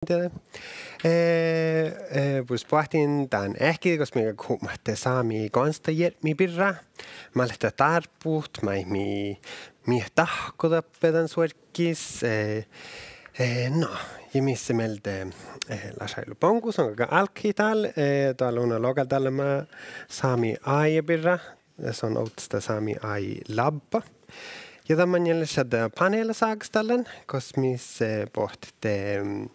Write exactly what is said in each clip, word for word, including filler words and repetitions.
dieđe. Eh, eh, bures boahtin dán eahkedii gos mii hupmat sámi goansttajierpmi birra. Mat leat dárbut, maid mii, mii dahkkot dáppe dan suorggis, eh, eh, no, ja mis lea mielde, eh, Lars Ailo Bongus, son galgá álggahit dál, eh, dál lea logadallama sámi A I birra, son ovddasta Sámi A I-lábba. Ja dan maŋŋel lea šaddá paneela ságastallan, gos mis, eh, bohtet, mm,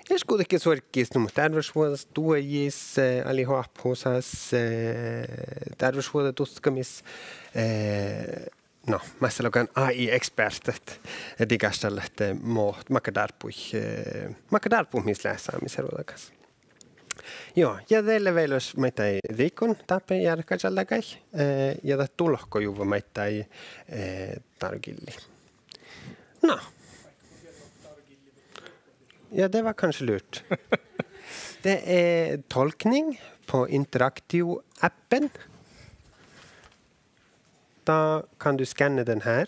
iešguđetge suorggis nu mo dearvvašvuođas, duojis, eh, allihop husas, eh, dearvvašvuođa dutkamis, eh, no, mas leat logan A I-ekspertat, eh, digáštallat, eh, mo makkár dárbbuid, eh, makkár dárbbuid mis leat sámi servodagas. Juo, ja de lea vel maiddái riikon dáppe jearrat čáldágaid, eh, ja dat dulkojuvvá maiddái, eh, dárogillii. No. Ja, det var kanskje lurt. Det er tolkning på Interaktiv-appen. Da kan du skanne den her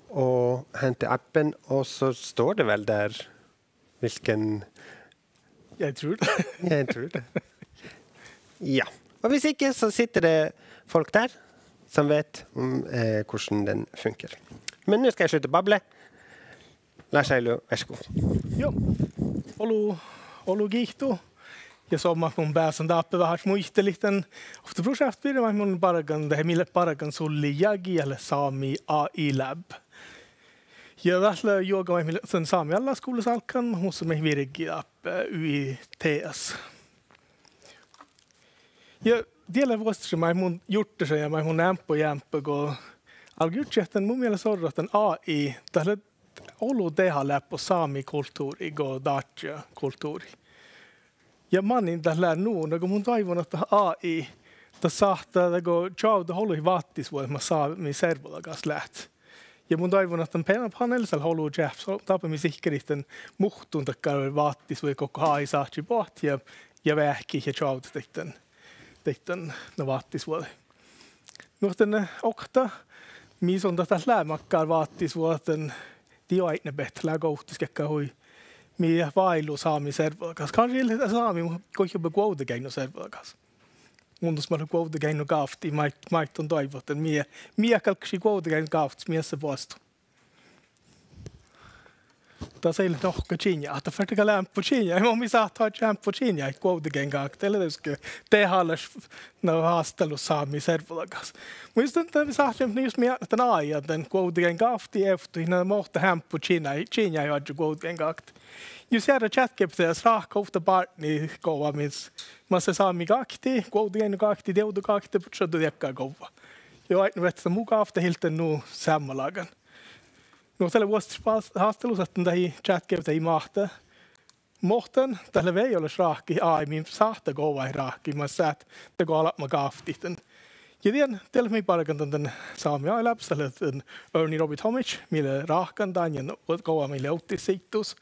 og hente appen, og så står det vel der hvilken Jeg tror det. Jeg tror det. Ja. Og hvis ikke, så sitter det folk der som vet om, eh, hvordan den funker. Men nå skal jeg slutte å bable. Lars Ailo, vær så god. Joo. Olu, olu giitu. Ja somá mun beasan dáppe veháš muitalit dan ovtta prošeavtta birra, mun bargan, de mii leat bargan sulli jagi, ale Sámi A I Lab. Ja dat lea juoga maid mii leat dan Sámi allaskuvllas álgán, mus lea maid virgi dáppe U I T S. Ja diet lea vuosttaš maid mun jurddašan ja maid mun eambbo jámppe go álgán jurddašat ahte mu mielas orru ahte dan A I, dat lea olu deháleappot sámi kultuvrriid go dáža kultuvrriid. Ja manin dat lea nu, nugo mun doaivvun ahte A I, dat sáhttá dago čoavdat oluid váttisvuođaid mat sámi servodagas leat. Ja mun doaivvun ahte dan paneela lea olu čeahpes, dáppe mii sihkkarit dan muhtun dakkár váttisvuođaid gokko A I sáhtášii boahtit ja, ja veahkehit ja čoavdat daid dan, daid dan, na, váttisvuođaid. Nu ahte, eh, okta, mii son dat, dat lea makkár váttisvuođat, dii oaidnibehtet, lea govttis geakkár hui, mii eat váilu sámi servodagas. Kanskje ii leat sámi, muhto goit juo Guovdageainnu servodagas. Mun dus mat leat Guovdageainnugávtti, maid, maid don doaivvut ahte mii, mii eat galggašii Guovdageainnugávttis, mii eat vuostut. Das ii leat nohkka čiŋaid, ahte fertet gal eambbo čiŋaid, mo mii sáhttit oažžut eambbo čiŋaid Guovdageainnu gákti, dat lea dieđusge dehálaš, na, hástalusa sámi servodagas. Muhto jus dan, dan mii sáhttit, na, jus mii eat dan AI dan Guovdageainnu gákti eavttuid, na, mo dat eambbo čiŋaid, čiŋaid oažžu Guovdageainnu gákti. Jus eará ChatGPT-s ráhkadit ovtta bártnit gova mis, mas lea sámi gákti, Guovdageainnu gákti, dievdogákti, buot šaddu diekkár govva. Ja oaidnibehtet mugavt, dat ii leat nu seammalágan. Nu dat lea vuosttaš hás-, hástalus ahte dat ii ChatGPT ii máhte. Muhto dat lea vejolaš ráhkadit AI mii sáhttá govaid ráhkadit, mas sáhttit dago albma gávttit dan. Ja dien, diet leat mii bargan dan, dan Sámi AI Labas, dat lea dan Örn Robi Tomić mii lea ráhkadan dan ja gova mii lea ovddit siiddus.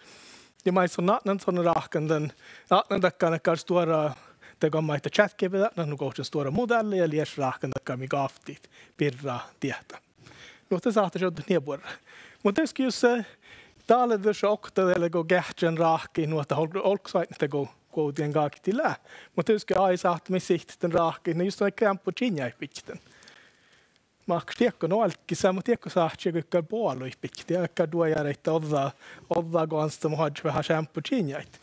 Ja maid son atnán, son ráhkadan dan, atnán dakkár, dakkár stuorra, dago maid dat ChatGPT atnán, nu gohčoduvvá stuorra modealla ja leat ráhkadan dakkár mii gávttit birra diehtit. Nu ahte sáhttit šaddat nie buorre. Muhto dieđusge jus, eh, dál lea dušše okta dego geahččan ráhkadit, nu ahte ol-, olggos oaidná dago Guovdageainnu gákti lea. Muhto dieđusge AI sáhttit maid sihtet dan ráhkadit, na jus dakkár eambbo čiŋaid bidjet dan. Máhkkaš diekko, no, álggis, muhto diekko sáhtášii dakkár boaluid bidjet, ja dakkár duojáraid ođđa, ođđa goanstaga mo oažžut veaháš eambbo čiŋaid.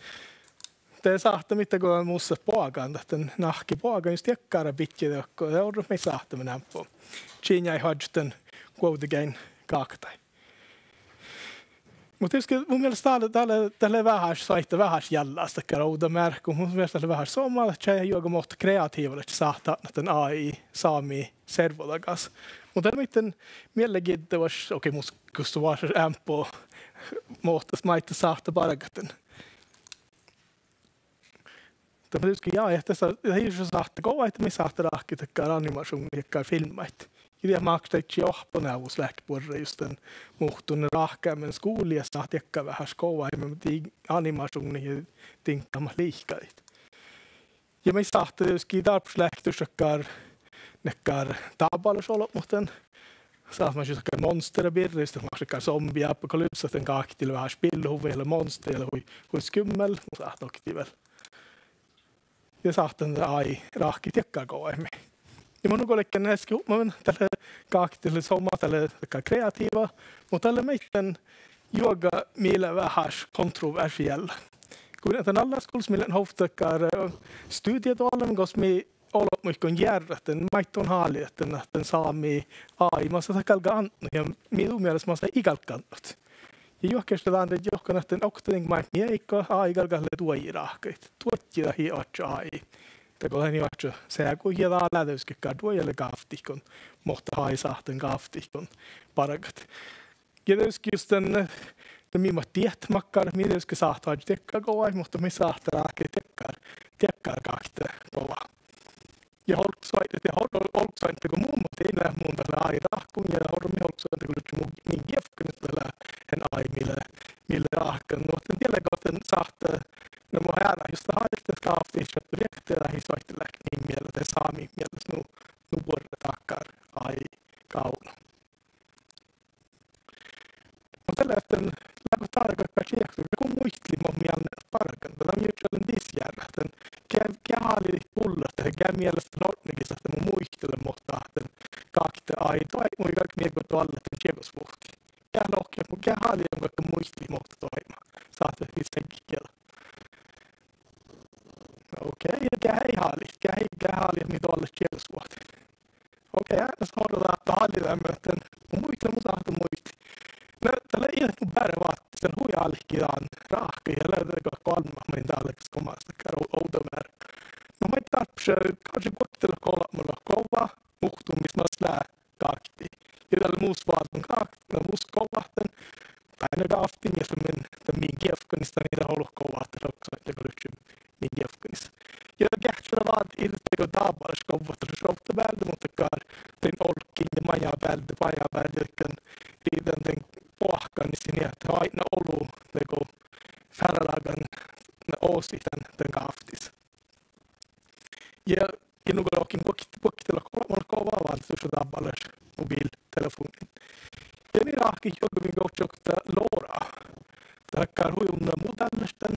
De sáhttit maid dago mus lea boagan, dat dan nahkki boagan jus diekkára bidjet dakkár, de orrut maid sáhttit eambbo čiŋaid oažžut dan Guovdageainnu gákti. Muhto dieđusge mu mielas dat lea, dat lea, dat lea veaháš, soaitá veaháš jallás dakkár ovdamearka, mu mielas dat lea veaháš somá, dat čájehii juoga mo kreatiiva lea sáhttá atnat dan AI sámi servodagas. Muhto dat lea maiddái mielenkiittolaš, okei, mus gussovaš eambbo, muhto maiddái sáhttá bargat dan. Dat dieđusge, ja, ja dasa, dat ii leat sáhttá go, ahte mii sáhttit ráhkadit dakkár animašuvnnaid, dakkár filmmaid. Ja diet máhkkaš daidda oahpponeavvus leat buorre jus dan muhtun ráhkadeamen skuvlii, sáhttit dakkár veaháš govaid, mo dii animašuvnnaid ja diŋggat mat liikadit. Ja mii sáhttit dieđusge dárbbaš leat dušše dakkár, dakkár dábálašolbmot dan sáhtát maid dakkár monstera birra, jus dat makkár sombi apokalypsa, dan gákti lea veaháš billohuvvon ja lea monstera ja lea hui, hui skummel, mun sáhtán oktii vel. Ja sáhtán AI ráhkadit dakkár govaiguin. Ja mun nugo ledjen easka hupmamin, dat lea, gákti lea somá, dat lea dakkár kreatiiva, muhto dat lea maid dan juoga mii lea veaháš kontroversiell. Go dan allaskuvllas mii leat ovtta dakkár, eh, studiadoallan gos mii olbmuiguin jearrat dan, maid don háliidat dan, dan sámi AI mas dat galgá atnut ja mii du mielas mas ii galgga atnut. Ja juohke dan de johkan ahte okta dien maid mii áiggut AI galgat lea duojit ráhkadit. Duodji dat ii oaččo AI. Dego dat ii oaččo seagut ja dat lea dieđusge dakkár duojale gávttiiguin, muhto AI sáhtán gávttiiguin bargat. Ja dieđusge jus dan, eh, dan mii mat diet makkár, mii dieđusge sáhttit oažžut dakkár govaiguin, muhto mii sáhttit ráhkadit dakkár, dakkár gákte gová. Ja olggosoaidnit, ja ol-, olggosoaidnit dego mun, muhto ii leat mun dat lea AI ráhkamin, ja orrut mii olggosoaidnit dego livččii mun, min gievkkanis dat lea han AI mii lea, mii lea ráhkadan, nu ahte dieđusge ahte sáhttit, na mo eará, jus dat háliidit gávttit šattu riekta, dat ii soaitá leat min mielas, de sámi mielas nu, nu buorre dakkár AI gávdna. Muhto dat lea ahte, leago dat dakkár čiehktu, go muitalii mo mii eat bargan, dat lea jurddašan dis jearrat, ahte ge, ge háliidit bullat, ge mielas lea ortnegis ahte mo muitalan mo dat, ahte gákte AI doaibmui galgá mii go doallat dan čiegosvuhtii. Ge lohket, ge háliidit go muitalii mo doaibmá. Sáhttit vel seggigiela. Okei, ja ge ii háliidit, ge ii, ge háliidit mii doallat čiegosvuhtii. Okei, eatnama orro dat háliidan, ahte mun muitalan, mun sáhtán muitalit. Na dat lea ii leat nu beare váttis, dat lea hui álki dan ráhkadit, ja lea dego golbma maid dál gal gomasat dakkár o-, ovdamearka. Na maid dárbbaša, gal guokte leat golbma leat govva, muhtumin mis lea gákti. Ja dat lea mus váldán gávt-, na mus govvat dan, dainna gávtti, ja min, dan min gievkkanis, dan ii dat olu govvat, dat lea oksa, dat lea livččii min gievkkanis. Ja geahččala váldit ii dego dábálaš govvat dalle šovdda bealde, muhto dakkár dan olggiin ja maŋŋá bealde, bajá bealde, dan, ii dan, dan boahkánis, ja nie ahte oaidná olu dego fearrálágan, na, osit dan, dan gávttis. Ja, ja nugo lohken guokte, guokte leat golbma leat govva váldit dušše dábálaš mobiltelefovnnain. Ja mii ráhkadit juoga mii gohčodit Laura. Dat lea dakkár hui unna modeallaš dan,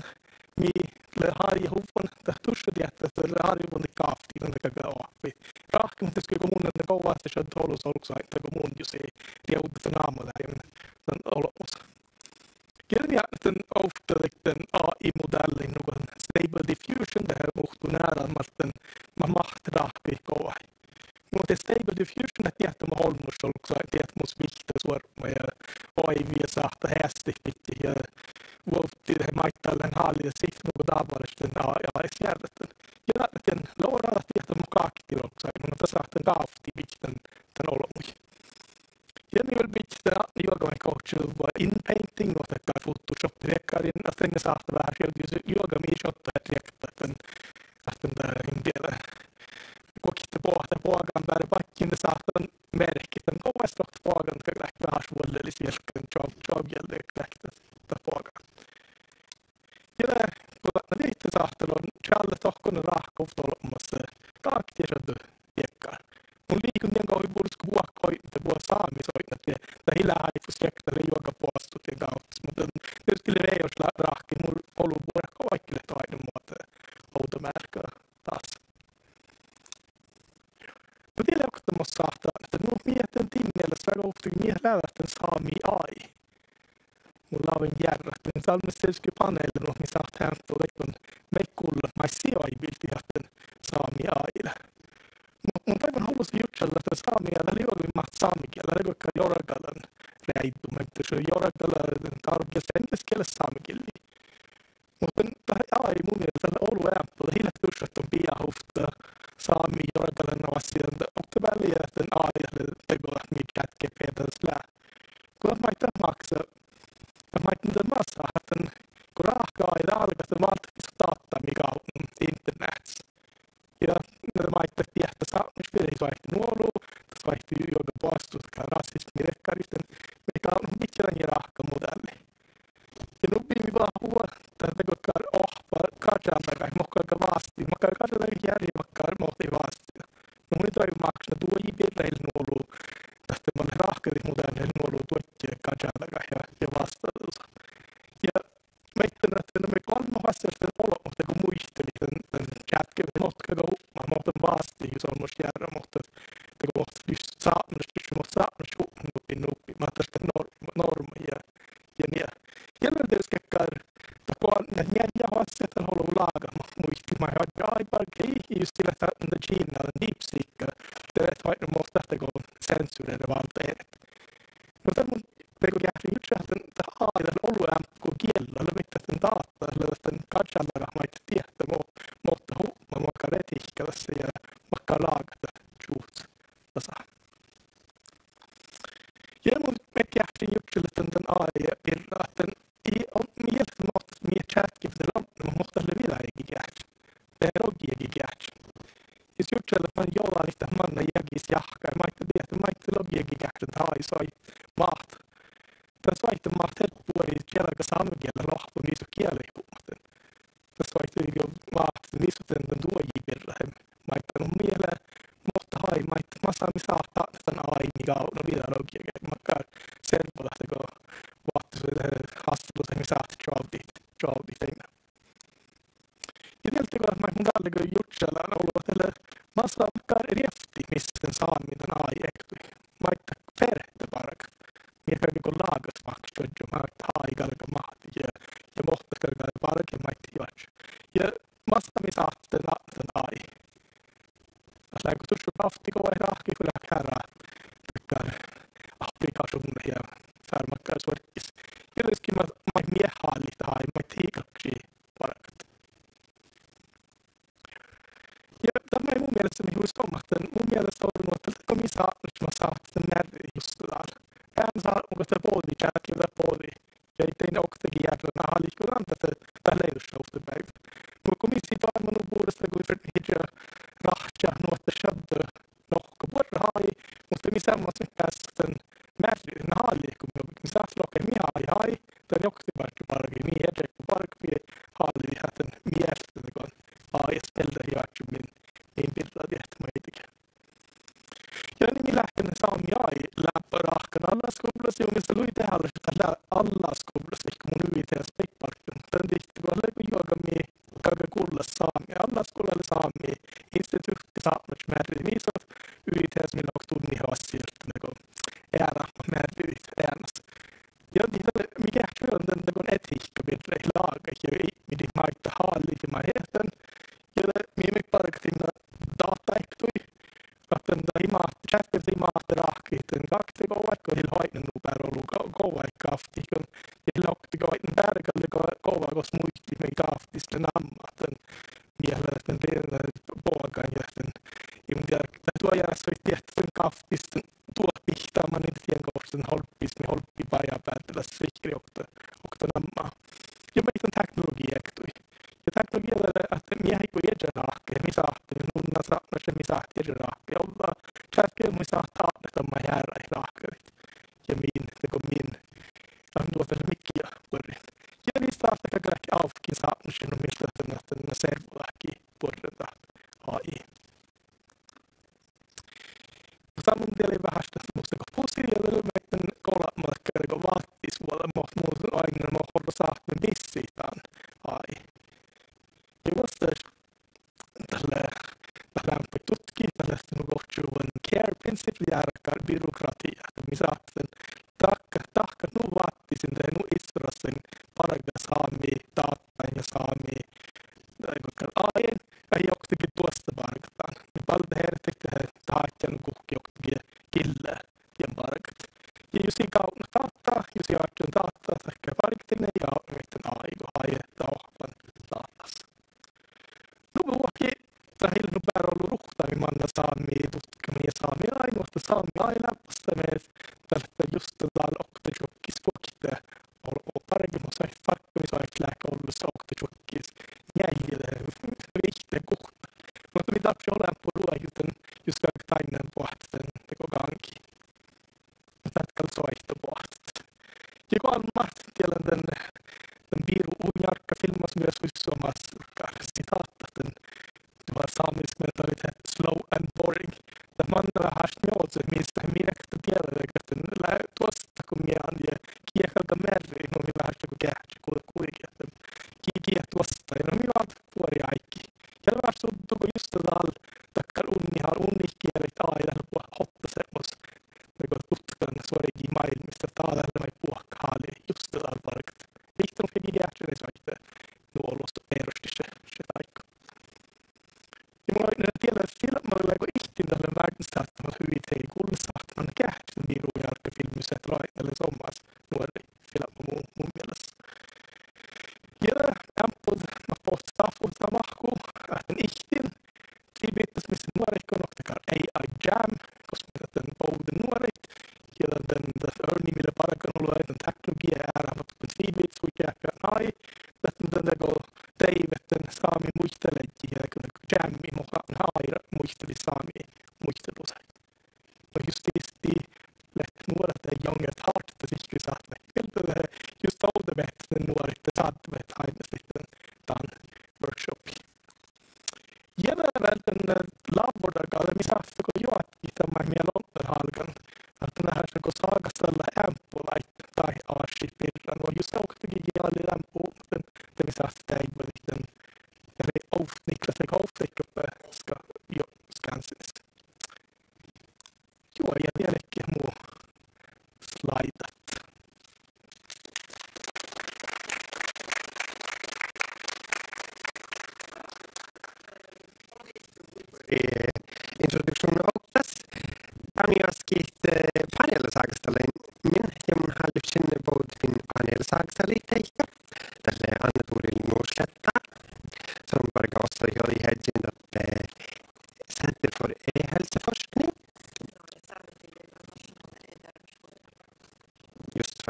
mii lea hárjehuvvon, dat dušše diehtá, dat lea hárjehuvvon gávtti dan galgá oahppi ráhkadit, muhto dieđusge go mun lean dan govva, de šaddá olus olggosoaidnit dego mun jus ii rievdda dan ámadain dan olbmos. Ja mii dan ovtta dan AI modeallain nugo Stable Diffusion, dat muhtumin eará mat dan, ma-, máhte ráhkadit govaiguin. Muhto Stable Diffusion dat diehtá mat olmmoš olggosoaidnit, diehtá mus vihtta suorvvui ja oaivvi ja sáhttá heastit bidjat ja vuovttit maid dalle háliidit sihte nugo dábálaš dan AI jearrat dan. Ja dan Laura dat diehtá mat gákti olggosoaidnit, muhto dat sáhttá gávtti bidjat dan, dan olbmuid. Ja mii vel bidjat dan juoga maid gohčoduvvá inpainting, nu ahte dakkár Photoshop riekkarin, ahte dan sáhttá veaháš jus juoga mii šattai riektat dan, ahte dan in dieđe. Guokte boahtá boagan beare badjin, de sáhttá dan merkit dan govvas dohko boagan, galgá veaháš vuolleliis, jälkán čoav-, čoavgielde galgá dat boaga. Ja de, go dat dihte sáhttá leat čállet dohko ráhkadit olbmos, eh, gákti ja šaddu diekkár. Mun liikon dien goit bures go vuokko oidne, de buot sámi soidnat, de dat ii leat áibbas diekká, dat lea juoga boastut dien gávttis. Muhto dan, dieđusge lea vejolaš ráhkadit mu olu buoret go vaikko leat oaidnán mo ahte ovdamearka dás. Nu dieđusge okta mo sáhttá, ahte nu mii eat dan din mielas veaháš ovtta, mii eat leat dan sámi AI. Mun láven jearrat dan, dál leat dieđusge paneela nu ahte mii sáhttit eanu dakkár, maid gullat maid sii oaibmildit ahte sámi AI lea. Mu-, mun doaibmán olles jurddašan ahte sámi AI dat lea juoga mii máhte sámegiela, dat lea dakkár jorgalan reaiddut, maid dušše jorgala dárogielas, engelskelas, sámegillii. Muhto dan AI mu mielas dat lea olu eambbo, dat ii leat dušše ahte don bijahuvtta sámi jorgalan oassi dan oktabeallái ja dan AI lea dego dat mii ChatGPT das lea. Go dat maiddái mákse, dat maiddái dan masa, ahte dan go ráhkadit AI dálgat, dat válddahii su dáhta mii gávdno interneacis. Ja dat maiddái diehtá sápmelaš birra, soaitá nu olu, dat soaitá juoga boastut, rasismma, riekkarit, dan mii gávdnat bidjat dainna ráhkamodeallii. Ja nubbi mii bahuvvat, dat dego dakkár oahppa gažaldagat, mo galgá vástida, mo galgá gažaldagat jearrat, mo galgá vástida. Nu mii doaibmá mákse duoji birra, ii leat nu olu, dat mo leat, Njeallje oassi dat leat olu lágat, mu-, muitit maid oažžu AI bargii, just dii leat dáhtten dan Kina, dan DeepSeek, de leat oaidnán mo dat dego sensureret válddá eret. Nu de mun dego geahčen jurddašat ahte dat AI dat lea olu eambbo go giella, lea maiddái dáhtten dáhta, lea dáhtten gažaldagat maid diehtit mo-, mo dat hupmat, makkár etiikka das ja makkár lágat dat čuhcá dasa. Ja mun geahčen jurddašat dan, dan AI birra ahte ii, ii leat mo-, mii čáhkki fas lea, mo-, mo dat lea viđa jagi geahčen. De logii jagi geahčen. Jus jurddašat man jođánit dat manná jagis jahkái, maiddái diehtit, maiddái logii jagi geahčen, dat AI soai-, máhtá. Dat soaitá máhtát buori čielga sámegiela loahpu visot giela hupmat. Dat soaitá vel máhtát visot dan, dan duoji birra, maiddái nu mii lea, mo dat AI, maiddái masa mii sáhttit dan AI-ii gávdnat viđa logii jagi, makkár servodat dego boahtit, eh, hástalusaid mii sáhttit čoavdit, čoavdit dainna. Ja diehtit go maid mun dál dego jurddašan lean olu ahte lea masa makkár rievtti mis dan sámi dan AI ektui. Maiddái fertebargat. Mii galggai go lágas máhccat čuožžu, maiddái AI galgá máhttit ja, ja mo dat galgá bargat maiddái juohke. Ja masa mii sáhttit dan AI. Dat leat go dušše gávtti goit ráhkadit go leat heará dakkár applikasuvnna ja fárret makkár suorggis. Ja dieđusge maid, maid mii hálit AI, maid ii galggašii bargat. Ja dat maid mu mielas mii hui somá ahte, mu mielas orru nu ahte go mii sápmelaččat sáhttit mearridit just dál. Eanet sápmelaččat bođii, čákkiidat bođii. Ja ii dain oktage jearrat, ná háliidgo dan ahte dat lei dušše ovtta beaivvi. Muhto go mii sii doaimma nu bures dego fertet ieža rahčat nu ahte šadde nohkka buorre AI, muhto mii seamma ahte beassat dan mearridit, ná háliidgo mii, mii sáhttit lohkat mii AI, AI, dan oktage báhča bargit, mii ieža go bargat, mii háliidit ahte mii ealtá dego AI-s mielde ja oaččui min, min birra diehtit maidege. Ja nu mii leat dan sámi AI-láhkai ráhkadan allaskuvllas, ja mun mielas lei dehálaš dat lea allaskuvllas, vaikko mun Y T-s beaivvážan. Dan dihte go lea go juoga mii galgá gullat sámi, allaskuvla lea sámi, instituhtta sápmelaččat mearridit visot, Y T-s mii leat okta dunnje oassi ahte dego eará mearridit eanas. Ja dihte mii geahččat dan dego etiikka birra lágait ja ipmidit maid dat háliidii ja maid ektui. Ja de mii maid bargat dan dáhta ektui. Ahte dat ii máhte, čáhkki ii máhte ráhkadit dan gákte govaiguin go ii leat oaidnán nu beare olu go-, govaiguin gávtti go ii leat oktage oaidnán beare gal go-, gova gos muitit mii gávttis lea namma ahte mii leat dan, dan boagan ja dan, in mun dieđe, dat duojearas soai diehtit dan gávttis dan duot bihtáid mannan dien gohčoduvvon olbbis, mii olbmii bajá beaivvi das sihkkar okta, okta namma. Ja maid dan teknologiija ektui. Ja teknologiija lea ahte mii eai go ieža ráhkadit, mii sáhttit, unna sápmelaččat mii sáhttit ieža ráhkadit ođđa. Čáhkki mii sáhttit atnit dan maid earáid ráhkadit. Ja min, dego min, dan duođai mii buorrit. Ja dieđusge dat galgá ávkin sápmelaččain nu mii sáhttit dan, dan servodatge buorre dan AI. Muhto mun dieđen veháš dat mus dego pusi ja dat lea maid dan golbma dakkár dego váttisvuođa, mo mun oaidnen mo orro sáhtán bissit dan AI. Ja vuosttaš dat lea, dat lea eambbo dutkat, dat lea nu gohčoduvvon care principle ja dakkár byråkrati, ahte mii sáhttit dan dahkat, dahkat nu váttisin dego nu issoras bargat sámi dáhtain ja sámi, eh, gokkár AI-in, ii oktage duostta bargat dan. Mii baldit eret ahte dat ádjá nu guhkki oktage gille dien bargat. Ja jus ii gávdno dáhta, jus ii oažžu dáhta dakkár bargat, de ii gávdno maid dan AI go AI lea oahppan láhtas. Nu vuohki, dat ii lean nu beare ollu ruhta mii manná sámi dutkamin ja sámi AI-in, muhto sámi AI-in lea bassámin, dat lea juste dál oktačuokkis fuokte ol-, bargat, muhto soai-, fárrka mii soaitá leat ollu oktačuokkis njeallje, vihtte guhtta. Muhto mii dárbbašit ođđa eambbo ruođidat dan jus galgat dainna boahtit dan dego gáŋgi. Muhto dat gal soaitá boahtit. Ja go almmat dieđán dan, dan Biru unnjárkafilmmas mii leat hui somás dakkár sitáhta dan, du har sámisk mentalitet, slow and boring. Dat manná veháš njohce mis, mii dego dieđát ahte lea duostta go mii an ja gii galgá mearridit, nu mii veháš dego geahččat guđa guđigi ahte gii, gii duostta, ja nu mii váldit buori áiggi. Ja lea veháš suddu go juste dál dakkár unnihal-, unnihit gieđaid AI dat lea buot hoddasebmus dego dutkan suorgi máilmmis, dat dá lea maid buohkat háliidit juste dál bargat. Vihtta muhto gii geahččat, eai soaitá. deaivvet dan sámi muitalažžii ja go čeammi mo háira muitalit sámi muitalusaid. No jus dihte leat nuorat dahje jaŋgát háhte, sihke sáhtát mielde, jus dovddabeahttá dan nuoraid, sáhtát háibmet dan, dan workshopii. Ja de vel dan, eh, lávvordaga, de mii sáhttit go joatkit dan maid mii lea lotnahálgan, ahte dat leat go ságastallat eambbo láid, dáid áššiid birra. No jus oktage gal eambbo, de, de mii sáhttit deaivvadit dan, ja de ovtnikla seikka ovtteikkabeaska, jo, Skansenis. Juo, ja dieđán go mu slaidat. Eh, introdukšuvnna oktas. Dán mii oaskkit, eh, paneelaságastalaimin, ja mun háliidašin bođiin paneelaságastalii deike. Dat lea Anne Torild Nordsletta. Son bargá oassojođiheaddjin dáppe Center for e-helseforskning. Just.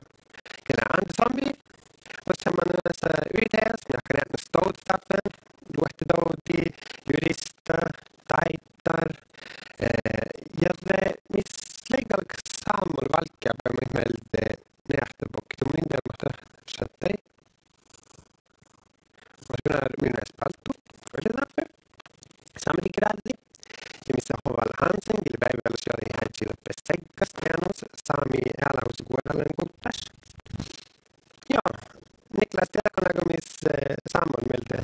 Ja lea Ánde Sandvig, mus seamma, eh, Y T-s, mii áhkku eatnama dovdet dáppe, luohtidovdi, jurista, dáidar, eh, ja de mis lei galggat sámol válggábeami mielde neahta bokte, mun in dieđe mo dat šattai. Oastan mii nu eas bálttu, vuoi lea dáppe, Sámeteateris. Ja mis lea Håvald Hansen, gii lea beaivválašjođiheaddji dáppe Seggas deanus, sámi ealáhusat guođalin guddaš. Ja Niklas, dieđát go mis, eh, sámol mielde?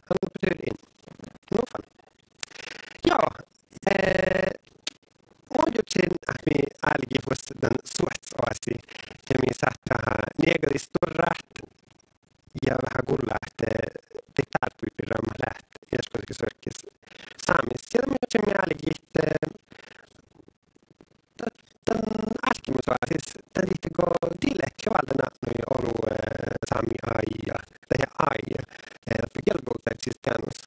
Han betyder in. Nu fan. Ja, eh, mun jurddašin ahte mii álgit vuos dan suohtas oasi, ja mii sáhttit niegadit stuorrát ja veahá gullat ahte dat dárbbašii birra mat leat iešguđetlágan suorggis Sámis. Ja de mun jurddašin mii álgit, eh, dan, dan álkkimusoasis, dan dihte go dii leat jo váldán atnui olu, eh, sámi AI, dahje AI, eh, dáppe gielabovdái sis deanus.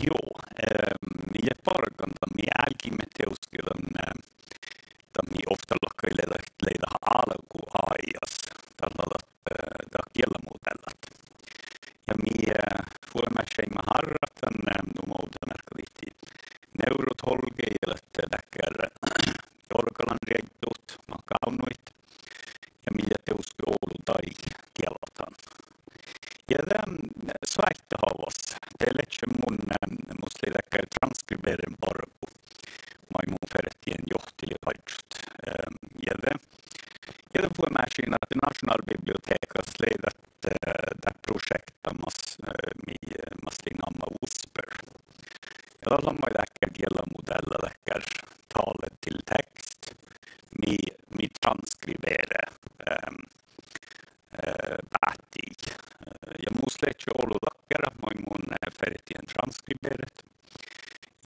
Juo, eh, mii leat bargan dan, mii álgiimet dieđusge dan, eh, dan mii ovtta láhkai lei dat, lei dat álgu AI-s, dat lea dat, eh, dat giellamodeallat. Ja mii, eh, fuomášeimmet árrat dan, eh, nu mo ovdamearkka dihte neurotolge ja dat, eh, dakkár jorgalanrieddut mat gávdnojit. Ja mii leat dieđusge olu daid geavahan. Ja de, mm, soaittáhuvvas, de ledje mun, eh, mus lei dakkár transkriberen bargu maid mun fertejin johtilit oažžut. Eh, ja de, ja de fuomášin ahte Nationalbibliotekas lei dat, eh, dat prošeakta mas, eh, mii, eh, mas lei namma Whisper. Ja dat lea maid dakkár giellamodealla, dakkár tale til tekst, mii, mii transkribere, eh, eh, báhtiid. Eh, ja mus ledje olu dakkárat maid mun, eh, fertejin transkriberet.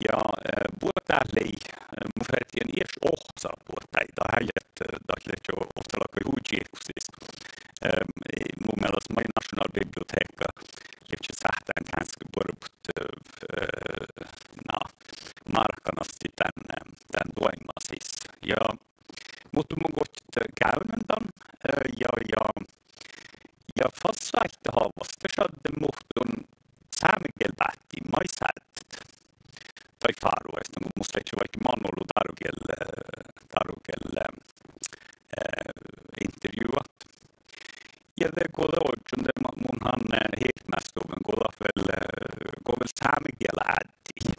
Ja, eh, buot dat lei, eh, mun fertejin ieš ohcat buot daid, dat lei ahte, eh, dat ledje ovtta láhkai hui čihkus. Eh, mu mielas maid Nationalbiblioteka ledje sáhttán gánske buorebut, eh, na, márkanassii dán, eh, dán doaimma sisa. Ja muhto mun goit, eh, gávdnen dan, eh, ja, ja, ja fas soaittáhuvvas de šadden muhtun sámegielbáhti maid sáddet daid fáruhasain, go mus ledje vaikko man olu dárogiel-, eh, dárogiel-, eh, intervjuat. Ja de go de ožžon de ma-, mun han, eh, hivtmásstuvvon go dat vel, eh, go vel sámegiela ádde.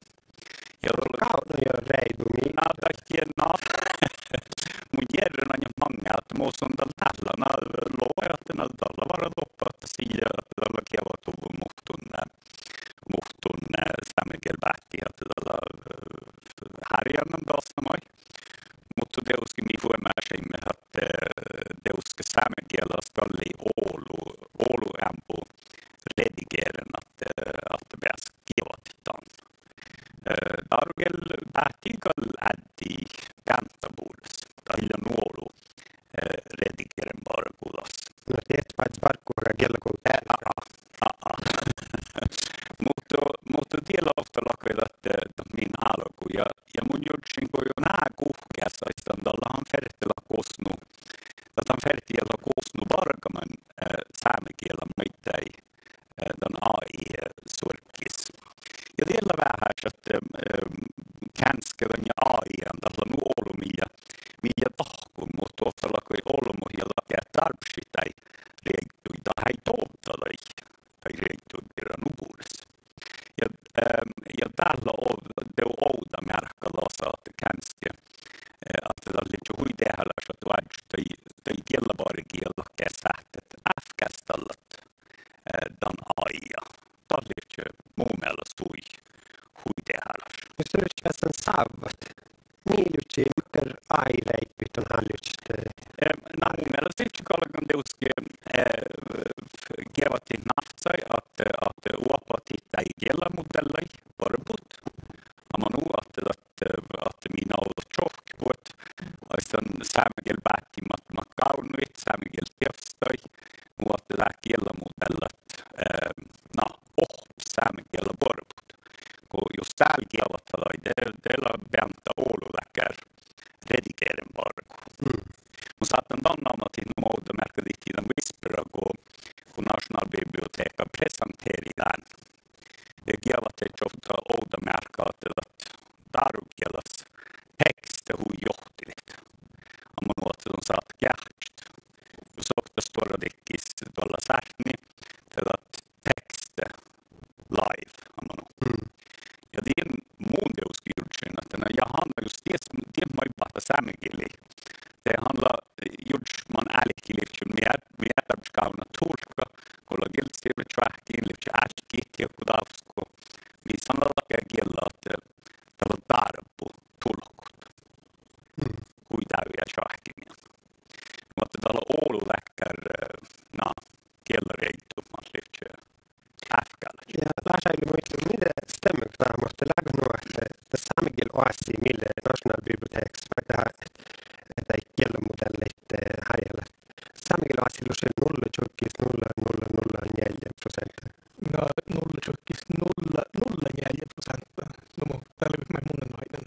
Ja dat lea gávdno ja reidu mii. Na, dat ii, na, mun jerren ain maŋŋá ahte mo son dál dát lea, na, logai ahte na dál lea várra doppe ahte sii, ahte dál lea geavahuvvon muhtun, eh, muhtun, eh, sámegielbáhti, ahte dat lea, eh, hárjánan dasa maid. Muhto dieđusge mii fuomášeimet ahte, eh, dieđusge sámegielas gal lei olu, olu eambbo redigeren ahte, eh, ahte beasat geavahit dan. Eh, dárogielbáhti gal ádde beantta bures. Dat ii lean olu, eh, redigeren. gos lea láhkai olbmot ja lea ge dárbbašit daid riegduid, dat eai dovdda daid, daid riegduid birra nu bures. Ja, ehm, ja dát lea o-, dego ovdamearka dasa ahte gánske, eh, ahte dat lei hui dehálaš ahte oažžut daid, daid giellabargi ja dat ge sáhttet ávkástallat, eh, dan A I-ja. Dat lei mu mielas hui, hui dehálaš. Jus lea beasan sávvat. Mii livččii, makkár A I-reaibbi don háliideččat? Eh, na, mu mielas livččii galgan dieđusge, eh, geavahit návccaid ahte, ahte oahpagat daid giellamodeallaid buorebut. Amma nu ahte dat, ahte mii nagodat čohkkebuot, aistan sámegiel báttimat mat gávdnojit, sámegiel teavsttaid, nu ahte dát giellamodeallat, eh, na, ohppet sámegiela buorebut. Go jus dál geavahit daid, de, de lea beanta olu dakkár redigeren bargu. Mun sáhtán dan namadit nu ovdamearkka dihtii dan vispera go, go Nasjonalbiblioteket presenterii dán. Ja geavahit čohta ovdamearkka ahte dat dárogielas tekste hui johtilit. Amma nu ahte don sáhtát geahččat. Jus okta stuorra dikkis doallat sáhtni, de dat tekste live, amma nu. Ja dien mun dieđusge jurddašin ahte na, ja han lea jus dies, diet maid boahtá sámegillii. De han lea jurddaš man álki livččii, mii eat-, mii eat dárbbaš gávdnat tulkka, go lea gieldsirve čoahkkin, livččii álkit diekko dávsku, mis han lea dahje giella ahte dat lea dárbbu tulkut. Hui dávjá čoahkkin. Nu ahte dat lea olu dakkár, eh, na, giellareaiddu mat livččii ávkkálaš. Ja Lars Áilu, muittán, mii de stemmet dat, muhto leago nu ahte dat sámegiel oassi mii lea Nasjonalbibliotekas vai dat, dat giellamodeallaid, eh, hárjehallat. Sámegiel oassi lea nulla tjukkis nulla nulla nulla njeallje proseantta. Na, nulla tjukkis nulla nulla njeallje proseantta. Nu mo dat lea maid mun ain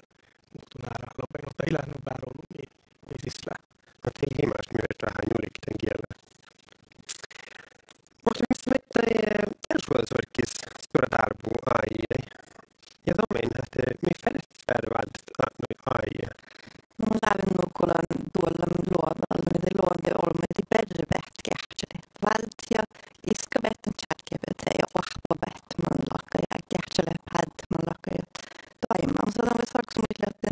muhtun eará, lea bai, nu ahte ii leat nu beare olu mii, mii sis lea. Ahte ii leat maid beare olu mii sis lea. Muhto mis lea daid, eh, gearasuođasuorggis stuorra dárbu A I-ii? Ja dan mii ahte mii ferte beare váldit atnui A I-ja. Na mun lávejin nu go lean doallan logan almmi, de logan de olbmuid dii berre beatte geahččalit. Váldit ja iskabehtet ChatGPT ja oahppabehtet man láhkai, ja geahččalehpet man láhkai doaimma. Muhto dan vel sarggus muittán ahte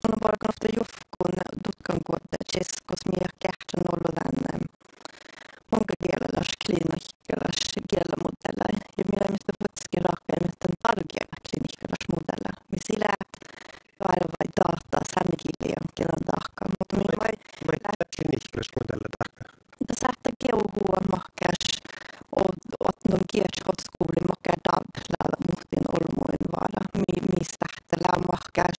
mun lean bargan ovtta juvkon dutkanguoddážis gos mii geahččat ollu dán, eh, manga giellaš, klinihkalaš giellamodeallaid. Ja mii leimmet vuosttaš ráhkadit dan dárogielat klinihkalaš modealla. Mis ii leat beare vai dáhta sámegillii aŋkke dan dahkan. Muhto mii vai, vai dat klinihkalaš modealla dahkan? Dat sáhttá gevahit mahkáš, o-, otná giččat skuvlii makkár dáid lea dat muhtin olbmuin várra. Mii, mii sáhttá leat mahkáš,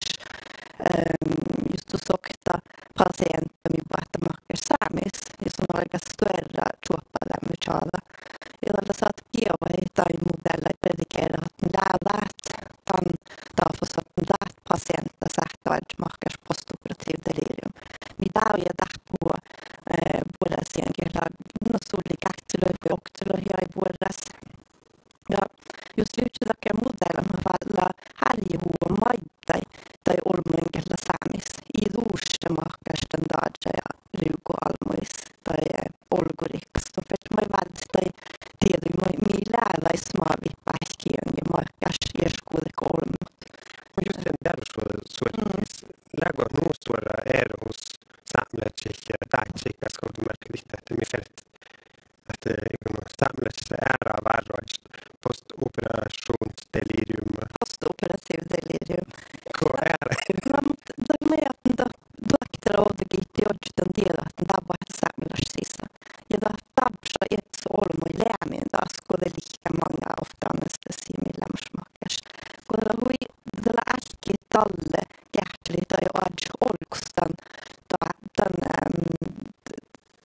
ehm, jus dieđusge okta pasientta mii boahtá mahkáš Sámis, ja son álgá stuorra čuohppadeami čađa. Ja dalle sáhtát gevahit daid modeallaid redigeret ahte leat dan, dáfus ahte leat pasienta sáhttá oažžut mahkáš postoperatiiv delirium. Mii dávjá dáhpáhuvvá, eh, buorrásieŋgii, lea, na, sullii gáhččalit vai oktalit jagi buorrás. Ja jus livččii dakkár modealla mat vállá hárjehuvvá maiddái daid olbmuin geat leat Sámis, ii dušše mahkáš dan dáža ja rivggoálbmogiid daid, eh, olgoriikkas. Don fertet maid váldit daid dieđuid maid mii leat daid smávit báikkiin ja mahkáš iešguđet olbmot. Muhto jus dan gearasuođa-, suorggis, leago nu stuorra earahus sápmelaččaid ja dáidda čehkkis ovdamearkka dihte ahte mii fertet, ahte, eh, sápmelaččas eará várra postoperasjonsdelirium. Postoperatiiv delirium. Go eará? Na, muhto dat maid ahte dat doaktára ovdagihtii oažžut dan dieđát ahte dá boahtá sápmelaš sisa. Ja dat dárbbaša iežas olbmuid leamen das go de liikká maŋŋá ovtta anestesiija mii leamaš mahkáš. Go dat lea hui, dat lea álkit dalle geahččalit daid oažžut olggos dan, da-, dan, ehm,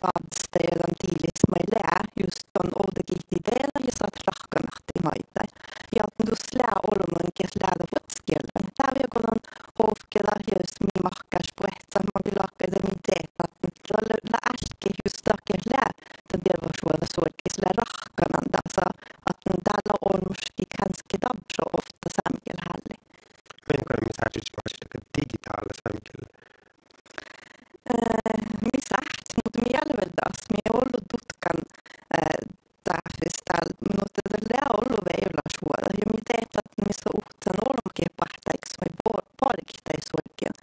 dávddas dego dan dilis maid lea jus dan ovdagihtii dieđát ja sáhtát ráhkkanahit maiddái. Ja ahte dus lea olbmuin geat leat vuosttaš giella. Dávjá go dan hovkedat ja jus mii mahkáš buohccát maŋŋá láhkai de mii dieđát, dat lea, lea álkit jus dat geat leat dan dearvvašvuođasuorggis lea ráhkkanan dasa, ahte dál lea olmmoš gánske dárbbaša ovtta sámegiela hálli. Mii go, mis ártet, mat leat digitála sámegiela? Eh, mii mii eat vel das, mii eat ollu dutkan, eh, dáfis dál, muhto dat lea ollu vejolašvuođa. Ja mii dieđát ahte mis lea uhcan olbmot geat boahtá áiggis maid bo-, barget daid suorggiin.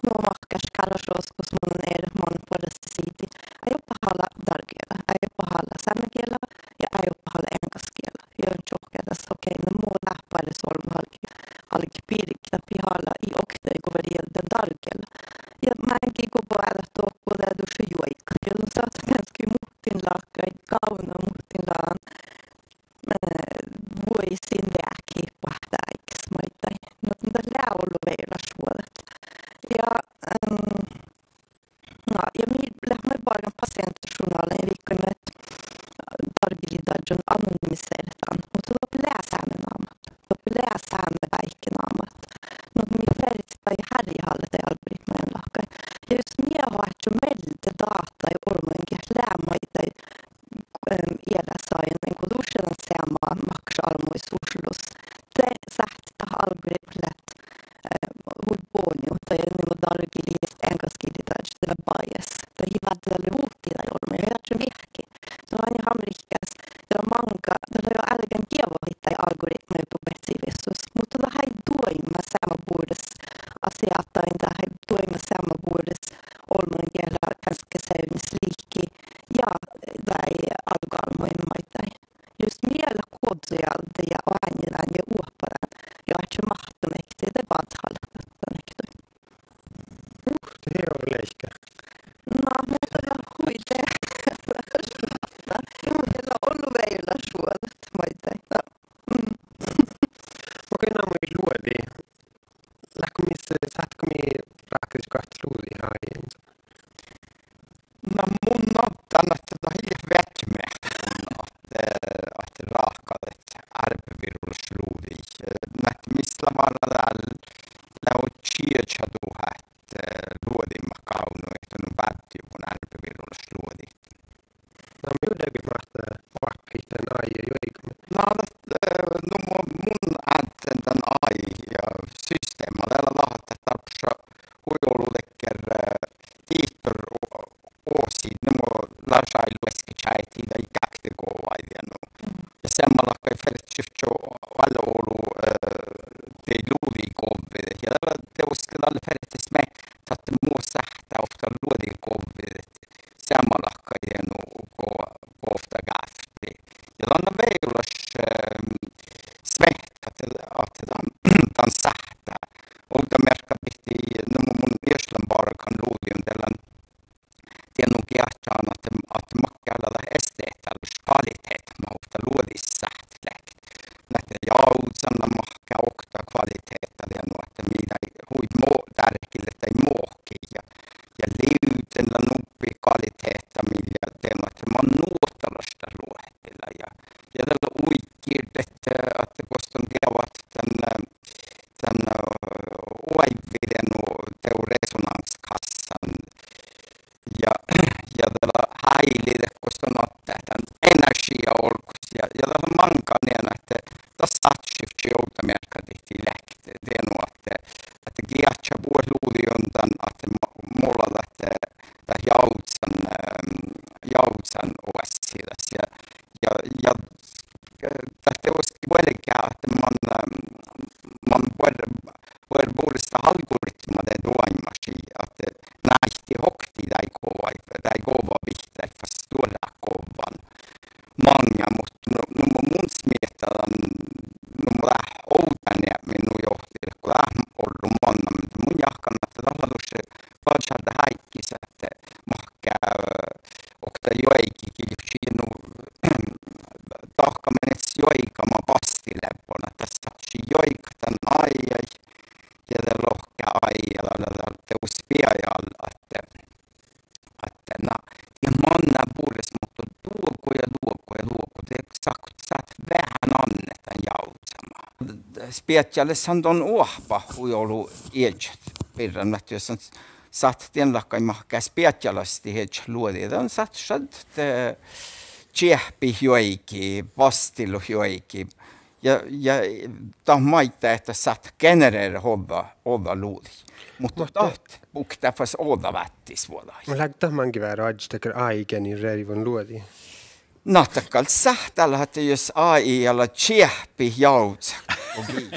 Nu, mahkáš Kárášjogas mun eret mannat buoret siti. Eai oba hala dárgiela, eai oba hala sámegiela ja eai oba hala eŋgasgiela. Ja čohkkedas, okei, na mo leat buoret olbmot álgit, álgit birget, dat ii hala, ii oktage go virijedje dárgiela. Ja máŋgii go boađát dohko, de dušše juoigat. Ja don sáhtát gánske muhtin láhkai gávdna, muhtin lágan, eh, vuoisin veahkehit boahtá áiggis maiddái. Na, dat lea ollu vejolašvuođat. Ja, ehm, na, ja mii leat maid bargan pasientajournálain, ja viikkaimet dárgiliiddažan anonymiseret dan, muhto doppe lea sámi namat. Doppe lea sámi báikenamat. Muhto mii fertet gal hárjehallat daid algoritmmaid dan láhkai. Ja jus mii oaččuimet mielde dáhta olbmuin geat leat maiddái, em, earásajain go dušše dan seamma mahkáš álbmogiid Oslos, de sáhttet dat algoritmat leat, eh, hui bonjut, dahje nu dárgiliiddagat, eŋgasgiliiddagat, dat lea bias. Dat ii válde dalle vuhtii daid olbmuid, ja oaččun veahki. Son ain Amerihkás, dat lea máŋga, dat lea jo álgán geavahit daid algoritmmaid dubehcivessus, muhto dat eai duoimma seamma bures, asiahtasain, dat eai duoimma seamma bures olbmuin geat leat gánske sevdnjes lihkii ja daid álgoálbmogiid maiddái. Jus mii leat goazzojálde ja oainna dán ja oahppa dán ja oaččo máhttemiehtit, de bázahallahttá daid. Uh, dat lea leaika. Na, muhto dat lea hui dehálaš. Dat lea ollu vejolašvuođat maiddái. Na, mm. Okei, na mii luođi. Leatgo mis, sáhtátgo mii ráhkadit goit luđiid A I-in? Na mun ovddan ahte dat ii leat veažžat, ahte, ahte ráhkadat árbevirolaš luđiid. Na ahte mis lea várra dál, lea čieža duhát, eh, luođiimat gávdnojit, ahte nu báddejuvvon árbevirolaš luođiid. Na mii leat máhttet oahkehit dan A I juoigat? Na dat, eh, nu mu-, mun ádden dan A I ja systema, dat lea dat ahte dárbbaša hui olu dakkár, eh, dihtor o-, oasi, nu mo lašai luoskkačáiti daid gáktegovaid ja nu. Ja seamma láhkai fertešit čuo-, vel olu, eh, daid luđiid govvidit. Ja dat lea dieđusge dalle fertešit smiehtat ahte mo sáhttá ovtta luođiid govvidit seamma láhkai ja nu go-, govtta gávtti. Ja dan lea vejolaš, ehm, smiehtat ahte, ahte dan, dan sáhttá. Ovdamearkka dihte, nu mo mun ieš lean bargan luđiin, de lean dieđusge geahččan ahte, ahte makkár lea dat estehtalaš kvaliteat mat ovtta luođis sáhttet leahkit. Na ahte jávzan mahká okta kvaliteata dieđusge ahte mii lea hui mo-, dárkillet daid mohkii ja, ja livden lea nubbi kvaliteata mii lea dieđusge ahte man nuohtalaš dat luohti lea ja, ja dat lea uiggirdet, ahte gos don geavaha dan, eh, dan, eh, oaivvi dieđusge deu resonanskassan. Ja, ja dat lea háilidit gos don ahte dan energiija olggos ja, ja dat lea máŋga dieđusge ahte dat sáhtášii ovdamearkka dihte leahkit dieđusge ahte, ahte geahččá buot luđiin dan ahte mo-, mo lea dat, dat jávzan, ehm, jávzan oassi das ja, ja, ja, eh, dat dieđusge vuolgá ahte man, ehm, man buor-, buor-, bures dat algoritma dego doaimmašii ahte náitit oktii daid gova, daid gova bihtáid fas stuorát govvan maŋŋá, muhto nu, nu mo mun smiehtán dan, nu mo dat ovdáneapmi nu johtilit go dat ollu mannan, mun jáhkán ahte dat lea dušše gažaldat áiggis ahte mahká, eh, okta juoigi gilfčii nu dahka maŋŋá juoigat mat basti leat, ahte dat sáhtášii juoigat dan AI ja de lohká AI ja dat lea, dat lea dieđusge spiejal ahte, ahte na, ja manná bures, muhto duogo ja duogo ja duogo de sáhtát, sáhtát veahá annat dan jávzema. Spiejjalasat don oahppat hui olu iežat birra, ahte jus don sáhtát dien láhkai mahká spiejjalastit iežat luođi, dan sáhtát šaddat, eh, čeahpit juoigi, bastilut juoigi. ja, ja dat maiddái ahte sáhtát genereret ođđa, ođđa luđiid. Muhto, muhto dat buktá fas ođđa váttisvuođaid. Mun lean dat máŋgii várra oažžut dakkár A I genererejuvvon luođi. Na dat gal sáhttá leat ahte jus A I ala čeahpit jávzat go gii.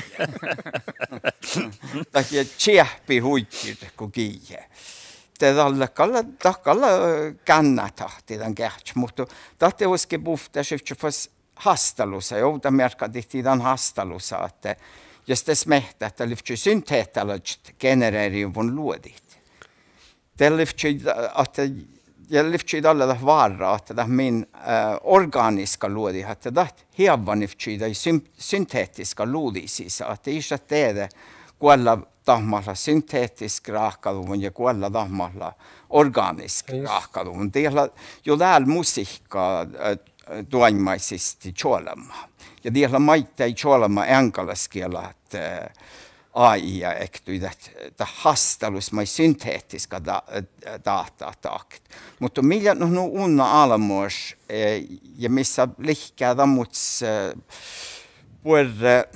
Dat ja čeahpit huiggirdet go gii. De dalle gal, dat gal, eh, gánnáhtii dan geahččat, muhto dat dieđusge buvttášii fas hástalusa, ja ovdal mearkka dihte dan hástalusa ahte jus de smiehttá ahte livččii syntehtalaččat genererejuvvon luođiid, de livččii ahte, ja livččii dalle dat várra ahte dat min, eh, orgániska luođi ahte dat heavvanivččii daid syn-, syntehttiska luđiid sisa, ahte ii šat dieđe guolla dat mat leat syntehttisk ráhkaduvvon ja guolla dat mat leat orgánisk ráhkaduvvon. Diet lea juo dál musihkka, eh, doaimmaid sisti čuolbma. Ja diet lea maiddái čuolbma eaŋgalaskielat, eh, A I ektui dat, dat hástalus maid syntehttiska da-, eh, dáhta dahket. Muhto mii leat nu unna álbmot, eh, ja mis lea lihkká dan muhtos, eh, buorre,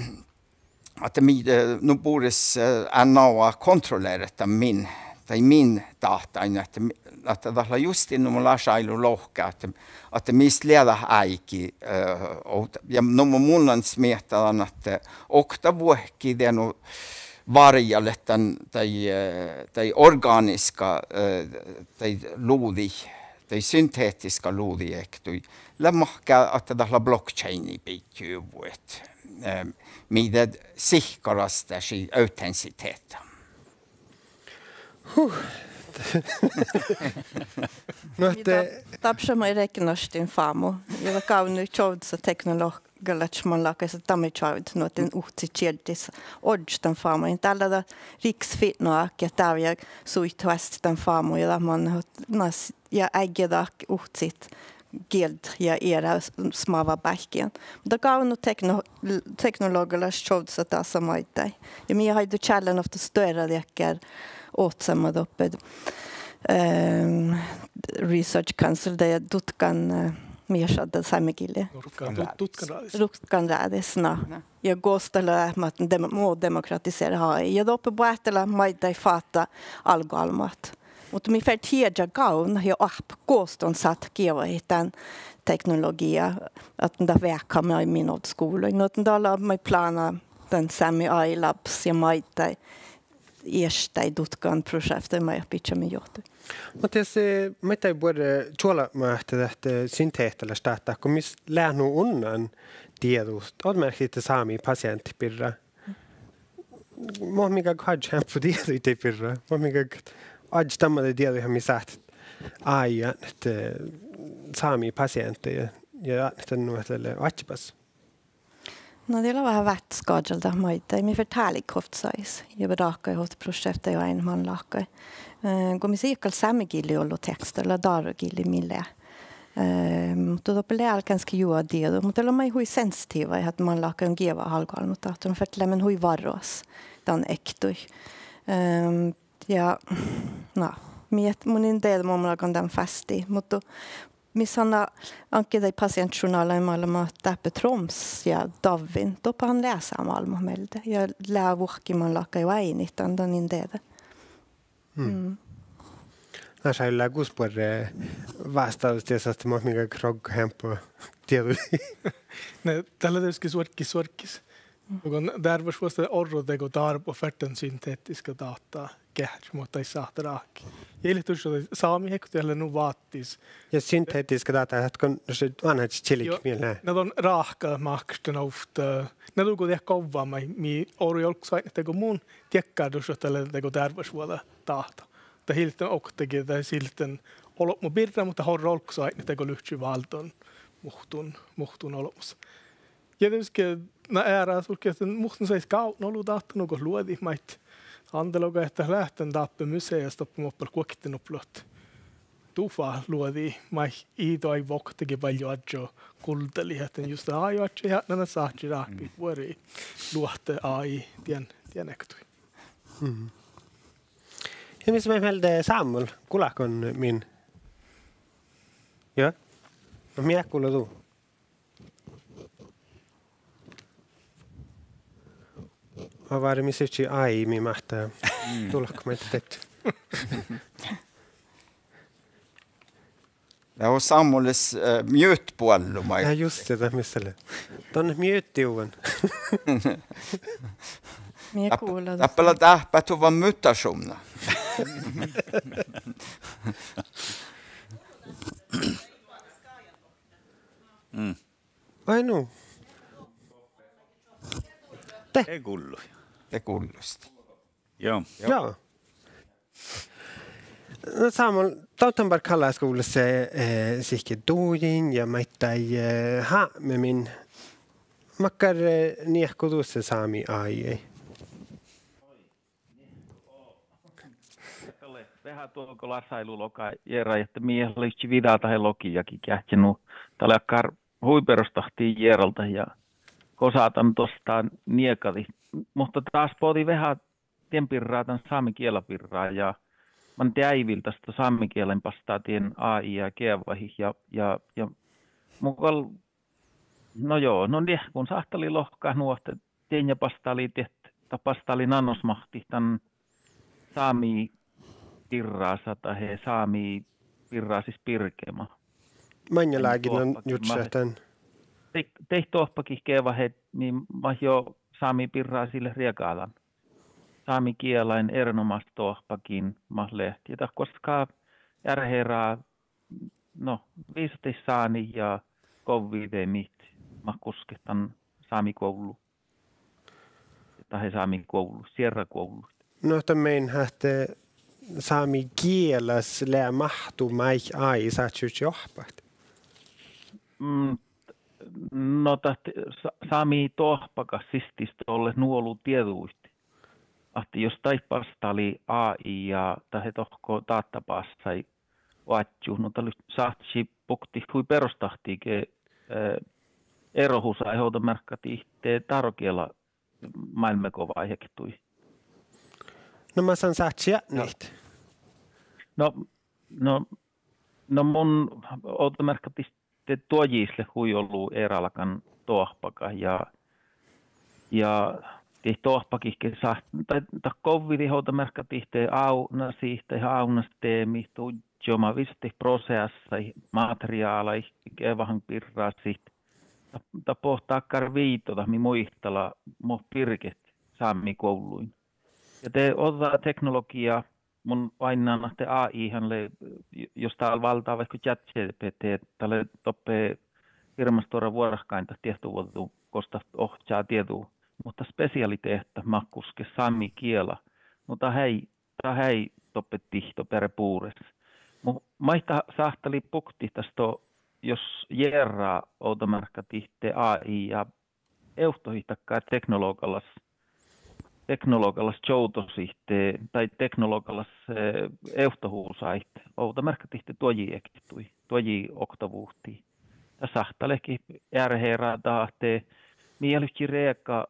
ahte mii, eh, nu bures, eh, ean ná kontrolleret dan min, daid min dáhtaid, ahte, ahte dat lea juste nu mo Láš Áilu lohká, ahte, ahte mis lea dat áigi, eh, ovdal. Ja nu mo mun lean smiehtán ahte oktavuohki dego várjalit dan daid, eh, daid orgániska, eh, daid luđiid, daid syntehttiska luđiid ektui, lea mahkáš ahte dat lea blockchaini bidjejuvvui, eh, mii de sihkkarasttašii autentisitettaa. Huh. Nu ahte dárbbašat maid rekjanaštin fámu ja dat gávdno čuovddas teknologialaččat man láhkai, ahte dat maid čuovdit, nu ahte uhcit čiežžat ožžot dan fámu. Dalle dat riks fitnodaga, dábája suittu oastit dan fámu ja dat manne, nas ja áiggedat uhcit gielda ja eará smávva báikkiin. Muhto gávdno tekno-, teknologialaš čuovddasat dasa maiddái. Ja mii hađaimet čállán ovtta stuorra dakkár ohcama doppe, ehm, Research Council, dat dutkan, eh, mii šaddat sámegillii. Dutkan-, dut-, dutkanráđis. Dutkanráđis, na. Ja gos dat lea, ahte dem-, mo demokratiseret A I. Ja doppe boahtá leat maiddái fátta álgoálbmot. Muhto mii fertet ieža gávdnat ja oahppat gos don sáhttet geavahit dan teknologiija, ahte dat veahká maid min ovddasguvlui. Nu ahte dalle maid plána dan Sámi A I-labas ja maiddái ieštai dutkanprošeavttaid maid bidjat min johtui. Muhto jus, eh, maiddái buorre čuolbma ahte dat, eh, syntehtalaš dáhta, go mis lea nu unnan dieđut, ovdamearkka dihte sámi pasienttat birra. Mo mii galgat oažžut eambbo dieđuid daid birra. Mo mii galgat oažžut dan mat dieđuid, mis sáhttet A I atnit, eh, sámi pasienttat ja, ja atnit dan nu ahte lea oadjebas. Na, dat lea veahá váttis gažaldat maiddái. Mii fertet álgit ovtta sajis ja ráhkadit ovtta prošeavtta ja oaidnit man láhkai. Eh, go mis ii gal sámegillii ollu teaksta, lea dárogillii mii lea. Eh, muhto doppe lea gánske juo dieđut, muhto dat lea maid hui sensitiiva, ahte man láhkai geavahit álgoálbmot dáhta, fertet leamen hui várrugas dan ektui. Ehm, ja, na, mii, mun in dieđe mo mun galggan dan fásttit, muhto mis han aŋkke daid pasientjournálaid mat leat dáppe Troms ja Davvin, doppe han lea sámálbmot mielde ja lea vuohki man láhkai oaidnit dan, dan in dieđe. Mm. Láš Áilu, gus buorre vástádus dies ahte mo mii galgat roggat eambbo dieđuid? Na, dat lea dieđusge suorggis, suorggis. Go dearvvašvuođas orro dego dárbbaš fertet syntehttiska dáhta geahččat mo dat sáhttá ráhkadit. Ja ii leat dušše sámi ektui, dat lea nu váttis. Ja syntehttiska dáhta, ahte go, no, se oaidnit čilget mii lea. Na don ráhkadat mákkáštit ovtta, na dugo diet govva maid mii orui olggos oaidnit dego mun diekkár dušše ahte lea dego dearvvašvuođa dáhta. Dat ii leat dan oktage, dat ii leat dan olbmo birra, muhto orro olggos oaidnit dego livččii váldon muhtun, muhtun olbmos. Ja dieđusge na eará sulkki ahte muhtun sajis gávdno olu dáhta nugo luođiid maid Ánde logai ahte leat dan dáppe museas doppe mo oppal guokte nuppat duffa luođiid maid ii doaivve oktage balljoažžo guldalit ahte jus dat AI oaččui, ja na, na sáhttá ráhkadit buori luohte AI dien, dien ektui. Ja mis maid mielde Sámmol, gullat go min? Ja? No mii eat gula du. Oažžu mis livččii AI mii máhttá dulkot maid dieid. Ja Sámolaš, eh, mjutbuollu maid. Ja just det, dat mis lea. Dan mjutdiuvvan. Mii dáppe lea dáhpáhuvvá mutasjuvnna. Ai nu. De gullui. De gullui. Joo. Joo. Na, Sámol, dovddan bargat allaskuvllas, eh, sihke dujiin ja maiddái, eh, hábmemin. Makkár, eh, niehko duos sámi AI? Veahá duogo lasáilu logai jearai ahte mii eat livččii viđa dahje logi jagi geahčen nu. Dat lea dakkár hui beroštahtti jearaldat ja gosa dan duostan niegadit. Muhto dás bođii veahá dien birra, dan sámegielan birra ja man deaivil dasto sámegielan basttá dien AI ja geavahit ja, ja, ja mun gal No joo, no niehkun sáhttalii lohkat nu ahte dien ja basttalii diet, dat basttalii nanosmahtit dan sámi birrasa dahje sámi birrasis birgema. Mainna lágiin dan jurddašan? Dei-, deit doahpagat geavaheaddjit mii mat jo sámi birrasii leat riegádan. Sámi gielain erenoamáš doahpagiin mat leat. Ja dat guoská earret eará, no, visahttit sániid ja govvidemiid mat gusket dan sámi guovllu. Dahje sámi guovllu, sierra guovllu. No, dat meinat ahte sámi gielas lea máhttu maid AI sáhtášii oahppat? Mm, no dat sa-, sámi doahpagat sistis dolle nu olu dieđuid. Ahte jos daid basttalii AI ja dahje dohko dátabássái oaččut, nu dat lea sáhtášii buktit hui beroštahtti ge, eh, erohusaid ovdamearkka dihte dárogiela máilmmiin go váihektui. No mas han sáhtášii atnit? No, no, no mun ovdamearkka dihte duojis lea hui olu earálgan doahpagat ja, ja dihte doahpagat ge sáht-, dat, dat govvidit ovdamearkka dihte ávdnasiid, ávdnastemit, duddjoma, visahttit proseassaid, materiálaid, geavahan birrasiid. Dat, dat bohte dakkár viidodat mii muitala mo birget sámi guovlluin. Ja de ođđa teknologiija, mun oainnán ahte AIhan lea, jos dál válddá vaikko ChatGPT, dat lea doppe hirbmat stuorra vuorkkáin dat diehttovuođđu gos dat ohččá dieđu, muhto spesialitehta mat gusket sámi giela, nu dat eai, dat eai doppe dihto beare bures. Mu-, maid dat sáhttalii buktit dasto, jos jearrá ovdamearkka dihte AI ja eavttohit dakkár teknologalaš, teknologalaš čovdosihte, dahje teknologalaš, eh, eavttohusaid, ovdamearkka dihte duoji ektui, duoji oktavuhtii. Dat sáhttá leahkit earret eará dat ahte mii eat livččii riega-,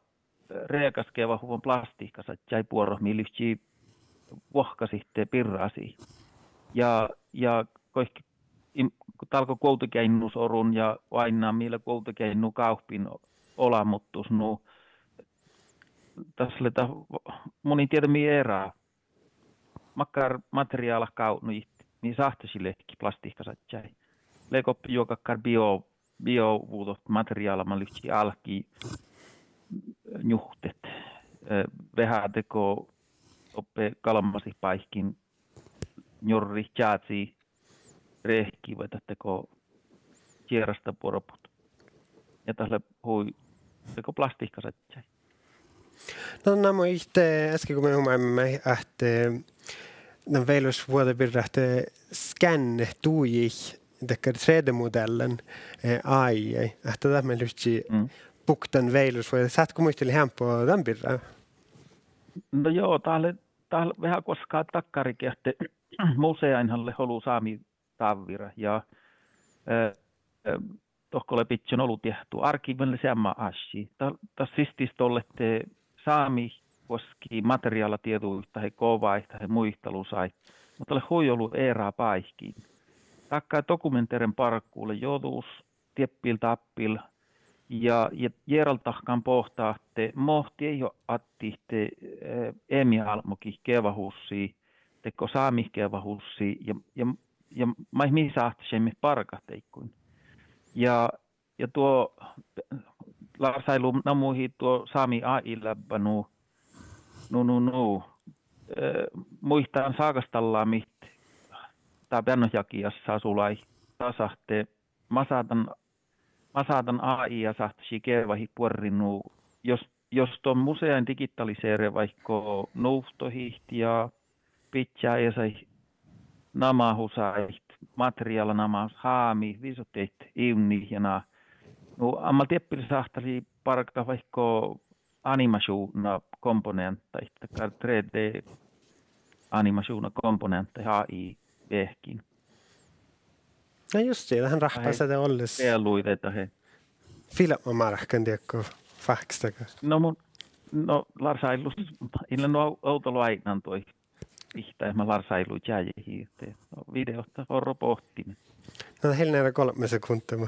riegas geavahuvvon plastihkasažžaid buoret mii livččii vuohkasihte birrasii. Ja, ja goit-, in-, dál go Guovdageainnus orun ja oainnán mii lea Guovdageainnu gávpin olamuttus nu, das lea dat, mun in dieđe mii eará makkár materiálat gávdnojit mii sáhtášii leahkit plastihkasažžaid. Lea goit juo dakkár bio-, biovuđot materiála mat livččii álki njuhtet, eh, veahá dego doppe galmmasit báikkiin njurrit, čázii, riehkii vai dat dego čierastá buorebut. Ja dat lea hui dego plastihkasažžaid. No, na muhto, eh, easka go mii humáimet ahte, eh, dan vejolašvuođa birra ahte, eh, skannet dujii dakkár tre D-modeallan, eh, AI, ahte dat mii livččii buktan vejolašvuođa. Sáhttet go muitalit eambbo dan birra? No joo, dat lea, dat lea veahá guoská dakkáriige ahte museainhan lea olu sámi dávvirat ja, eh, eh, dohko lea bidjan olu diehtu, árkiivvan lea seamma ášši. Dat, dat sistis dolle ahte sámi guoskii materiáladieđuid dahje govaid dahje muitalusaid, muhto lea hui olu eará báikkiin. Dakkár dokumenterien bargu lea jođus, dieppe dáppe, Ja, ja jearaldahkan bohte ahte mo dieid juo attii, eh, eamiálbmogiid geavahussii, dego sámiid geavahussii ja, ja, ja maid mii sáhtášeimmet bargat dieid guin. Ja, ja duo Lars Áilu namuhii duo Sámi A I-leabba nu, nu, nu, nu, eh, muittán ságastallamiid dá beannot jagiassa sulai, das ahte masádan, masádan A I sáhtášii geavahit buorre nu, jos, jos don museain digitaliseret vaikko nuvttohit ja bidjat ja said namahusaid, materiála namahus, hámit, visot diet, ivnnit ja na. Nu, amma dieppe sáhtášii bargat vaikko animašuvdnakomponeanttaid, dakkár tre D animašuvdnakomponeanttaid A I veahkkin. Na just, dat han ráhppá sihke olles bealuide dahje filbmamárkan dego fáhkkestaga. No mun, no Lars Áilu, ii lean nu ovdal oaidnán duoid, ihtá ma Lars Áilu čájehii, ahte no videoid orro bohtime. Na, dat eai lean eará golbma sekundda, ma,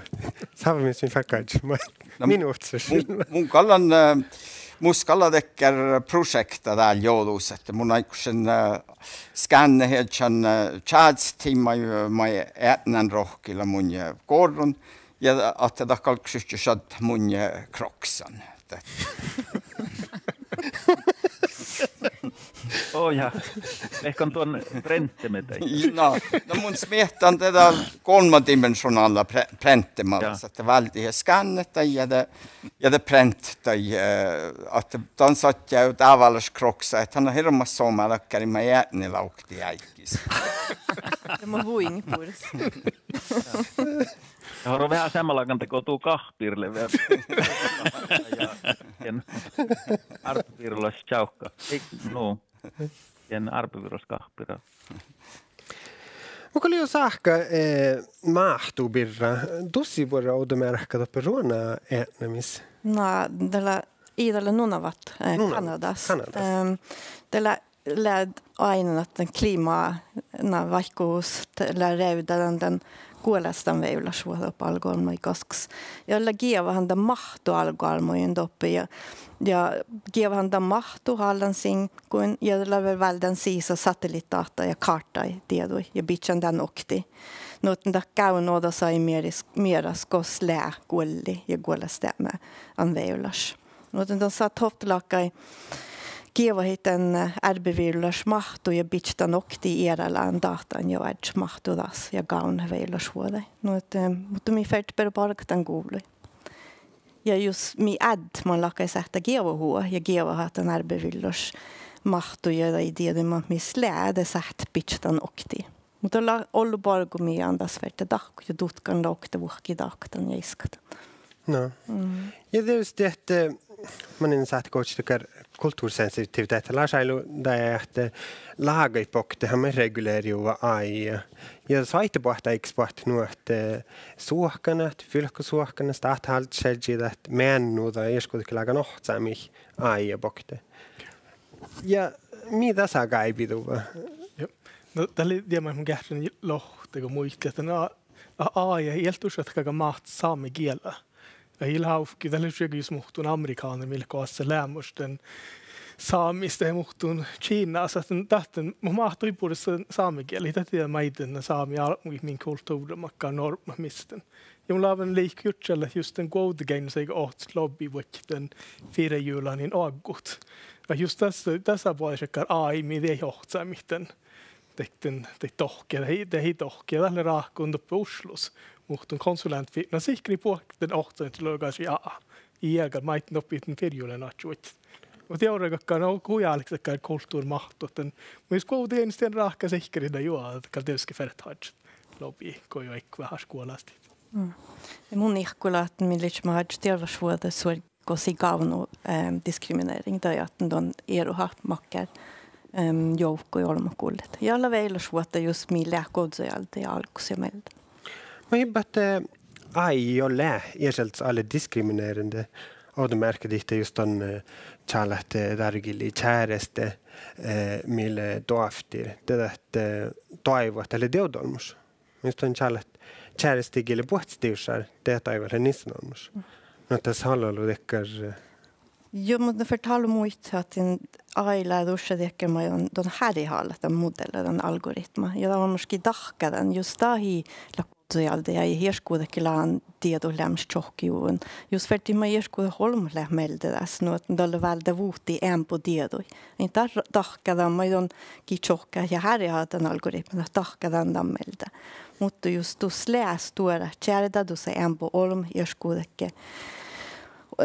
sávvamis mii fertet, ma, na, minuhta mun, mun galgan, eh, mus galgá dakkár prošeakta dál jođus ahte mun áiggošan, eh, skánneheaddjan, eh, čázehttiin maid, maid eatnán rohkila mun, eh, goarrun, ja ahte dat galggašii šaddat mun, eh, Crocsan. Oh ja, leahkit don prenteme daid? Na, na mun smiehtán de dál golmmadimenšunála pre-, prentema, ja, ahte váldit ja skánnet daid ja de, ja de prenttat daid, eh, ahte dan šattai dávalaš Crocsa, ahte han lea hirbmat somá dakkár maid eatni lávktii áiggis. Ja mun vuin bures. Ja orru veahá seammalágan dego du gáhpirle veahá. Ja, ja árbevirolaš čáhkka. Ii, nu, ja árbevirolaš gáhpira. Muhto lei sáhka, eh, máhtu birra. Dussii buorre ovdamearkka doppe ruona eatnamis? Na, dat lea, ii dat lea Nunavut, eh, Nunavut, Kanadas. Kanadas. Ehm, dat lea lea oaidnán ahte dan klima, na, vaikko dat lea rievdan dan, dan guolástanvejolašvuođa doppe álgoálbmogiid gaskkas. Ja lea geavahan dan máhttu álgoálbmogiin doppe ja, ja geavahan dan máhttu hálansiiguin ja dat lea vel váldán sisa satelliittadáhta ja kártadieđuid ja bidjan dan oktii. Nu ahte dat gávdno ođđasai mearis, mearis gos lea guolli ja guolásteapmi dan vejolaš. Nu ahte don sáhtát ovtta láhkai geavahit dan, eh, árbevirolaš máhttu ja bidjat dan oktii earála dan dáhtan ja oažžut máhttu das ja gávdnat vejolašvuođaid. Nu ahte, eh, muhto mii fertet beare bargat dan guvlui. Ja jus mii áddet man láhkai sáhttá geavahuvvot ja geavahat dan árbevirolaš máhttu ja daid dieđuid mat mis lea, de sáhtát bidjat dan oktii. Muhto lea ollu bargu mii ain das ferte dahkkot ja dutkan lea oktavuohki dahkat dan ja iskat dan. No. Mm. Ja dieđusge ahte, eh, manin sáhtát gohčodedje kultursensitivitettat, Lars Áilu, dahje ahte lágait boktehan maid regulerejuvvá AI. Ja soaitá boahtá áiggis boahtit nu ahte, eh, suohkanat, fylkkosuohkanat, stáhtahaldešiedji, dat meannuda iešguđetlágan ohcamii AI bokte. Ja mii dasa gáibiduvvá? Juo. No, dat lei dieđusge maid mun geahččalan lohkat go muittán ahte, na, AI ii leat dušše galggan máhtát sámegiela. Ja ii leat ávki, dat lea hui jus muhtun amerikkánaid mii leat goassege leamaš dan sámmis dahje muhtun Kjinas, ahte dat, dat, mo máhtát bures sámegiela, dat dieđe maid dan sámi álbmogiid min kultuvrra makkár norpmat mis dan. Ja mun láven liikojurddašallat just dan guovdageainnus ahte ohcat lobbivuodjit dan firejulanin oaggut. Ja just dasa, dasa boađe šat AI mii dieid ohcamii dan, dat, dan, dat dohkki, dat ii, dat ii dohkki, dat lea ráhkaduvvon doppe Oslos. Muhtun konsulentfirma sihkkarit buot dan ohcamii logašii, a, ii gal maid doppe dan firejulanin oaččuvuodjit. Muhto dieđusge galgá, no, hui álgit dakkár kultuvrra máhttu dan. Muhto jus guovdageainnus dien ráhkadit sihkkarit dan juo, dat gal dieđusge fertet oažžut lobbiid go juo áiggut veaháš guolastit. Mm. Ja mun iehkat ahte mii leččamet oažžut dearvvašvuođaid suorggis gos ii gávdno, ehm, diskriminering, dahje ahte don earuha makkár, ehm, joavkkuid olbmot gullet. Ja lea vejolašvuohta jus mii leat goddojaldda ja álggos ja mielde. Mun híbben ahte AI ii leat iešalddas ale diskriminerende. Ovdamearkka dihte jus don, eh, čálat, eh, dárogillii čáreste, eh, mii lea doavttir. Dieđát, eh, doaivut dat lea dievdoolmmoš. Jus don čálat čáreste gii lea buohccidivrra, dieđát doaivut lea nissanolmmoš. Na, dat salalu dakkár. Juo, muhto fertet álo muitit ahte AI lea dušše dakkár maid don, don hárihallat dan modealla, dan algoritma. Ja dat olmmoš gii dahká dan, jus dat ii leat guđđojálde ja iešguđetlágan dieđut leamaš čohkkejuvvon. Jus fertet maid iešguđet olbmot leat mielde das, nu ahte dalle váldá vuhtii eambbo dieđuid. Ain dat dahká dan maid don gii čohkkát ja hárihallat dan algoritma, dat dahká dan dan mielde. Muhto jus dus lea stuorát čeardat, dus lea eambbo olbmot iešguđetlága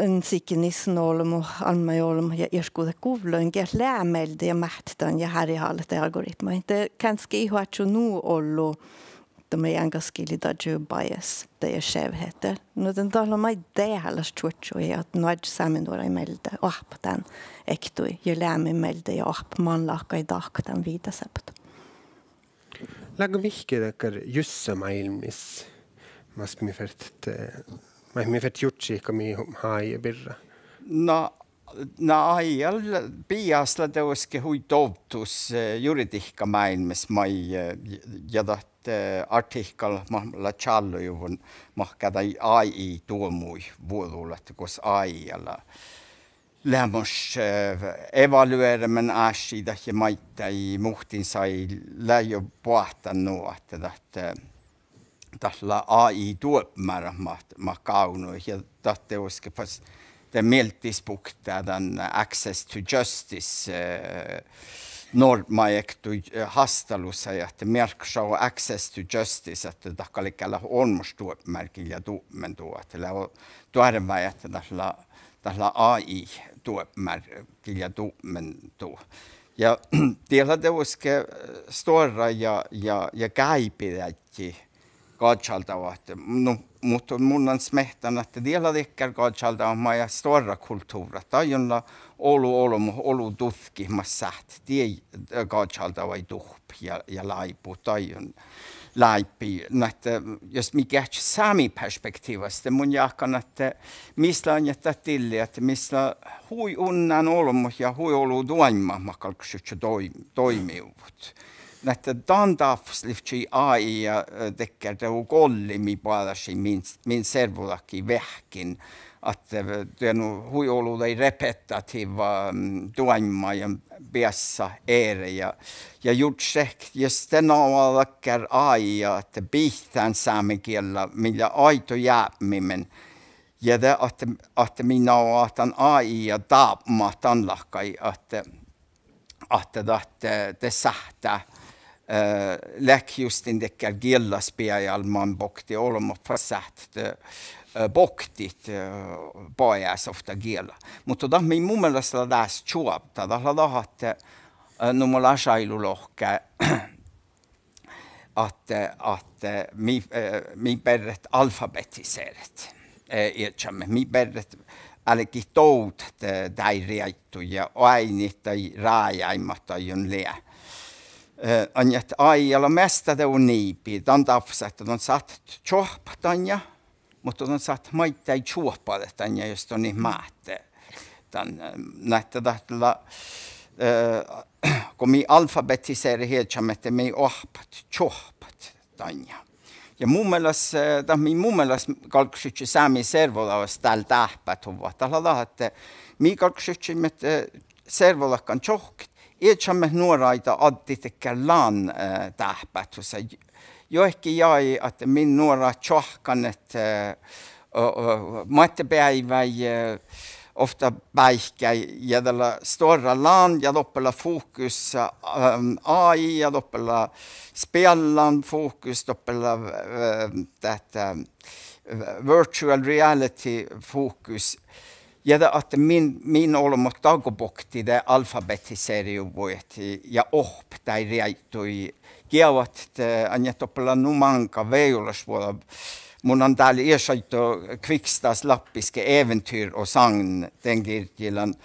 in sihke nissan olbmot, almmái olbmot ja iešguđetlága guvlon, geat lea mielde ja máhttet dan ja hárihallat dan algoritma. De gánske ii oaččo nu ollu, dat maid eanet gaskkas lea dažžu bias, dat skjevhet. Nu ahte dat lea maid dehálaš čuoččui ahte nu oažžut sámi nuoraid mielde, oahppat dan ektui ja leamaid mielde ja oahppat man láhkai dahkat dan viidáseappot. Leago vihkkege dakkár jus máilmmis, mas mii fertet, eh, mas mii fertet jurddašit mii AI birra? Na, na AI lea, bias lea dieđusge hui dovddus, eh, juridihkkamáilmmis maid, eh, ja dat, eh, artihkkalat mat leat čállojuvvon, mahkáš AI doamuid vuođul ahte gos AI lea leamaš, eh, evalueremin áššiid ja maiddái muhtin sajis lea juo boahtán nu ahte dat, eh, dat lea AI doapmár mat, mat gávdnojit ja dat dieđusge fas de mielddisbuktá dan access to justice, eh, norpma ektui, eh, hástalusaid ahte mearkkaša access to justice ahte dat galgá leat olmmoš doapmár gii lea dubmen du ahte lea doarvái ahte dat lea, dat lea AI doapmár gii lea dubmen du. Ja diet lea dieđusge, eh, stuorra ja, ja, ja gáibideaddji gažaldagat, nu, muhto mun lean smiehtán ahte diet lea dakkár gažaldagat maid stuorra kultuvrat, dain lea olu olbmot, olu dutkit mat sáhttet dien, eh, gažaldagii duhppat ja, ja láibut dain láibbi. Nu ahte jus mii geahččat sámi perspektiivvas, de mun jáhkán ahte mis lea ain dat dilli ahte mis lea hui unnán olbmot ja hui olu doaimmat mat galggašit doim-, doimijuvvot. Nu ahte dan dáhpásalivččii AI ja, eh, dakkár dego golli mii boađášii min, min servodahkii veahkkin. Ahte, eh, de nu hui olu daid repetitiivva, mm, doaimma ja beassat eret ja, ja jurddašedje jus de nagoa dakkár AI ahte bihttán sámegiella mii lea aiddo jápmimin. Ja de ahte, ahte mii nagodat dan AI ja dábmat dan láhkai ahte ahte dat, eh, de sáhttá, eh, leat juste dakkár giellaspejálmma bokte olbmot fas sáhttet, eh, boktit, eh, bajás ovtta giela. Muhto dat mii mu mielas lea dás čuovdda, dat lea dat ahte, eh, nu mo leat áilulohká, ahte, ahte mii, eh, mii berret alfabetiseret, eh, iežamet. Mii berret álgit dovdat, eh, dáid reaidduid ja oaidnit daid rájáid mat dain lea. Eh, ain ahte AI lea measta dego niibi, dan dáhpása ahte don sáhttet čuohppat dainna, muhto don sáhttet maiddái čuohpadat dainna jus don it máhte. Dan, eh, nu ahte dat lea, eh, go mii alfabetiseret iežamet, de mii oahppat čuohppat dainna. Ja mu mielas, eh, dat mii mu mielas galggašit sámi servodagas dál dáhpáhuvvat, dat lea dat ahte mii galggašit, eh, servodahkan čohkket, iežamet nuoraide addit dakkár lán, eh, dáhpáhusat. Juohke jagi ahte min nuorat čoahkkanit, eh, o-, o-, moatte beaivái, eh, ovtta báikái, ja dat lea stuorra lán ja doppe lea fokus, ehm, AI ja doppe lea speallán fokus, doppe lea, ehm, dat, ehm, virtual reality fokus. Ja de ahte min, min olbmot dago bokte de alfabetiseret juvvon ja ohppet dáid reaidduid geavahit, eh, ain doppe lea nu máŋga vejolašvuođa. Mun lean dál ieš aiddo Kvikstas lappiske Eventyr og sagn, dan girjji lean,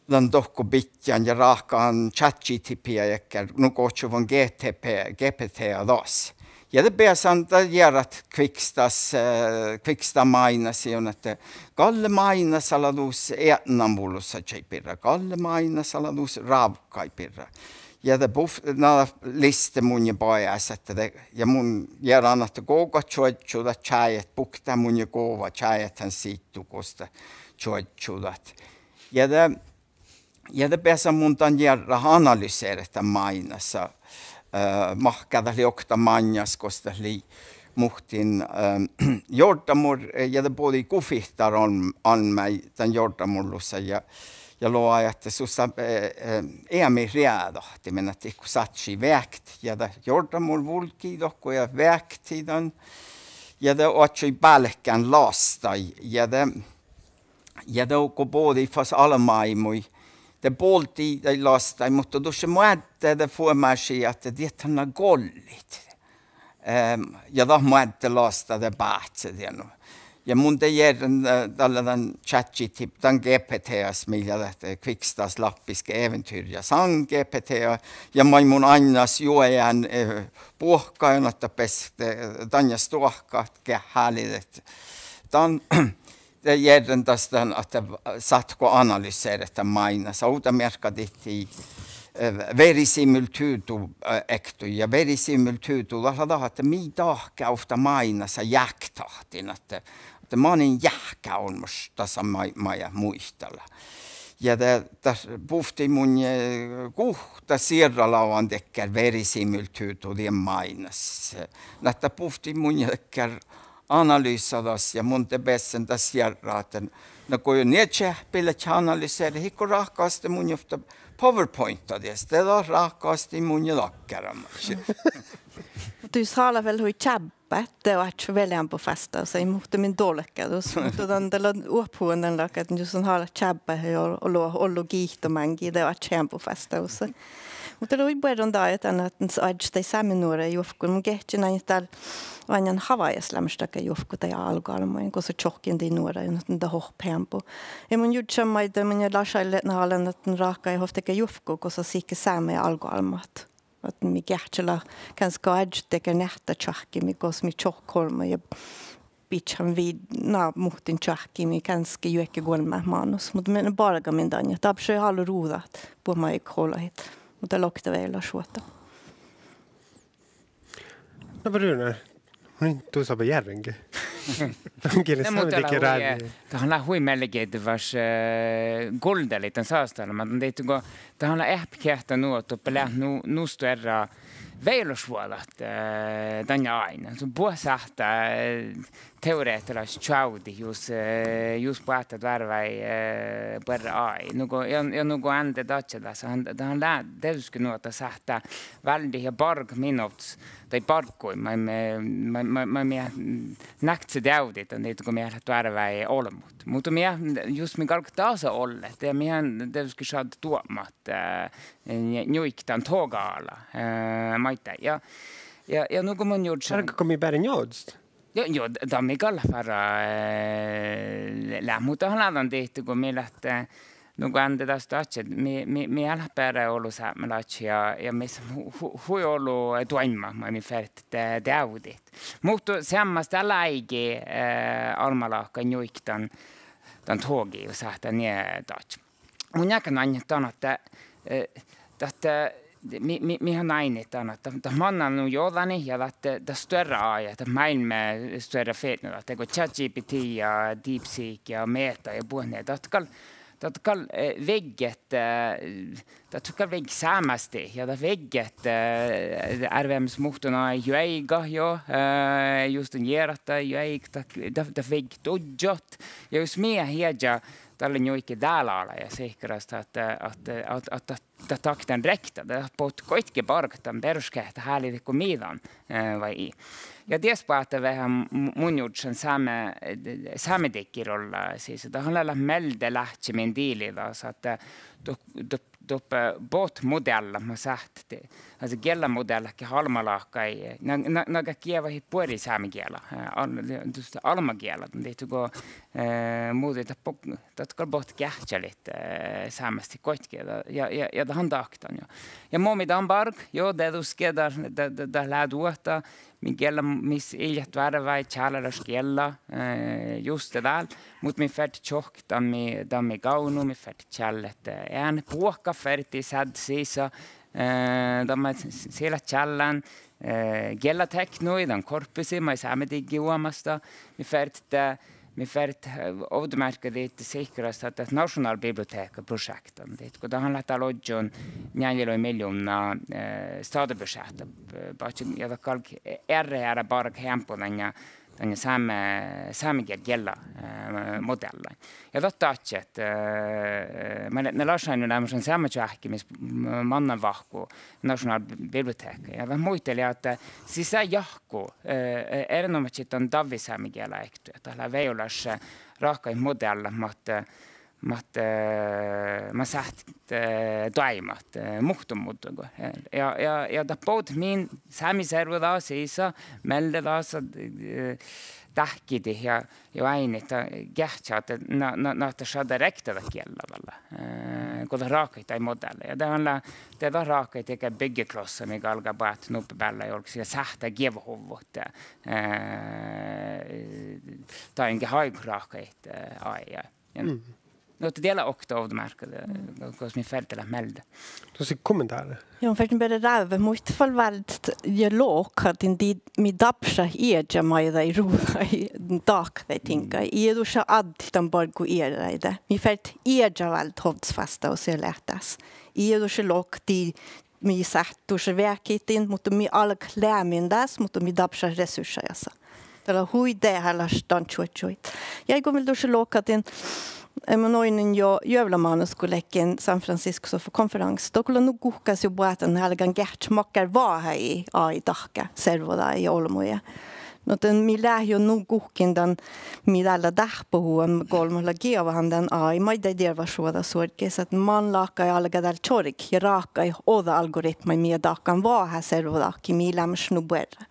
lean dohko bidjan ja ráhkadan ChatGPT-ii dakkár, nu gohčoduvvon GTP, GPT das. Ja de beasan dan jearat Kvikstas, eh, Kvikstad máidnasiin ahte galle máidnasa lea dus eatnanvuolus birra, galle máidnasa lea dus rávkkaid birra. Ja de buf-, na, liste munnje bajás ahte de, ja mun jearan ahte go gal čuožžu dat čájet, buktá munnje gova čájet han sittu gos dat čuožžu dat. Ja de, ja de beasan mun dan jearrat analyseret dan máinnasa, eh, mahká dat lei okta máinnas gos dat lei muhtin, eh, jordamuor, eh, ja de bođii gufihtar alm-, almmái dan jordamuorrasa ja ja logai ahte sus lea, eh, eh, eamit rievdahtimin ahte go sáhtášii veahkehit ja de jordamuor vulggii dohko ja veahkehii dan. Ja de oaččui bálkán lasttaid ja de, ja de go bođii fas almmáimmui, de bolddii daid lasttaid, muhto dušše moadde de fuomášii ahte diet han lea gollit. Ehm, ja dat moadde lasttat de báhce dien. Ja mun de jearren, eh, dalle dan ChatGPT, dan G P T-as mii lea dat, eh, Kvikstads lappiske eventyr ja sann G P T, ja maid mun áinnas juojan, eh, buohkain ahte bes, eh, dainna stoahkat geat háliidit. Dan de jearren das dan ahte sáhttágo analyseret dan máinnasa. Ovdamearkka dihtii, eh, verisimilituđđu, eh, ektui. Ja verisimilituđđu dat lea dat ahte mii dahká ovtta máinnasa jáhketahtin ahte, ahte manin jáhkká olmmoš dasa maid, maid muitala. Ja de, dat buvttii munnje, eh, guhtta sierralagan dakkár verisimilituđđu dien máinnasa. Na dat buvttii munnje dakkár analysa das ja mun de bessen das jearrat ahte, na go jo nie čeahppi ledje analyseret, iigo ráhkadit munnje ovtta PowerPointa dies, de dat ráhkadii munnje dakkáramáš. Muhto jus hálat vel hui čábbát, de oaččut vel eambbo vásttádusaid, muhto min dolkadus, muhto dan dat lea oahpahuvvon dan láhkai ahte jus han hálat čábbát ja ol-, olu, ollu giitu máŋgii, de oaččut eambbo vásttádusaid. Muhto lei buorre dan ahte, ahte oažžut daid sámi nuoraid juovkkuin. Mun geahčen ahte dál oaidnán Hawaiias leamaš dakkár juovkku daid álgoálbmogiin, gosa čohkkin daid nuoraid, nu ahte dat ohppe eambbo. Ja mun jurddašan maid, mun ja Lars Aillet hálan ahte ráhkadit ovtta dakkár juovkku, gosa sihke sámi álgoálbmot. Ahte mii geahččalat gánske oažžut dakkár neahttačoahkki, mii gos mii čohkket olbmot ja bidjat han vii-, na, muhtin čoahkki mii gánske juohke golmmát mánus. Muhto mii bargamin dan, ja dárbbašii álo ruđat buot maid olahit. Muhto lokta vejolašvuohta. Na, Bruno, mun in dusábe jearránge. Mun gii lean sámi dihte ráđi. Dat han lea hui mielenkiihttavas, eh, guldalit dan sásttalma, dan dihte go, dat han lea eahppi geahčča nu ahte doppe leat nu, nu stuorra vejolašvuođat, eh, dan áinnas. Son buot sáhttá, eh, teorehtalaš čoavdit jus, eh, jus boahtá doarvái, eh, buorre A I. Nugo, ja, ja nugo Ánde dadjá das, han, dat han lea dieđusge nu ahte dat sáhttá váldit ja bargat min ovddas daid bargguid maid mii, maid, maid, maid mii, mm, nákse deavdit dan dihte go mii eat leat doarvái olbmot. Muhto mii, jus mii galgat dasa ollet, de mii han dieđusge šaddat duopmat, eh, nju-, njuiket dan toga ala, eh, maiddái. Ja, ja, ja nugo mun jurddašan. Bargat go mii beare njohkadit? Jo, jo, d-, dan mii gal leat beare, eh, leat, muhto han lea dan dihte go mii leat, eh, nugo Ánde das dadjá, mii, mii, mii eat leat beare olu sápmelaččat ja, ja mis hu-, hu-, hui olu, eh, doaimmat maid mii fertet, eh, deavdit. Muhto seammás dat lea áigi, eh, almmaláhkai njuiket dan, dan togi, jus sáhttá nie dadjat. Mun jáhkán oaidnit dan ahte, eh, dat, eh, mii, mii, mii han oaidnit dan ahte dat, dat mannat nu jođánit ja dat, eh, dat stuorra AI, dat máilmmi stuorra fitnat, dat go ChatGPT ja DeepSeek ja Meta ja buot nie, dat gal, dat gal, eh, vigget, eh, dat gal vigget sámástit ja dat vigget, eh, árbemis muhtun AI juoigat jo, eh, jus dan jearat juoigat, dat, dat, dat vigget ožžot. Ja jus mii eat ieža dalle njuiket dál ala ja sihkkarastit ahte, ahte, ahte, ahte dat, dat, dat okta rievtta, dat bohtet goitge bargat dan beroškeahttá háliidit go mii dan, eh, vai ii. Ja dies boahtá veahá m-, mun jurddašan sáme, sámedikki rolla sisa. Dat han lea mielde láhčimin diiliid das ahte, eh, do-, do-, doppe bohtet modeallat mat sáhttet, ahte giellamodeallat geat almmaláhkai, na, na, na geat geavahit buori sámegiela, eh, al-, almmagiela, dan dihte go, eh, muđui dat bo-, dat gal bohtet geahččalit, eh, sámástit goitge, ja, ja, ja dat han dáktan jo. Ja mo mii dan bargat, jo, dieđusge dat, dat, dat, dat lea duohta, mii giella, mis ii leat doarvái čálelaš giella, eh, juste dál, muhto mii fertet čohkket dan mii, dan mii gávdnojit, mii fertet čállet, eh, eanet buohkat fertii sáddit sisa, Eh, dan maid s-, s-, sia leat čállán, eh, giellateknui, dan korpusi maid Sámedigge oastá. Mii fertet, mii fertet, eh, ovdamearkkadeamet sihkkarastit ahte dat našonálbibliotehka prošeakta, dat go dat han leat dál ožžon njealljelogi miljovnna, eh, stáhtabušeahtta, eh, badjel, ja dat galgá earret eará bargat eambbo dan ja dan sáme-, sámegiel-, giella, eh, modeallain. Ja dat dadjá ahte, eh, maid, na, Lars Aindil leamaš seamma čoahkki mis m-, mannan vahku našonálbibliotehka. Ja dat muitalii ahte sii jahku, eh, erenoamážit dan davvi sámegiela ektui, dat lea vejolaš, eh, ráhkadit modeallat mat, eh, mat, eh, mat sáhttit, eh, doaibmat, eh, muhtun muddui go. Ja, ja, ja dat bođii min sámi servodaga sisa, mielde dasa, eh, dáhkidit ja, ja oaidnit, dat geahččá ahte na, na, na dat šaddá rekta dat giella dalle. Eh, go dat ráhkadit daid modeallaid. Ja dat han lea, dat, dat ráhkadit dego byggeklossa mii galgá boahtit nuppi beallái olggos ja sáhttá geavahuvvot, eh, dainge áigu ráhkadit, eh, AI. Ja. Mm. Nu ahte diet lea okta ovdamearkka, eh, gos mii fertet leat mielde. Dossá kommentára. Juo, ferten beare ráveha, muhto fal váldit ja lohkat in dii mii dárbbašit ieža maiddái ruđaid, dahkat diŋggaid. Ii dušše addit dan barggu earáide. Mii fertet ieža váldit ovddasvástádusa ja leat dás. Ii dušše lohkat dii mii sáhttit dušše veahkehit, muhto mii álgit leat min dás, muhto mii dárbbašit resurssat dasa. Dat lea hui dehálaš dan čuožžu. Ja go mii dušše lohkat in, eh, mun oidnen juo juovlamánus go ledjen San Franciscos fas konferánssas. Doppe lea nu guhkás juo boahtán álgán geahččat makkár veahá AI dahká servodaga ja olbmuide. Nu ahte mii leat juo nu guhkkin dan, mii dál lea dáhpáhuvvon, golbmot lea geavahan dan AI maiddái dearvvašvuođa suorggis, ahte man láhkai álgá dál čorget ja ráhkadit ođđa algoritmmaid mii dahkat veahá servodahkii mii leamaš nu buorre.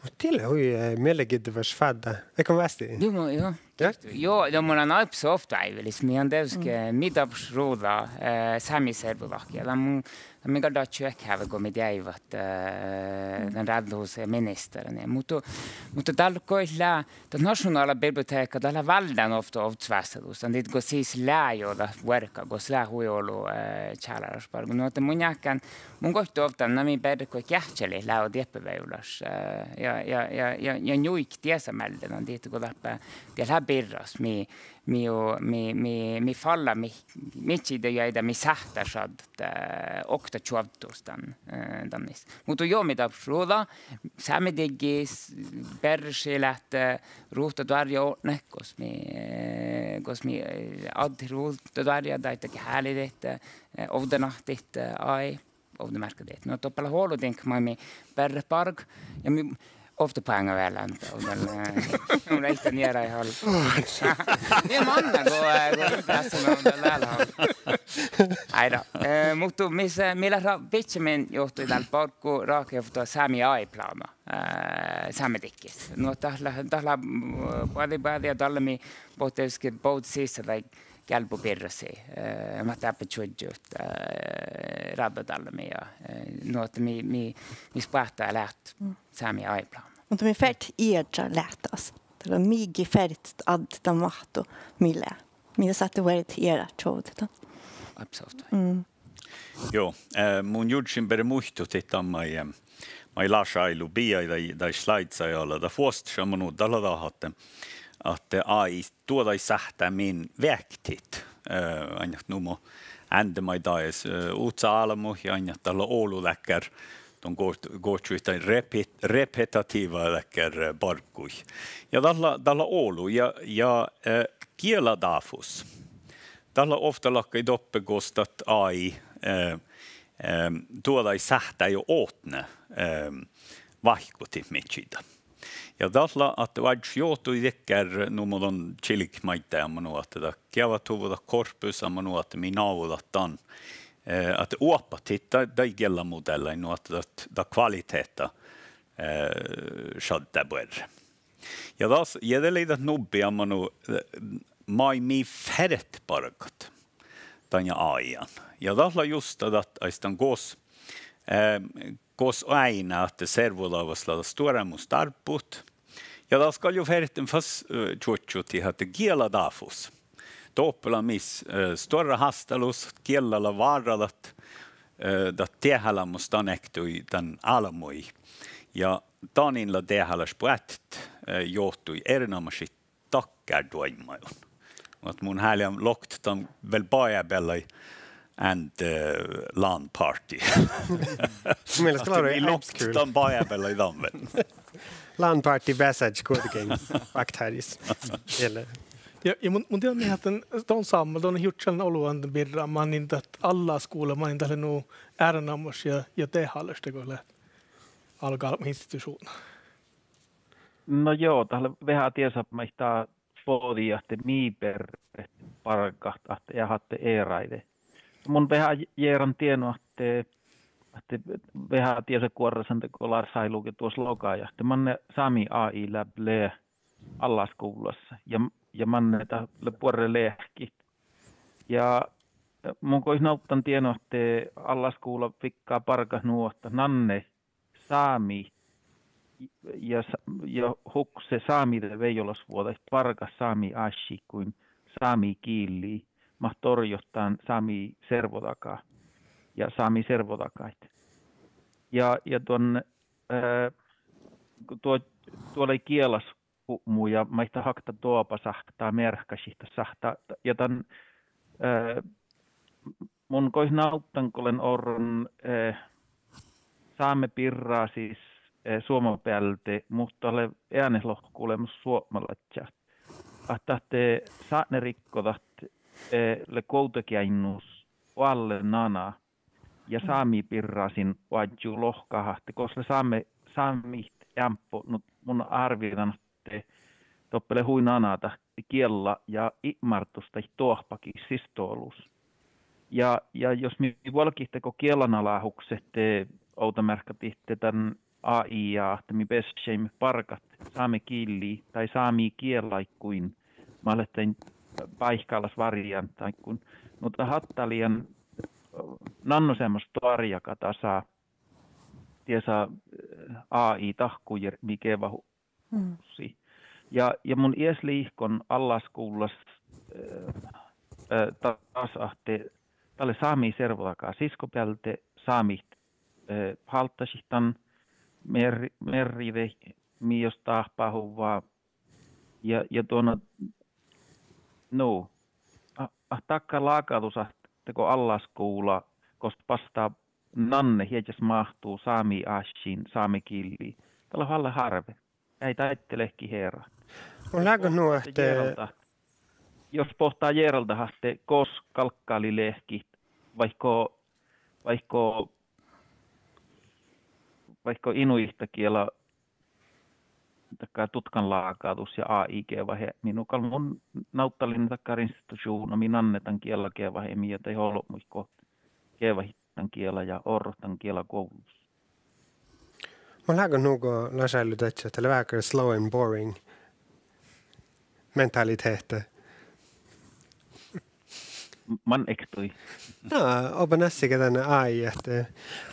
Muhto dat lea hui, eh, miellagiddevaš váddá. Ii go vástá? Juo, mu-, juo. Ja? Juo, ja mun lean áibbas ovtta áivilis, mii han dieđusge, mii dárbbašit ruđa, eh, sámi servodahkii. Ja dat mun, dat mii gal dadjat čuohkehuvvon go mii deaivat, eh, dan ráđđohusa ja ministeren. Muhto, muhto dál go lea, dat našonála bibliotehka, dat lea váldán ovtta ovddasvástádusa, dihte go sis lea juo dat vuorká, gos lea hui olu, eh, čálalaš bargu. Nu ahte mun jáhkán, mun goit ovdal, na mii berret go geahččalit leat dieppe vejolaš, eh, ja, ja, ja, ja, ja njuiket diesa mielde, na dihte go dáppe, diet lea birras, mii, mii, mii, mii, mii fallá, mii, midjiide juoidá, mii sáhttá šaddat, eh, okta čuovddus dan, eh, dan mis. Muhto juo mii dárbbašit ruđa, Sámediggis, berrešii leat, eh, ruđa doarjjá otnet, gos mii, eh, gos mii, eh, addit ruđa doarjjá, daidda ge háliidit, eh, ovddanahtit, eh, AI, ovdamearkka dihte. Nu doppe lea olu diŋggat maid mii berret bargat, ja mii ovtta poaŋŋa vel ovdal, eh, mun lean earáid hal-. Mii manná go, eh, go leat beassan ovdal vel hal-. Áidá. Eh, muhto mis, eh, mii leat ra-, bidjamin juhtumin dál barggu ráhkadit ovtta sámi AI-plána, eh, Sámediggis. Nu dat lea, dat lea, mm, boađi, boađi ja dalle mii bohtet dieđusge bođii sisa daid gealbobirrasiid, eh, mat dáppe čužžut, eh, ráđđadallami ja, eh, nu ahte mii, mii, mii spoahtá leat sámi AI-plána. Muhto mii fertet ieža leat dás. Dat lea mii fertet addit dan máhttu mii lea. Mii sáhttit vuordiid earát čuovdit dan. Absolutt. Mm. Juo, eh, mun jurddašin beare muittuhit dan maid, eh, maid Lars Ailo bijai daid, daid sláiddaid ala. Dat vuosttaš amma nu dat lea dat ahte, ahte AI duođai sáhttá min veahkehit, eh, ain ahte nu mo Ánde maid dajis, eh, uhca álbmot ja ain ahte dat lea olu dakkár, don go-, gohčodit daid repet-, repetitiiva dakkár, eh, bargguid. Ja dat lea, dat lea olu ja, ja, eh, giela dáfus. Dat lea ovtta láhkai doppe gos dat AI, eh, eh, duođai sáhttá juo otne, eh, váikkuhit midjiide. Ja dat lea ahte oažžut johtui dakkár, nu mo don čilget maiddái amma nu ahte dat geavahuvvo, dat korpus amma nu ahte mii nagodat dan, eh, ahte oahpahit daid, daid giellamodeallaid nu ahte dat, dat kvalitehta, eh, šaddá buorre. Ja das, ja de lei dat nubbi amma nu, eh, maid mii fertet bargat dan AI-ii. Ja dat lea just dat, dat aistan gos, eh, gos oaidná ahte servodahkas lea dat stuorámus dárbut. Ja das gal juo ferten fas, eh, čuožžut ahte giela dáfus. Doppe lea mis, eh, stuorra hástalus, giella lea várra dat Eh, dat deháleamos dan ektui dan álbmogii. Ja danin lea dehálaš boahtit, eh, johtu erenoamášit dakkár doaimmaiguin. Muhto mun háliidan loktet dan vel bajásbeallái and, eh, LAN party. Mu mielas dat lea mii loktet dan bajásbeallái dan vel. LAN party beasážit guovdageainnus bakteris. Ja, ja mun, mun dieđán mii ahte don sámmál, don jurddašan olu dan birra, manin dat allaskuvla, manin dat lea nu erenoamáš ja, ja dehálaš dego lea álgoálbmot institušuvdna. No joo, dat lea veahá dieđusge maid dat bođii ahte mii berret bargat ahte, ja ahte earáide. Mun veahá jearan dienu ahte, ahte veahá dieđusge guorrasan dego Lars Hájlóge duos logái ahte manne sámi A I lea, lea allaskuvllas ja, ja manne dat lea buorre leahkit. Ja, eh, mun goit navddán dienu ahte allaskuvla figgaa bargat nu ahte nanne sámi ja s-, ja hukse sámi de vejolašvuođaid bargat sámi áššiiguin, sámi gillii, mat dorjot dán sámi servodaga ja sámi servodagaid. Ja, ja duon, eh, duo, duo lei gielas hupmu ja maid dat okta doabeasáhttá mearkkašit sáhttá, ja dan, eh, mun goit navddán go lean orron, eh, sámi birrasis, eh, Suoma bealde, muhto lea eanet lohku leamaš suopmalaččat. Ahte, ahte sátneriggodat, eh, lea guovdageainnus oalle nana ja sámi birrasin oažžu lohkat ahte gos lea sámi, sámit eambbo, nu mun árvidan ahte doppe lea hui nana dat giella ja ipmárddus daid doahpagiid sisdoalus. Ja, ja jos mii vuolgit dego giellanáláhukset, de ovdamearkka dihte dan A I ja ahte mii beasašeimmet bargat sámegillii dahje sámi gielaiguin, mat leat dan báikkálaš variánttaiguin. Muhto dat attalii nannoseamos doarjaga dasa, dieđusge, eh, A I dahkkojierpmi geavahussii. Ja, ja mun ies liikon allaskuvllas, eh, eh, das ahte dat lea sámi servodaga Siskkobealde, sámit, eh, hálddašit dan mearr-, mearridii mii jos dáhpáhuvvá. Ja, ja duon, nu, a-, ahte dakkár lágadus ahte dego allaskuvla gos bastá nannet iežas máhttu sámi áššiin sámegillii, dat lea oalle hárve. Eai dáidde leahkit earát. Mun lágan nu ahte, Jearaldat, jos bohtá Jearaldat ahte gos galggalii leahkit, vaikko, vaikko, vaikko inuihtagiela dakkár dutkanlágadus ja A I geavaheapmi, nu gal mun navddalin dakkár institušuvdna mii nanne dan giella geavaheami ja de olbmuid go geavahit dan giela ja orrot dan giela guovllus. Mun lágan nu go Lars Hájló dadjá ahte lea veaháš slow and boring mentaliteahta. Man ektui. Na, oba nassiga dan A I ahte,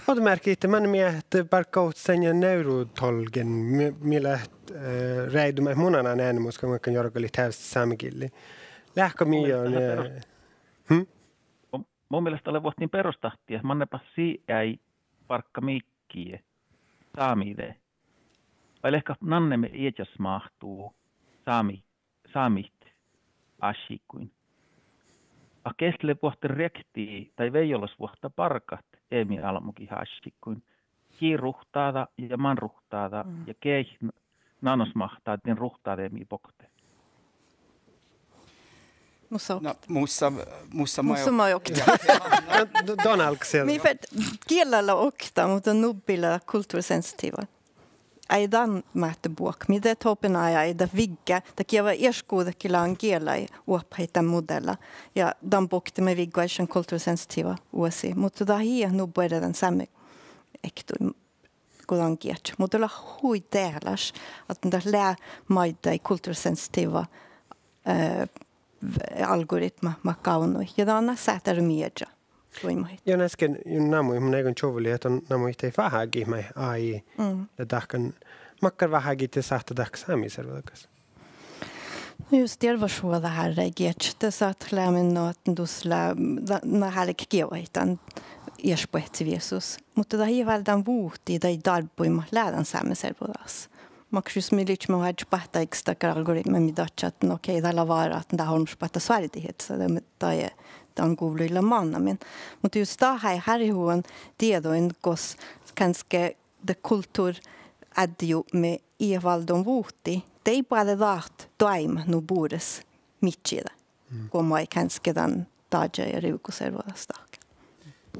ovdamearkka ahte manne mii ahte barggat ovttas dainna neurotolgen, mii, mii leat, eh, reaidu maid mu nanan eanemus go makkár jorgalit heavestit sámegillii. Leat go mii, eh, hm? Mu mielas dat lea vuohtin beroštattii ahte manne bassi eai bargga midjiide sámide. Vai leat go nannemin iežas máhttu sámi, sámit áššiiguin. Ahte ges lea buot riekti dahje vejolašvuohta bargat eamiálbmogiid áššiiguin, gii ruhtada ja man ruhtada ja geaid n-, nanosmahtá din ruhtademii bokte. Muhto, na, muhto, muhto maid okta. D-, don álggus. Mii fertet, giella lea okta, muhto nubbi lea kultursensitiiva. Eai dan máhte buot, mii de doppe eai, eai dat vigge, dat geavai iešguđetlágan giela oahpahit dan modealla. Ja dan bokte maid viggoažžan kultursensitiiva oasi. Muhto dat ii leat nu buorre dan sámi ektui go dan geat. Muhto dat lea hui dehálaš ahte dat lea maiddái kultursensitiiva, eh, algoritma mat gávdnojit. Ja dan sáhttá mieža doaimmahiid. Ja naiske, namuhit, mun áiggun čuovvulit ahte namuhit daid veháhagit maid A I lea dahkan, makkár veháhagit de sáhttá dahkat sámi servodagas. No jus dearvvašvuođa hárrái geat, de sáhtát leat min nu ahte dus lea, na, na álge geavahit dan iešbuohcci viesus. Muhto dat ii leat dan vuhtii daid dárbbuid mat lea dan sámi servodagas. Makkár jus mii livččemet oažžut báhtáiggis dakkár algoritma mii dadjá ahte, no, okei, dat lea várra ahte dat olmmoš boahtá soardit, ahte dat, dat, dan guvlui leat mannamin. Muhto jus dat háijet hárjehugan dieđuin gos gánske de kultuvráddiidupmi ii leat váldon vuhtii, de ii boađe dat doaibmat nu bures midjiide go moai gánske dan dáža ja rivgu servodagas dahkat.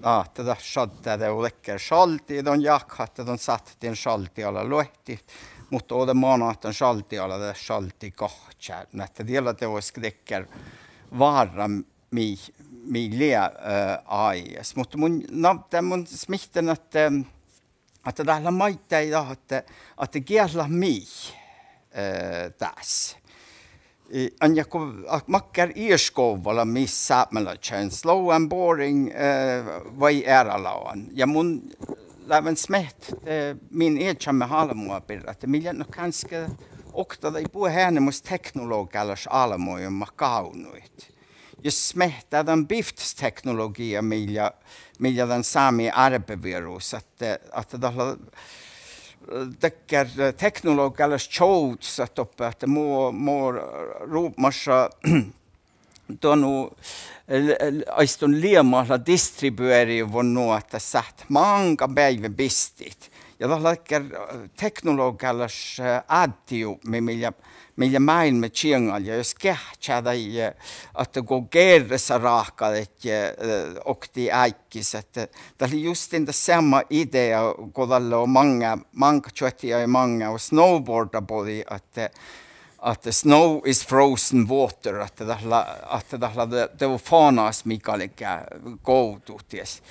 Ahte dat šaddá dego dakkár šaldi, don jáhkká ahte don sáhtát dien šaldi ala luohtit, muhto de manná ahte dan šaldi ala de šaldi gahččá, nu ahte diet lea dego dakkár várra mii, mii lea, eh, áigas. Muhto mun, na, de mun smihtten ahte, ahte dat lea maiddái dat ahte, ahte geat leat mii, eh, dás. I, ain go, ahte makkár iešgovva lea mis sápmelaččain, slow and boring, eh, vai earálagan. Ja mun leaven smiehttat, eh, min iežamet álbmoga birra ahte mii leat nu gánske okta daid buot eanemus teknologalaš álbmogiin mat gávdnojit. Ja smiehttat dan biftas teknologiija mii lea, mii lea dan sámi árbevierus ahte, ahte dat lea dakkár teknologalaš čoavddus ahte doppe ahte mo, mo rupmaša dan nu, eh, aiston liemat lea distribuerejuvvon nu ahte sáhtát máŋga beaivvi bistit. Ja dat lea dakkár, eh, teknologalaš, eh, áddiidupmi mii lea, mii lea máilmmi čieŋal ja jus geahččá daid, eh, ahte go gearrasa ráhkadedje, eh, oktii áiggis ahte dat lea just dat seamma idea go dalle maŋŋá, máŋga čuohti ja maŋŋá go snowboarda bođii ahte, ahte snow is frozen water, ahte dat lea, ahte dat lea de, de fanas mii galgá govdut dies.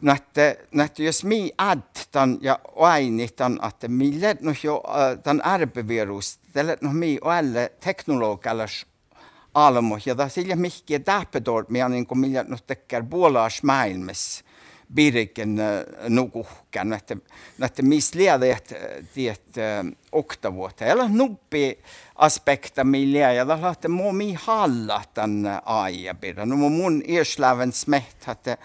Nu ahte, nu ahte jus mii áddet dan ja oaidnit dan ahte mii leat nu jo, eh, dan árbevierus, dat leat nu mii oalle teknologalaš álbmot ja dat ii leat mihkkege dáhpedorpmi, ain go mii leat nu dakkár buolaš máilmmis birgen, eh, nu guhká, nu ahte, nu ahte mis lea diet, diet, eh, oktavuohta. Ja dat nubbi aspekta mii lea, ja dat lea ahte mo mii hállat dan, eh, A I birra. Nu mo mun ieš leaven smiehttat ahte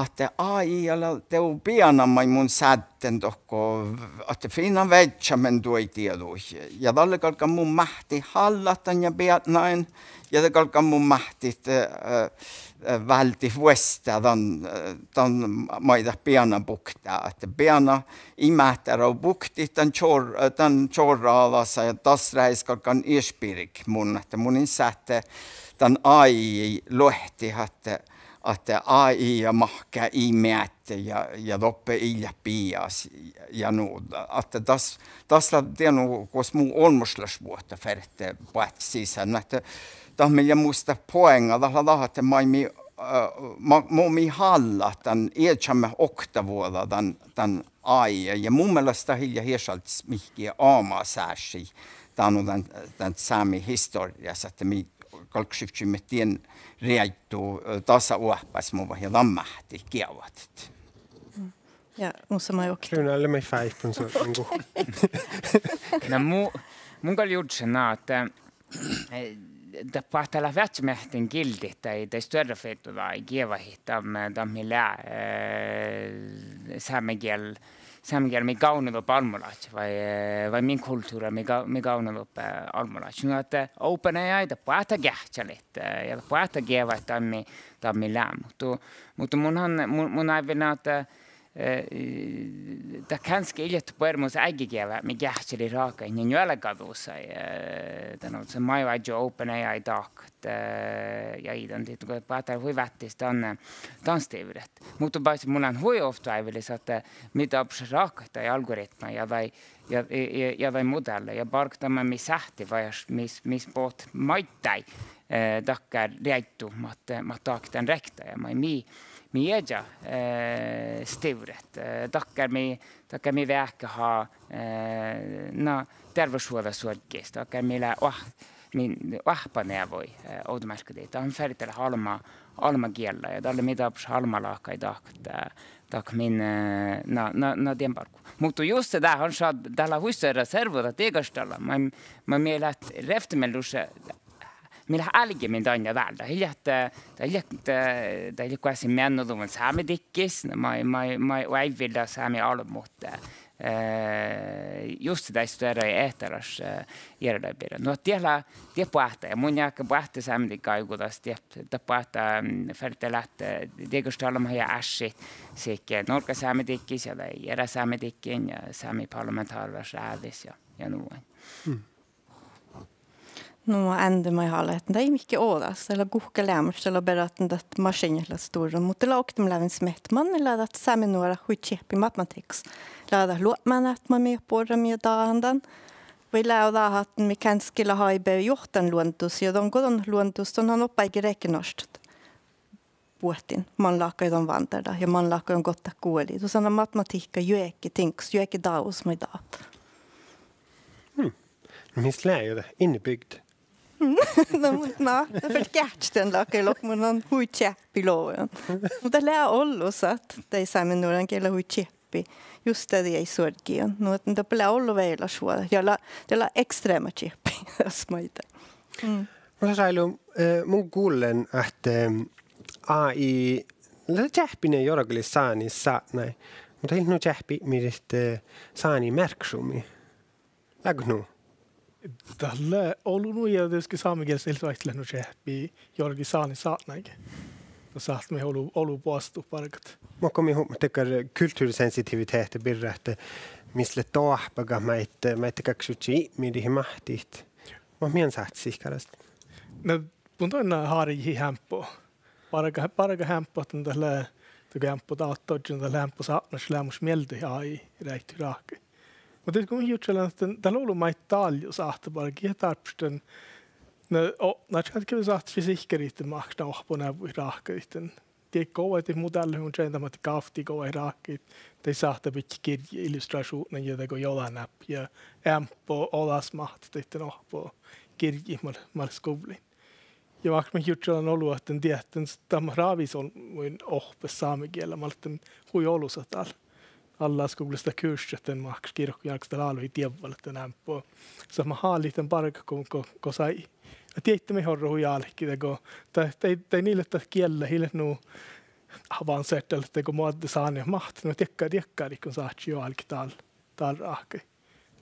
ahte A I lea dego beana maid mun sádden dohko, ahte fiinnan viežžamen duoid dieđuid. Ja dalle galggan mun máhttit hállat dan ja beadnain, ja de galggan mun máhttit, eh, eh, váldit vuostá dan, eh, dan maid dat beana buktá, ahte beana ii máhte ro buktit dan čor-, eh, dan čorra alaša, ja das rájes galggan ieš birget mun, ahte mun in sáhte dan A I luohtit ahte ahte A I ja mahká ii meat ja, ja doppe ii leat bijas ja nu, ahte das, das lea dien nu gos mu olmmošlašvuohta ferte boahtit sisa, nu ahte dat mii lea mus dat poeŋŋa, dat lea dat ahte maid mii, eh, ma-, mo mii hállat dan iežamet oktavuođa dan, dan A I ja mu mielas dat ii leat iešaldis mihkkege amas ášši, dán nu dan, dan sámi historjjás ahte mii galggašivččiimet dien reaiddu, eh, dasa oahpásmuvvat ja dan máhtit geavahit. Ja, muhto ma juo-, Rune, ale mii fáippun su-, nugo. Na mu-, mun gal jurddašan ahte, eh, dat boahtá leat veažžat meahtin gildit daid, daid stuorra firdodagiid geavahit dan, dan mii lea, eh, sámegiel sámegiel mii gávdnedoppe álbmolážis vai, eh, vai min kultuvrra mii ga-, mii gávdnedoppe álbmolážis. Nu ahte, eh, OpenAI dat boahtá geahččalit, eh, ja dat boahtá geavahit dan mii, dan mii lea. Muhto, muhto mun han, mun, mun áiggun ahte, eh, dat gánske ii leat buoremus áiggegeavahit mii geahččalit ráhkadit njuolga dusaid, eh, dan ahte maid oažžu OpenAI dahkat, eh, ja ii dan dihte go boahtá hui váttis dan, dan stivret. Muhto baicca mun lean hui ovtta oaivilis ahte mii dárbbašit ráhkadit daid algoritmaid ja daid, ja, ja, ja daid modeallaid ja bargat dan maid mii sáhttit vajš mis, mis bohtet maiddái, eh, dakkár reaiddu mat, mat dahket dan rievttii ja maid mii, mii ieža, eh, stivret, eh, dakkár mii, dakkár mii veahkeha, eh, na, dearvvašvuođa suorggis, dakkár mii lea oah-, mii oahppaneavai, eh, ovdamearkka dihte. Dat han ferte leat almma, almma giella ja dalle mii dárbbašit almma láhkai dahkat, eh, dahkat min, eh, na, na, na dien barggu. Muhto juste dat han šad-, dat lea hui stuorra servodat diegaš dalle. Maid, maid mii leat rievtti mieluš, eh, mii leat álgit min dainna váldit. Ii leat, dat ii leat, dat ii leat goassege meannoluvvon Sámedikkis, maid, maid, maid oaivvilda sámi álbmot, eh, juste daid stuorra ehtalaš, eh, jearaldagaid birra. Nu ahte diet lea, diet boahtá, ja mun jáhkán boahtá Sámedikki áigodagas, diet, dat boahtá, mm, ferte leat, eh, dieđusge dalle maid áššit sihke Norgga Sámedikkis ja dahje Eará-Sámedikkiin ja Sámi parlamentáralaš ráđis ja, ja nu ain. Nu, ánde maid háliidin, dat ii mihkke ođas, dat lea guhká leamaš, dat lea beare ahte dat mašeainna leat stuorra, muhto dat lea okta lávejin smiehttat, manne lea dat sámi nuorat hui čeahppi matematikkas. Lea dat luopmánet maid mii borramin ja dahan dan. Vai lea dat ahte mii gánske leat áibbas johtan luondus, ja don go don luondus, don han oba áigge rekke noštat buohtin, man láhkai don vándordat ja man láhkai don gottat guoli. Dušše lea matematihkka juohke diŋggas, juohke dávus maid dat. Hm. No mis lea juo dat innebygd? No, mun, na, dat ferte geahččat dan láhkai lohkat, mun lean hui čeahppi logan. Muhto dat lea ollu ahte daid sámi nuorain gii lea hui čeahppi. Juste dat eai suorgi dan. Nu ahte dat lea ollu vejolašvuođa. Ja lea, dat lea ekstrema čeahppi das maiddái. Mm. Mun sáhtášan, eh, mun gullen ahte, eh, A I lea čeahppi jorgalit sáni sátnái, muhto ii leat nu čeahppi mii, eh, sáni mearkkašumi. Leago nu? Dat lea ollu nu ja dieđusge sámegielas ii leat nu čeahppi jorgalit sáni sátnáide. Dat sáhttá mii ollu, ollu boastut bargat. Muhto go mii hupmat dakkár kultursensitivitet birra ahte mis leat doahpagat maid, maid galggašedje ipmirdit ja máhttit. Muhto mii sáhttit sihkkarasta. Na, mun doaivvun hárjehit eambbo. Bargat, bargat eambbo ahte dat lea, dat go eambbo dát ožžon, dat lea eambbo sátnaš leamaš mielde AI reaikkaid ráhkaid. Muhto dieđusge mun jurddašan ahte dat lea ollu maid dál jus sáhttá bargat, ja dárbbaš dan, na, o, na, čakka ge sáhttá sihkkarit máksu oahpponeavvui ráhkadit dan. Dieid govai modeallat, mun čeađen dan mat gávtti govai ráhkaid, daid sáhttá bidjat girjji illustrašuvdnain ja dego jođáneappi ja eambbo ođas máhttit dan oahppo girjjit mat, mat skuvllain. Ja vákkár mii jurddašan ollu ahte diehtit dan s-, dat mat rávisolbmuin ohppet sámegiela, mat leat dan hui olusat dál allaskuvllas dahje kurssat dan máksu girkojárggas dál álo ii dievva leat dan eambbo. Sat mat háliidit dan bargat go, go, gos AI. Ja dieid mii orru hui álki dego, dat, dat, dat ii leat dat giella, ii leat nu avansert, dat lea dego moadde sáni máhttit, nu diekkár, diekkár iigo sáhtášii jo álgit dál, dál ráhkaid.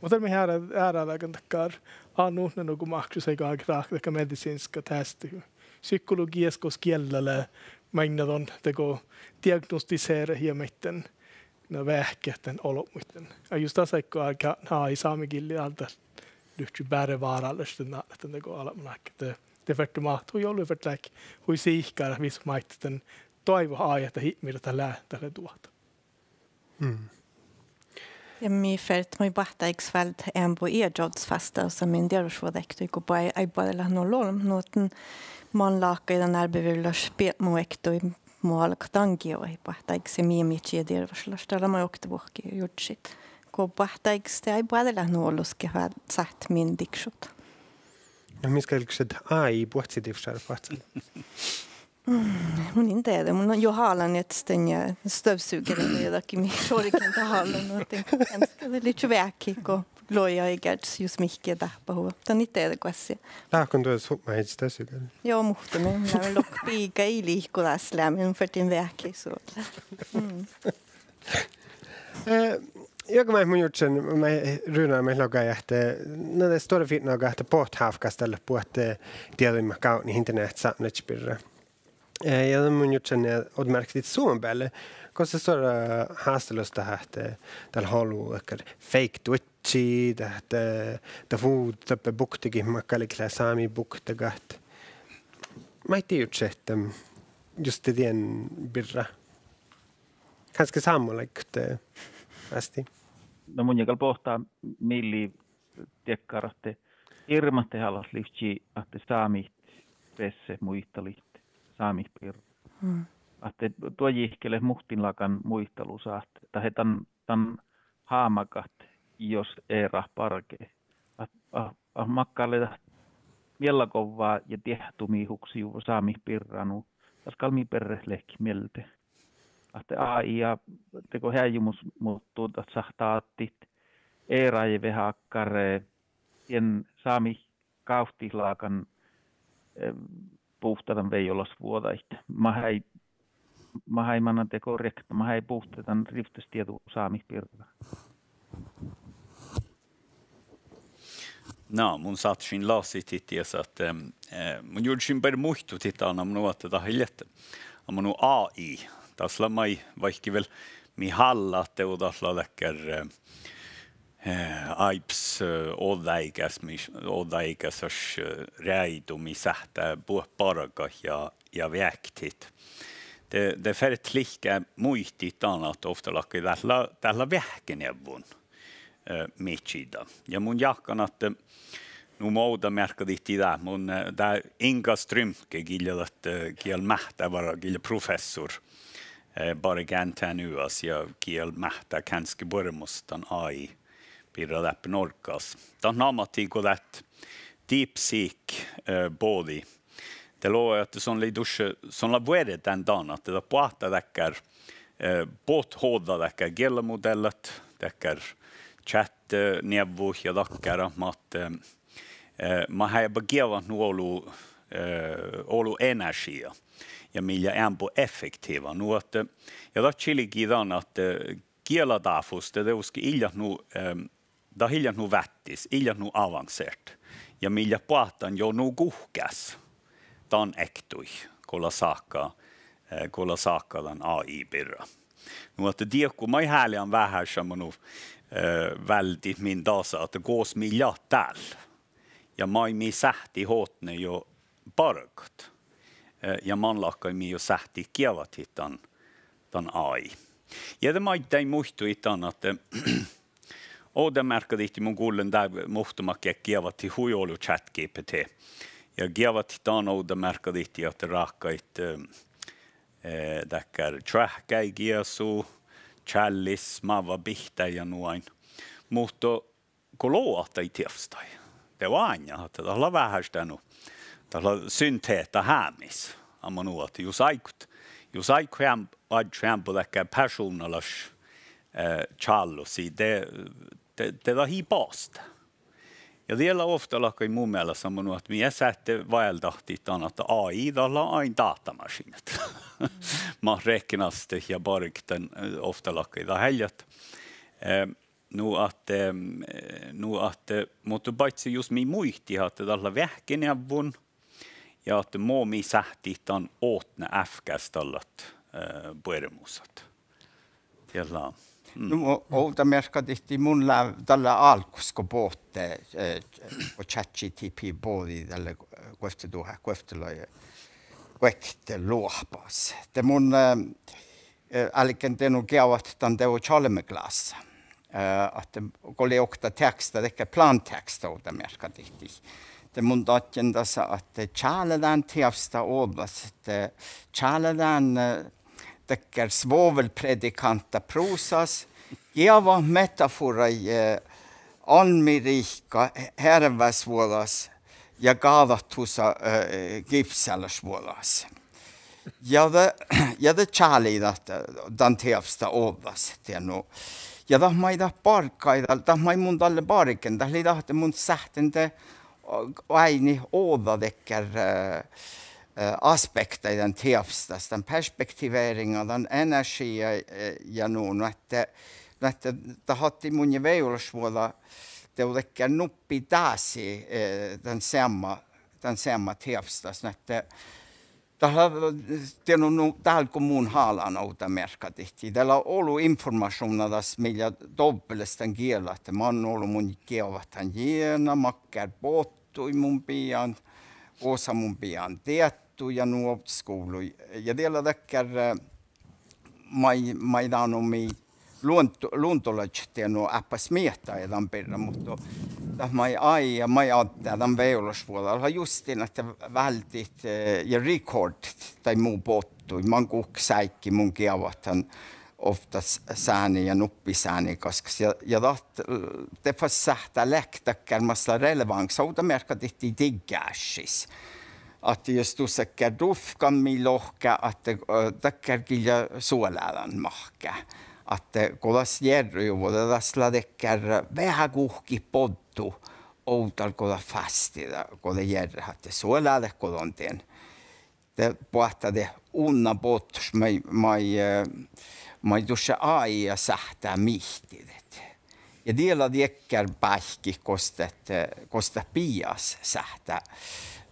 Muhto mii eará, eará dagan dakkár, a, nu, na, nugo máksus áiggi álgit ráhkadit dakkár medisinska testi. Psykologiijas gos giella lea mainna don dego diagnostiseret ja maid dan, na, veahkehit dan olbmuid dan. Ja jus das áigge álgit AI sámegillii dál dat livččii beare váralaš dan, dan dego albma láhkai. De, de ferte máhttit hui ollu, ferte leat hui sihkkárat visot maid dan doaivvut AI ahte ipmirdaga lea, dat lea duohta. Mm. Ja mii fertet maid boahtteáiggis váldit eambbo eažovddasvásttádusa min dearvvašvuođaektui go boa-, áibbas lea nu ollu, nu ahte man láhkai dan árbevirolaš biepmuektui mo álgá dan geavahit boahtteáiggis ja mii, mii čie dearvvašlaš. Dat lea maid oktavuohki jurddašit. Go boahtteáiggis de áibbas lea nu ollu ge vá-, sáhttit min dikšut. No mis galggašet AI buohccodivššára boahccilis? Mm, mun in dieđe, mun jo hálan eanes dan ja støvsugeren ja dakkár mii šorgen dat hálan, nu ahte gánske dat livččii veahkehit go logi áigge jus mihkke dáhpáhuvvá. Dan in dieđe goassege. Láhkai duos hupmat støvsugeren? Jo, muhto mun, mun lohken biigá ii liiko dás leamen, mun ferten veahkehit su. Mm. Eh, juoga maid mun jurddašan, maid Runar, maid logai ahte, na, de stuorra fitnoga ahte bohtet hávkkas dalle buot, eh, dieđuin mat gávdnit interneahttá sápmelaččat birra. Eh, ja dan mun jurddašan, eh, ovdamearkka dihte Suomen beale, gos lea stuorra hástalus dat ahte, eh, dál olu dakkár fake duodji, dat ahte, eh, dat fui dáppe buktegit mat galget leat sámi buktegat. Maid dii jurddašit, em, juste dien birra? Gánske sámmolaččat, eh, Esti? Na mun gal bohten mii lea diekkár ahte hirbmat dehálaš livččii ahte sámit besset muitalit sámit birra. Mm. Ahte duojit gal leat muhtinlágan muitalusa ahte, dat ahte dan, dan hámagat jos eará barge. Ahte, a-, ahte makkár lea dat miella govva ja diehtu mii huksejuvvo sámit birra nu, das gal mii berret lehkit mielde. Ahte AI ja dego heajumot muhtumat dat sáhttá dáhtit earáide veahákkár, eh, dien sámi gávttilágan, eh, bohte dan vejolašvuođaid. Mat eai, mat eai mannan de korrekta, mat eai bohte dan rivttes dieđu sámiid birra. Na, mun sáhtášin lasihit dies ahte, eh, mun jurddašin beare muittuhit dan, ahte mun nu ahte dat ii leat, ahte mun nu A I, das lea maid vaikke vel mii hállá ahte dat lea dakkár, eh, eh, áibbas, eh, ođđaáigas, mis, ođđaáigasaš, eh, reaidu mii sáhttá buot bargat ja, ja veahkehit. De, de ferte liikká muitit dan ahte ovttaláhkai dat lea, dat lea veahkkeneavvun, eh, midjiide. Ja mun jáhkán ahte, eh, nu mo ovdamearkka dihte dat, mun, eh, dat Inga Strümke, gii lea dat, eh, gii lea máhttá várra, gii lea professor, eh, barge N T N U-as ja gii lea máhttá gánske buoremus dan A I birra dáppe Norggas. Dat namattii go dat DeepSeek, eh, bođii. De logai ahte son lei dušše, son lea vuordán dan ahte dat boahtá dakkár, eh, bohtet ođđa dakkár giellamodeallat, dakkár chat-neavvut ja dakkárat, mat, eh, mat eaba geavat nu olu, eh, olu energiija ja mii lea eambbo effektiiva. Nu ahte, ja dat čilgii dan ahte, eh, giela dáfus de dieđusge ii leat nu, eh, dat ii leat nu váttis, ii leat nu avansert. Ja mii leat boahtán juo nu guhkás dan ektui go lea sáhka, eh, go lea sáhka dan A I birra. Nu ahte diekko maid háliidan veháš, ahte nu, eh, váldit min dasa ahte gos mii leat dál. Ja maid mii sáhttit otne juo bargat. Eh, ja man láhkai mii juo sáhttit geavahit dan, dan A I. Ja de maiddái muittuhit dan ahte, eh, ovdamearkka dihte mun gullen dál muhtumat geat geavahit hui olu ChatGPT. Ja geavahit dan ovdamearkka dihte ahte ráhkadit, eh, eh, dakkár čoahkkáigeasu, čállis, mávva bihtáid ja nu ain. Muhto go loahtai teavsttaid, de oaidná ahte dat lea veháš dat nu, dat lea syntehta hámis. Amma nu ahte jus áiggut, jus áiggut eam-, oažžut eambbo dakkár persovnnalaš, eh, čállusii, de, de, de dat ii basta. Ja die lea ovttaláhkai mu mielas amma nu ahte mii eat sáhte váldahit dan ahte A I dat lea ain datamašiinnat. Mat rehkenastet ja barget dan, eh, ovttaláhkai dat eallit. Eh, nu ahte, eh, nu ahte, muhto báiccii jus mii muitit ahte dat lea veahkkeneavvun ja ahte mo mii sáhttit dan otne ávkástallat, eh, buoremusat. Diet lea. Mm. Nu, ovdamearkka dihte mun lea dalle álggus go bohte, eh, go ChatGPT bođii dalle, eh, guovtteduhát guovttelogi-, guokteloahpas. De mun, eh, eh, álgen de nu geavahit dan dego čalmmeklassa. Eh, ahte go lei okta teaksta, dakkár planteaksta ovdamearkka dihte. De mun dadjen dasa ahte čále dán teavstta ođđas, ahte čále dán, eh, dakkár svovelpredikanta prosas, geavahit metaforaid, eh, almmiriikka, hearvásvuođas ja gáđahtusa, eh, gifsálašvuođas. Ja de, ja de čálii dat, dan teavstta ođđas, diet nu. Ja dat maid dat barggai, dat, dat maid mun dalle bargen, dat lei dat ahte mun sáhtán de, o-, oaidnit ođđa dakkár, eh, eh, aspektaid dan teavstas, dan perspektiveringa, dan energiija, eh, ja nu, nu ahte, nu ahte dat attii munnje vejolašvuođa dego dakkár nuppi dási, eh, dan seamma, dan seamma teavstas, nu ahte dat lea, diet nu, nu dál go mun hálan ovdamearkka dihte, dat lea olu informašuvdna das mii lea dovbbeles dan giela, ahte man olu mun geavahan jiena, makkár bottuid mun bijan, gosa mun bijan deattuid ja nu ovddas guvlui. Ja die lea dakkár, eh, maid, maid dán mii luonto-, luondolaččat diet nu áppá smiehttat dan birra, muhto dat maid AI ja maid addá dan vejolašvuođa, dat lea juste ahte váldit, eh, ja recordit daid mu bottuid, man guhkes áiggi mun geavahan ovtta sáni ja nuppi sáni gaskkas. Ja, ja dat, de fas sáhttá leat dakkár mas lea releváns ovdamearkka dihte digáššis. Ahte jus dus dakkár duvkka mii lohká ahte, eh, dakkár gii lea suoládan mahká. Ahte go das jerrojuvvo, de das lea dakkár veahá guhkit boddu, ovdal go dat fástida, go dat jearrat ahte su lea dat go don dien. De boahtá de unna bottoš maid, maid, eh, maid dušše A I sáhttá mihtidet. Ja diet leat dakkár báikkit gos dat, eh, gos dat bias sáhttá,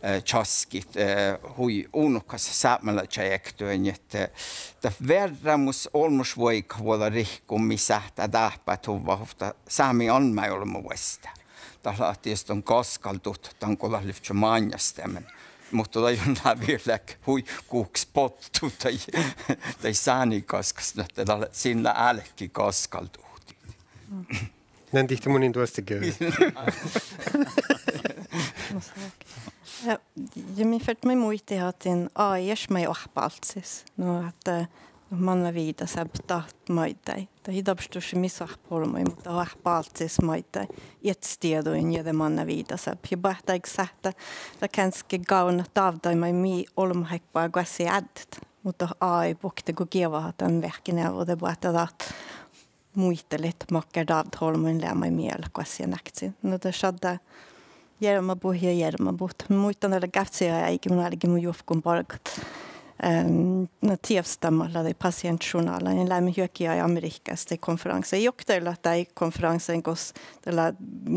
eh, časkit, eh, hui unohkas sápmelaččaid ektui, ahte, eh, dat vearrámus olmmoš vuoigatvuođa rihkku mii sáhttá dáhpáhuvvat ovtta sámi almmái olbmo vuostá. Dat lea dieđus don gaskaldut dan go dat livččii máŋas de, muhto dat ii leat vel hui guhkes bottut daid, daid sániid gaskkas, nu ahte dat lea, sii álki gaskaldut. Dan dihte mun in duostage. Ja, ja mii fertet maid muitit ahte A I ieš maid oahppálccis. Nu ahte, eh, manná viidáseappot dat maiddái. Dat ii dárbbaš dušše mis oahppoolbmuid, muhto oahppálccis maiddái. Iežas dieđuin ja de manná viidáseappot. Ja boahtá áiggi sáhttá dat gánske gávdnat dávddaid maid mii olbmot eat goassege áddet. Muhto A I bukte go geavahat dan veahkkeneavvu, de boahtá dat muitalit makkár dávdat olbmuin lea maid mii eat goassege nákcin. No dat šaddá jearmabut ja jearmabut. Muittán dalle gávcci áigi, mun álgen mu juovkun bargat, ehm, na, tievsttama lea daid pasientjournálaid, ja leimmet juohke Amerihkás daid konferanssaid. Juo, dat lea daid konferanssaid gos dat lea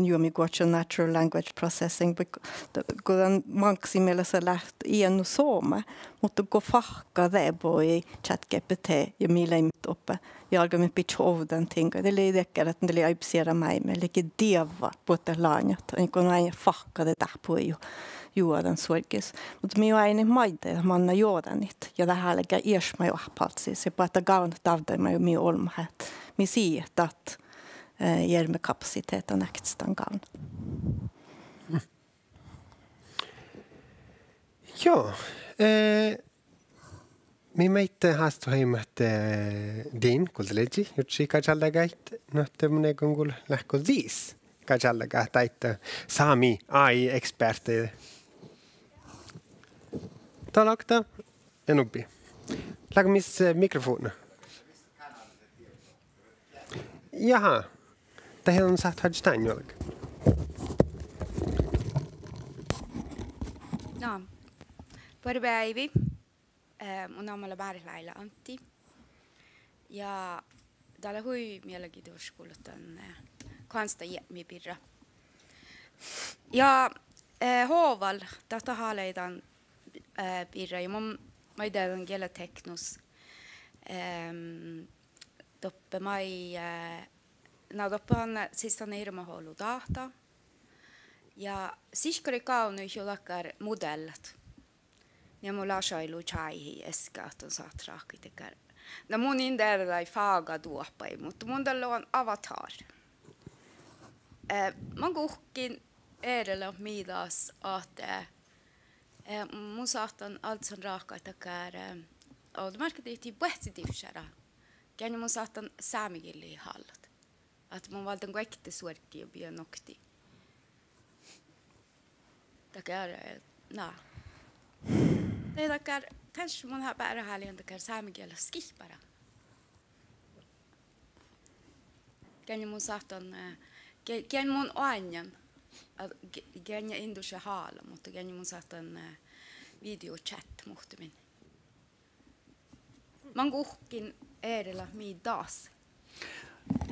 juomi guohčo natural language processing, but go-, go dan máŋgga mielas leat iennu somá, muhto go fáhkka de bođii ChatGPT ja mii leimmet doppe. Ja álggiimet bidjat ovdániid diŋggaid. Dat lei dakkár ahte dat lei áibbas eará máilmmi, lei ge dievva buot dat láňat. Go oaidnit fáhkka de dáhpáhuvvá juo dan suorggis. Muhto mii oaidnit maiddái dat manná jođánit. Ja dat álgá ieš maid oahppálccis. Ja boahtá gávdnat dávddaid maid mii olbmot eat. Mii sii dat, eh, jearmakapassitehta nákcci dan gávdna. Joo, eh, mii maid hástahuimet, eh, din guovllelogii, jurddašit gažaldagat, nu ahte mun eagan gula leat go dis gažaldagat dáidda sámi A I ekspertaide. Dál okta ja nubbi. Leago mis, eh, mikrofovdna? Jaha. Dat ii lean sáhte hažžat dan juolgga. No, buorre beaivi. Eh, mu namma lea Máret Láila Antti. Ja dat lea hui mielenkiitos gullat dan, eh, kohánsdajiepmi birra. Ja, eh, Hoval, dat, dat háliidan, eh, birra ja mun maid dieđán Giellateknus. Ehm, doppe maid, eh, na, doppe han, eh, sis han hirbmat olu dáhta. Ja sihkkarit gávdnojit juo dakkár modeallat. Ja mun lášailu čájehii easka ahte don sáhtát ráhkadit dakkár. Na mun in dieđe daid fágadoahpaid, muhto mun dalle logan avatar. Eh, man guhkkin erenoamážit mii das ahte, eh, mun sáhtán alccan ráhkadit dakkár, eh, ovdamearkka dihte buohcci divššára. Geainna mun sáhtán sámegillii hállat. Ahte mun válddán guokte suorggii ja bijan oktii. Dakkár, eh, na. De dakkár, kanskje mun ha-, beare háliidan dakkár sámegielas skihpára. Geainna mun sáhtán, eh, ge-, geainna mun oažžun, a-, ge-, geainna in dušše hála, muhto geainna mun sáhtán, eh, video chat muhtumin. Man guhkkin eret leat mii das?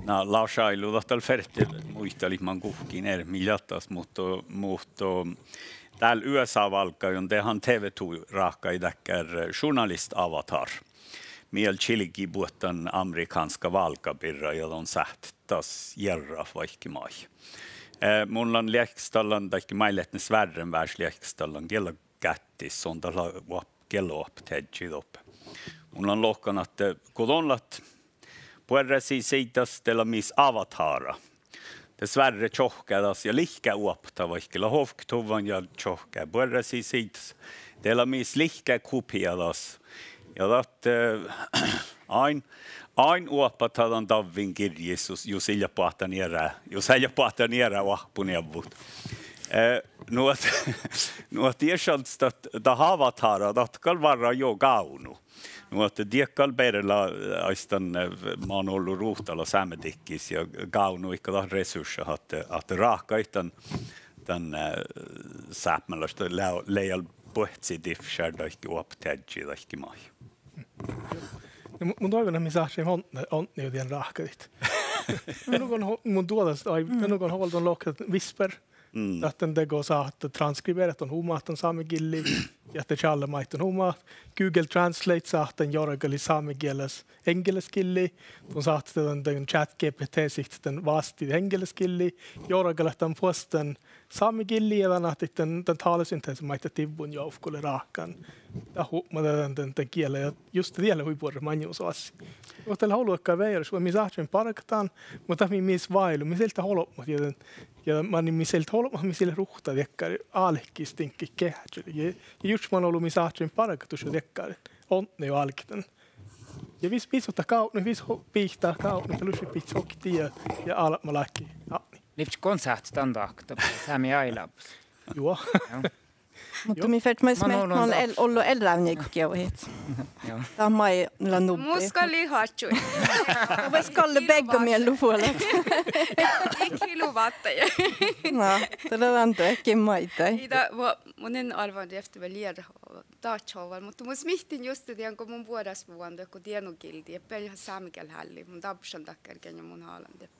Na, lášailu dat dal ferte muitalit man guhkkin eret mii leat das, muhto, muhto dál U S A válggain de han TV två ráhkadii dakkár, eh, journalist avatar. Mii gal čilgii buot dan amerikánska válgga birra ja don sáhtát das jearrat vaikke maid. Eh, mun lean leahkestallan, daidda maid leat Svárren váš leahkestallan giella gáttis, son dat lea oahp-, giellaoahpaheaddji doppe. Mun lean lohkan ahte go don leat buorre sii siiddas, de lea mis avatára. De Svárre čohkká das ja liikká oahpahit vaikke leat ovkketuvvon ja čohkkát buorre sii siiddas. De lea mis liikká kopia das. Ja dat, eh, ain-, ain oahpaha dan davvin girjjis jus, jus ii leat boahtán eará, jus ii leat boahtán eará oahpponeavvut. Eh, nu ahte, nu ahte ieš šaddes dat, dat avatára, dat gal várra juo gávdno. Nu ahte diet gal beare lea, eh, aistan, eh, man ollu ruhtala sámedikkis ja gávdnojit gal dat resurssat ahte, ahte ráhkadit dan, dan, eh, sápmelaš, dat lea, lea buohcci divššár dahje oahpaheaddji dahje maid. No, mu-, mun doaivvun ahte mii sáhtášeimmet odne, odne dien ráhkadit. Mun nugon ho-, mun duođas, ai, mun nugon hovel don lohket Whisper. Mm. Ahte de go sáhtát transkriberat don humat dan sámegillii, ja ahte čálle maid don humat. Google Translate sáhtán jorgalit sámegielas eŋgelasgillii, don sáhtát dan, dan ChatGPT sihtet dan vástidit eŋgelasgillii, jorgalit dan fas dan sámegillii ja dan ahte dan, dan talesyntesen maid dat divvon joavkku lea ráhkadin. Dat hupmat dan, dan, dan giela ja just dat diet lea hui buorre maŋimusoassi. Muhto dat lea olu dakkár vejolaš, go mii sáhtášeimmet bargat dan, muhto dat mii, mis váilu, mis eai leat olbmot, ja dan, ja manne mis eai leat olbmot, mis eai leat ruhta dakkár álkis diŋggaid geahččalit. Ja, ja jurddaš man olu mii sáhtášeimmet bargat dušše dakkár. Odne jo álgit dan. Ja vis, vis oktá gávdnat, vis ho-, bihttá gávdnat, dat lušše bihtet oktii ja, ja álbmotláhkai atnit. Livččii gon sáhttet dan dahkat, sámi áilábas. Juo. Muhto mii fertet maid smiehttat, man ollu eará geavahit. Juo. Dat maid lea nubbi. Mus gal lei háččui. Vel gal lea begge miellu fuolat. Iige ilu váttái. Na, dat lea dan dego maiddái. Ii dat, mun in árvvan rievtti vel eará, dat čoavval, muhto mun smiehttin juste dien go mun buoreasbuvan dohko dienu gildi, ahte beare sámegiel hállii, mun dárbbašan dakkár geainna mun hálan dieppe.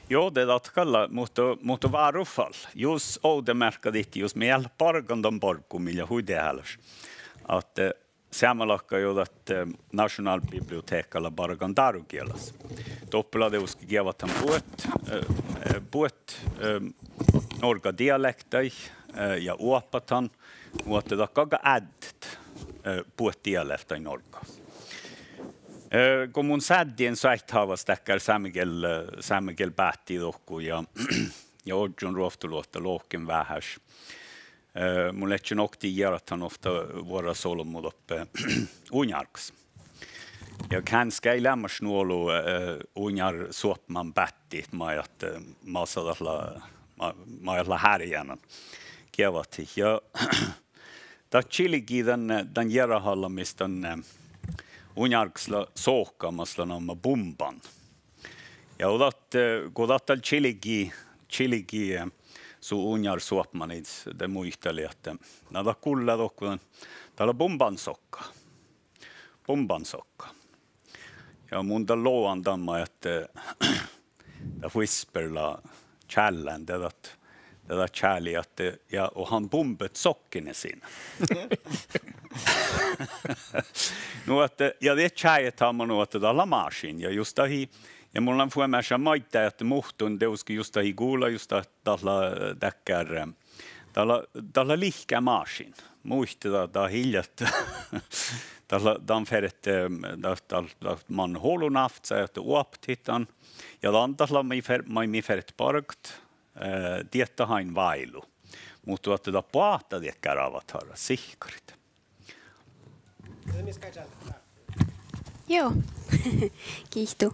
Juo, de dat gal lea, muhto, muhto várruffal, jus ovdamearkka dihte, jus mii eat leat bargan dan barggu mii lea hui dehálaš. Ahte, eh, seammaláhkai juo dat, eh, Našonálbibliotehka lea bargan dárogielas. Doppe lea dieđusge geavahan buot, eh, eh, buot, eh, Norgga dialehktaid, eh, ja oahpahan, nu ahte dat galgá áddet, eh, buot dialehktaid Norggas. Eh, go mun sáddejin soaittáhuvvas dakkár sámegiel, eh, sámegiel báhti dohko ja, ja ožžon ruovttoluotta lohken veaháš. Eh, mun ledjen oktii jearadan ovtta vuorrás olbmo doppe Unjárggas. Ja gánske eai leamaš nu olu, eh, unjársuopman báttit maid ahte, eh, masa dat lea, ma-, maid dat lea hárjánan geavahit. Ja dat čilgii dan, dan jearahallamis dan, eh, Unjárggas lea sohka mas lea namma Bumban. Ja go dat, eh, go dat dal čilgii, čilgii, eh, su unjársuopmaniid, de muitalii ahte, na dat gullá dohko dan, dat lea Bumban sohka. Bumban sohka. Ja mun dal logan dan maid ahte, dat Whisper lea čállán, de dat, de dat čálii ahte, ja, og han bombet sokkene sine. Nu ahte, ja de čájeha man nu ahte dat lea mášiin, ja jus dahje, ja mun lean fuomášan maiddái ahte muhtun dieđusge jus dahje gula, jus dat, dat lea, eh, dakkár, eh, dat lea, dat lea lihkká mášiin. Muitte dat, dat ii leat, dat lea, dan ferte, eh, dat, dat, dat man olu návcca ahte oahpahit dan. Ja dan dat lea mii fer-, maid mii fertet bargat, eh, diehtit ain váilu. Muhto ahte dat boahtá dakkár avatarat, sihkkarit. Juo. Giitu.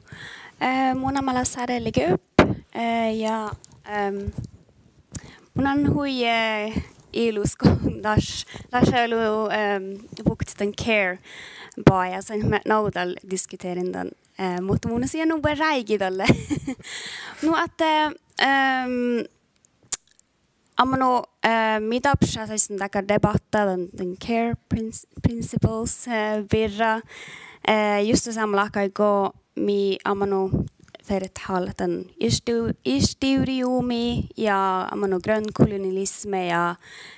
Eh, mu namma lea Sárelli Kaup, eh, ja, ehm, mun lean hui, eh, ilus go daš, dašše olu, ehm, buktit dan care bajás, ahte mun dal diskuteren dan, eh, muhto mun sii nu beare ráigi dalle. Nu ahte, ehm, amma nu, eh, mii dárbbašit dakkár debáhtta dan, dan care princ-, principles, eh, birra. Eh, juste seammaláhkai go mii amma nu fertet hálit dan ieš-, iešdivrihumi ja amma nu grønkolonialisme ja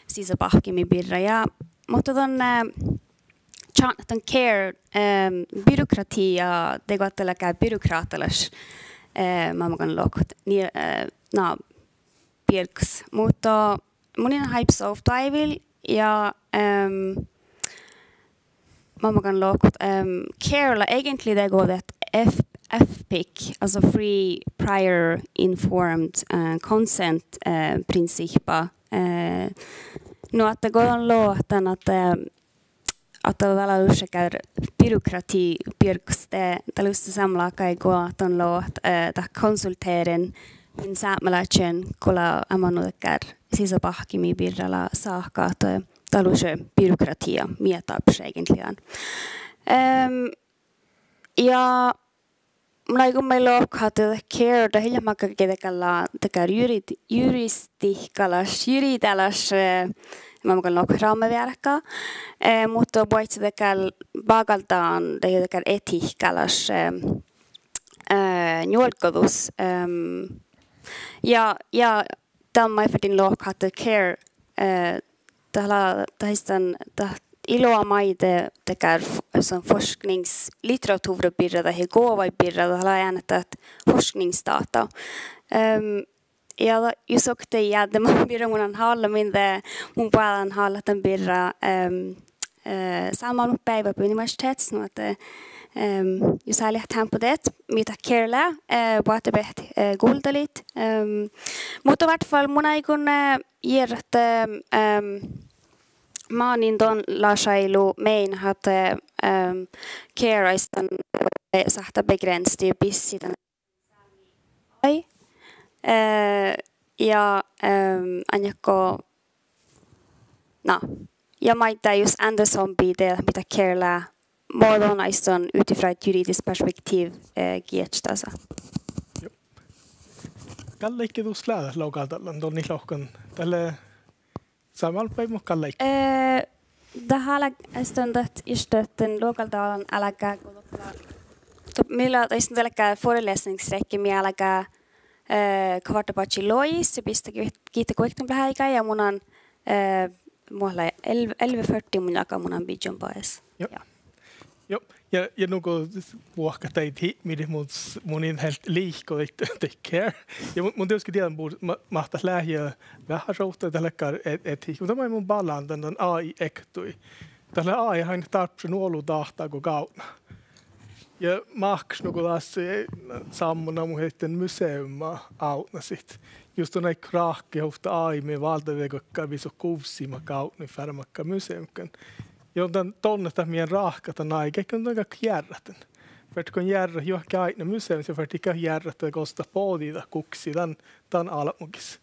sisabahkimi birra. Ja, muhto dan, eh, ča-, dan care, ehm, byråkrati ja dego ahte dat lea byråkratalaš, eh, máŋga lohkat, nie, eh, na, bierggas. Muhto mun in háibbas ovtta oaivil ja, ehm, máŋga lohkat, ehm, care lea egentligen dego dat F-, F P I C, altså free prior informed, eh, consent, eh, prinsippa. Eh, nu ahte go don lohkat ahte, eh, ahte dat lea dušše dakkár byråkrati bierggas, de dat lea juste seammaláhkai go don lohkat, eh, dat konsulteren min sápmelaččain go lea amma nu dakkár sisabahkimi birra lea sáhka ahte dat lea dušše byråkratia, mii dárbbašit egentligen dan. Ehm, ja mun áiggun maid lohkat ahte care, dat ii leat makkár ge dakkár, dakkár juri-, juristihkalaš, juriidalaš, eh, makkár lohkat rámmevearka, eh, muhto buoit dakkár bágaldan dahje dakkár etihkalaš, eh, eh, njuolggadus, ehm, ja, ja dan maid ferten lohkat ahte care, eh, dat lea, dat ii leat, dat ii leat maid dakkár f-, son forskningsliteratura birra dahje govaid birra, dat lea ain dat forskningsdáhta. Ehm, ja dat, jus oktii ádde man birra mun lean hállat, min de, mun boađán hállat dan birra, ehm, eh, sápmelabeaivve Bygningsuniversitets, nu ahte, ehm, jus eat leat heampat, mii dat care lea, eh, boahtá beaivvi, eh, guldalit. Ehm, muhto i vart fall mun áiggun, eh, jearrat, ehm, mánin don lášailu meanen ahte, ehm, care aistan, eh, sáhttá begrensat ja bissii dan AI. Eh, ja, ehm, ain go, na, ja maiddái jus ánde son bidii, mii dat care lea, mo don aistan utifra et juridiskt perspektiv, eh, geahččat dasa. Gal leigga dus leat dat logaldalan don it lohkan. Dalle sápmelabeaivvi mo gal leigga. Eh, dat álg-, aistan dat, ii dat dan logaldalan álgá go doppe, doppe mii lea aistan dálka forelesningsrekke, mii álgá, eh, kvarta báhči logi, ja bistaa gitta guoktenuppelot áigá ja mun lean, eh, muhto elv-, elve førti mun jáhkán, mun lean biddjon baes. Joo. Ja. Joo, ja nugo vuohkat daid hipmidit, mun s-, mun in helt liiko daid, daid care. Ja mun, mun dieđusge dieđán bur-, ma-, mat dat lea ja veahá šovdda, dat lea dakkár e-, etihka. Muhto maid mun balan dan, dan AI ektui. Dat lea AI ain dárbbašan olu dáhta go gávdná. Ja máhkáš nugo das, eh, sámma namuheaddjin museumma ávdnasit. Jus don áiggut ráhkadit ovtta AI mii váldá dego dakkár visot guvssi mat gávdnojit fárremakkár museumkkain. Ja don, don dat mii ráhkadan áigá, go don gal jearrat dan. Fertet go jearrat juohke áidna museumii, fertet gal jearrat gos dat bođii dat guksi dan, dan álbmogis.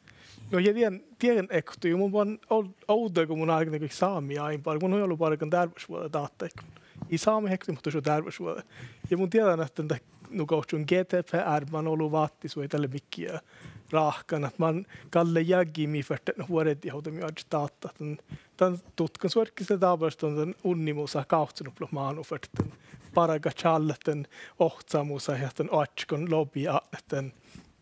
No ja dien, dien ektui, mun bohten o-, ovdal go mun álgen sámi áibbi bargat, mun hui olu bargan dearvvašvuođa dáhta. Ii sámi ektui, muhto šat dearvvašvuođa. Ja mun dieđán ahte dat nugo čun GDPR man olu váttisvuođaid dalle midjiide ráhkadan, ahte man gal jagi mii fertet vuordiid ovdal mii oažžut dáhta dan, dan dutkan suorggis lea dábálaš don, dan unnimusa gávccinuppelot mánu fertet bargat čállet dan ohcamusa ja dan oaččuin lobi atnet dan,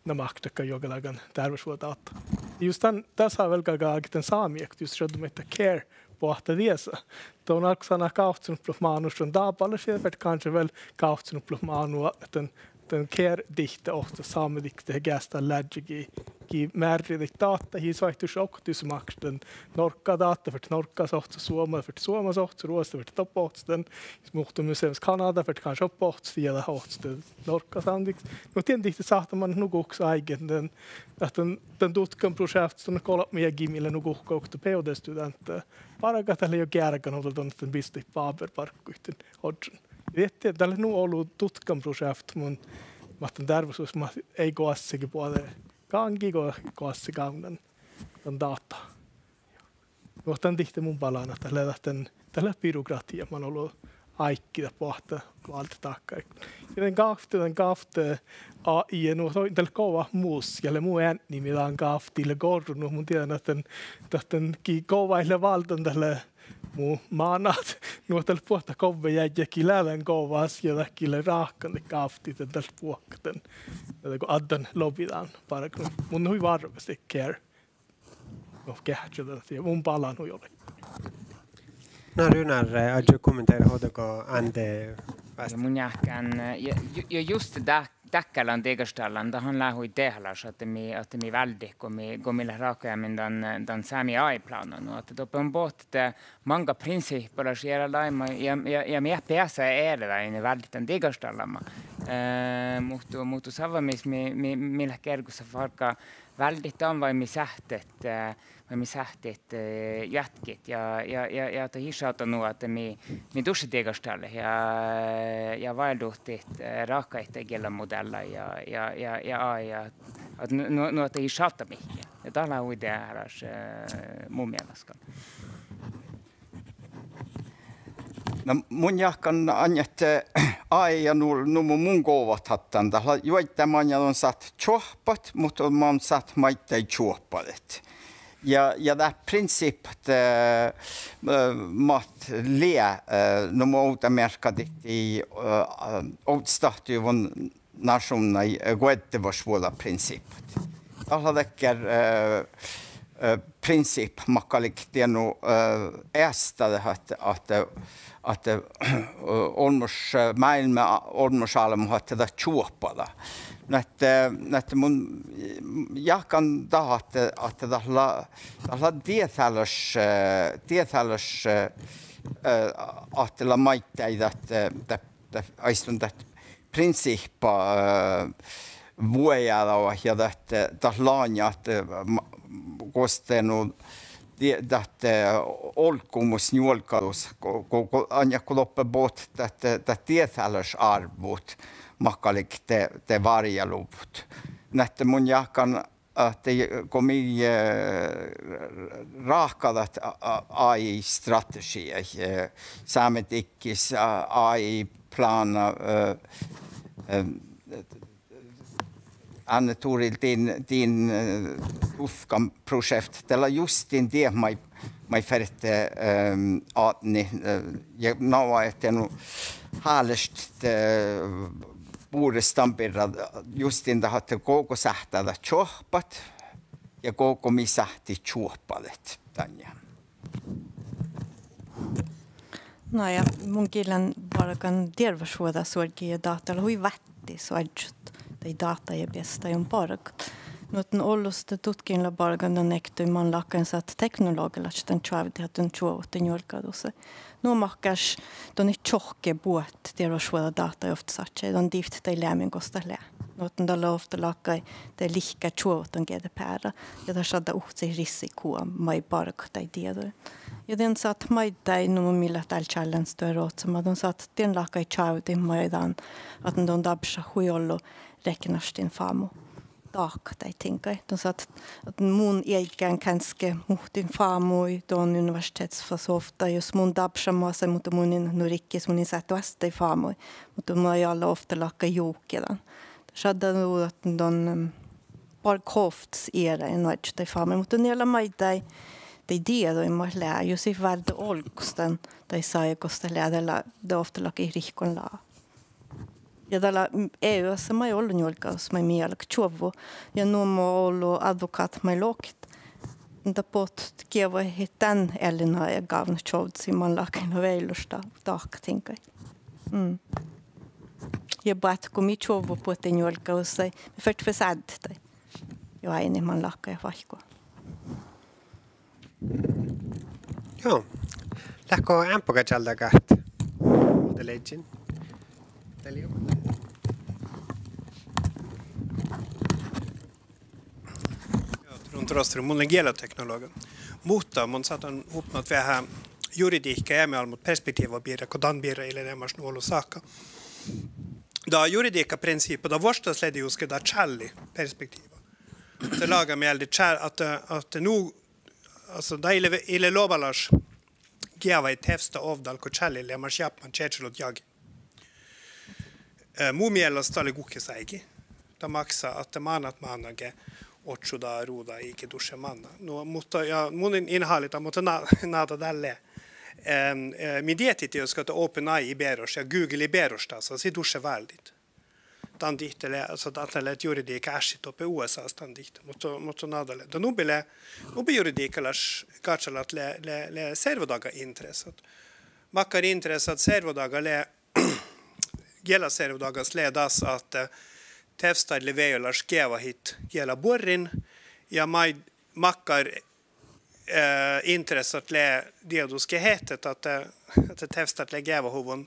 na, máhkáš dakkár juogalágan dearvvašvuođadáhta. Jus dan, dasa velgága dan sámi ektui jus šaddu maiddái care boahtá diesa. Don álggus lea gávccinuppelot mánu šaddan dábálaš ja fertet kanskje vel gávccinuppelot mánu atnet dan, dan care dihte ohcat sámediktet ja geasttá leažža gii, gii mearridit dáhta, ja soaittášii oktii jus máhkáš dan Norgga dáhta, fertet Norggas ohcat Suoma, fertet Suomas ohcat Ruoššas, fertet doppe ohcat dan, jus muhto museummas Kanada, fertet kanskje doppe ohcat ja dat ohcat dan Norggas ávdnadikkas. Nu dien dihte sáhttá man nugo guhkes áigget dan, dan, dan dutkanprošeavtta dan golbma jagi mii lea nugo guhká oktii PhD-studeantta bargat, dat lea juo geargan ovdal don ahte bistit báber bargguid dan ožžon. Dieđusge dat lea nu olu dutkanprošeavtta mun, mat dan dearvvašvuođas mat eai goassege boađe gáŋŋi go goassege gávdnan dan dáhta. Nu dan dihte mun balan ahte dat lea dan, dat lea birokratiija man olu áigge dat boahtá váldit dákkár. Ja dan gávtti, dan gávtti AI, nu dat lea gova mus, ja lea mu eadni mii dan gávtti lea gorrut, nu mun dieđán ahte dan, dat dan gii govaid lea válden dat lea mu mánát, nu dat lea buot dat govve jagi gii lea dan govas ja dat gii lea ráhkadan gávtti dan dat buohkat dan, dego addan lobi dan bargan. Mun hui várra ahte care. No, geahččat dan, ja mun balan hui ollu. Na, Runar, eh, addjot kommentere ovdal go Ánde vástá? Ja mun jáhkán, eh, ja, ja, ja just dat, dakkár lea digaštallan, dat han lea hui dehálaš ahte mii, ahte mii váldit go mii, go mii leat ráhkadeamen dan, dan Sámi AI-plána, nu ahte doppe lea bohtet máŋga prinsihppalaš earálaga ja, ja, ja mii eat beasa earálaga váldit dan digaštallama. Eh, muhto, muhto sávvamis mii, mii, mii leat gergos fargga váldit dan vai mii sáhttit, eh, vai mii sáhttit, eh, joatket ja, ja, ja, ja dat ii šadda nu ahte mii, mii dušše digaštallat ja, ja váldit, eh, ráhkadit giella modealla ja, ja, ja, ja AI, ja, ahte nu, nu, nu ahte ii šadda mihkkege. Ja dat lea hui dehálaš, eh, mu mielas gal. Na, mun jáhkán ain ahte, eh, Ai, ja nu, nu mun, mun govahtán dan. Dat lea juoidá maŋŋá don sáhtát čuohppat, muhto don sáhtát maiddái čuohppadit. Ja, ja dat prinsiippat, eh, eh, mat lea, eh, nu mo ovdamearkka dihte, eh, ovddastáhttujuvvon našuvnnaid, eh, guoddevasvuođaprinsiippat. Dat lea dakkár, eh, eh, prinsiippat makkár lei dieinna, eh, eastadit ahte, ahte, ahte, eh, olmmoš, eh, máilmmi, olmmoš álbmot ahte dat čuohppadit. Nu ahte, nu ahte mun jáhkán dat ahte, ahte dat lea, dat lea dieđalaš, eh, dieđalaš, eh, eh, ahte lea maiddái dat, eh, dat, dat, aistan dat prinsiippa, eh, vuojádagat ja dat, eh, dat lanja ahte, eh, ma-, gos de nu, die-, dat, eh, olggumus njuolggadus, go, go, go, ain go doppe bohtet dat, eh, dat dieđalaš árvvut makkár lei de, de várjjeluvvot. Nu ahte mun jáhkán ahte go mii, eh, ráhkadat a-, a-, A I-strategijaid, eh, Sámi dikkis, a-, A I-plána, eh, eh, Ánne Turil din, din, eh, dutkanprosjekta, dat lea just din diet maid, maid ferte, ehm, atnit, eh, ja na ahte nu hálaštit, eh, bures dan birra, just din dat ahte go, go sáhttá dat čuohppat ja go, go mii sáhttit čuohppadit dan ja. Na ja, mun gal lean bargan dearvvašvuođasuorgi ja dáhta lea hui váttis oažžut daid dáhta ja beasat dain bargat. Nu ahte ollusat dutkan lea bargan dan ektui man láhkai sáhtát teknologalaš dan čoavdit ahte don čuovvut dan njuolggadusaid. Nu makkár don it čohkke buot dearvvašvuođadáhtaid ovttasat, don divttii leamen gos dat lea. Nu ahte dat lea ovtta láhkai de lihkká čuovvut dan GDPR ja dat šaddá uhcit risikoa maid bargat daid dieđuin. Ja dien sáhtát maiddái, nu mii leat dál čállán stuorra ohcama, don sáhtát dien láhkai čoavdit maid dan ahte don dárbbašat hui ollu rekkenaštin fámu dahkat daid diŋggaid. Don sáhtát, ahte mun ieggán gánske muhtin fámuid don universitehtas fas ovtta, jus mun dárbbašan masain, muhto mun in nu rikkis, mun in sáhte oastit daid fámuid, muhto maid gal lea ovtta láhkai juhke dan. Šaddá nu ahte don, em, bargit ovttas earáin oažžut daid fámuid, muhto nie lea maiddái daid dieđuimmat lea, jus it válde olggos dan daid sajis gos dat lea, dat lea, dat ovtta láhkai rihkon lea. Ja dat lea, m-, E U-s maid ollu njuolggadus maid mii galgat čuovvut. Ja nu mo ollu advokáhtat maid lohket, dat bohtet geavahit dán eallináiggávdnat čuovddasiid man láhkai lea vejolaš dahkat diŋggaid. Mm. Ja boahtit go mii čuovvut buot daid njuolggadusaid, mii fertet fas áddet daid. Jo, áinni man láhkai váikkuhit. Juo. Leatgo eambbo čáldagat? Ođđa ledjen. Dál lea. Mun lean gielateknologa. Muhto mun sáhtán hupmat veahá juridihkka ja eamiálbmotperspektiiva birra, go dan birra ii leamaš nu ollu sáhka. Dat juridihkka prinsihppa, dat vuosttaš lea dieđusge dat čálliperspektiiva. Dat lága mielde čál-, ahte, ahte nu, altså, dat ii leat, ii leat lobalaš geavahit teavstta ovdal go čállit leamaš jápmán čiežalogi jagi. Eh, mu mielas dat lea guhkes áigi. Dat maksá ahte mánát mánnage ožžo dat ruđa iige dušše manná. Nu, muhto ja mun in, in hálit, muhto na-, nagosa dalle. Em, eh, mii dieđit dieđusge ahte OpenAI ii beroš ja Google ii beroš dasa, sii dušše váldit. Dan dihte lea, altså, dat lea juridihka áššit doppe U S A-s dan dihte, muhto, muhto nagosa lea. Dan nubbi lea, nubbi juridihkalaš gažalat lea, lea, lea servodaga interessat. Makkár interessat servodaga lea, gielaservodagas lea das ahte, eh, teavsttaid lea vejolaš geavahit gielabuorrin ja maid makkár eh, interessat lea dieđusge ahte, ahte, ahte teavstat lea geavahuvvon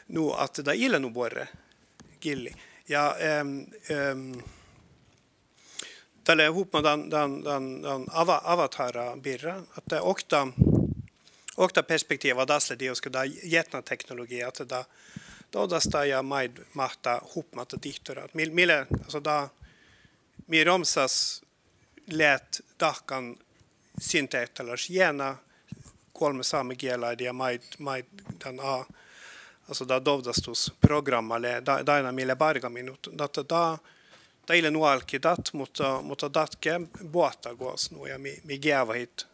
nu ahte dat ii leat nu buorre gilli. Ja, em, em, dat lea hupmat dan, dan, dan, dan ava-, avatára birra, ahte okta, okta perspektiiva das lea dieđusge dat jietnateknologiija, ahte dat, dat, dat ja maid máhttá hupmat dihtorat. Mii, mii lea, altså dat, mii romssas leat dahkan syntehtalaš jiena, golmma sámegielaid ja maid, maid dan a-, altså dat dovddastusprográmma lea, da-, dainna mii lea bargamin, nu ahte dat, dat ii lean nu álki dat, muhto, muhto dat ge boahtá goas nu ja mii, mii geavahit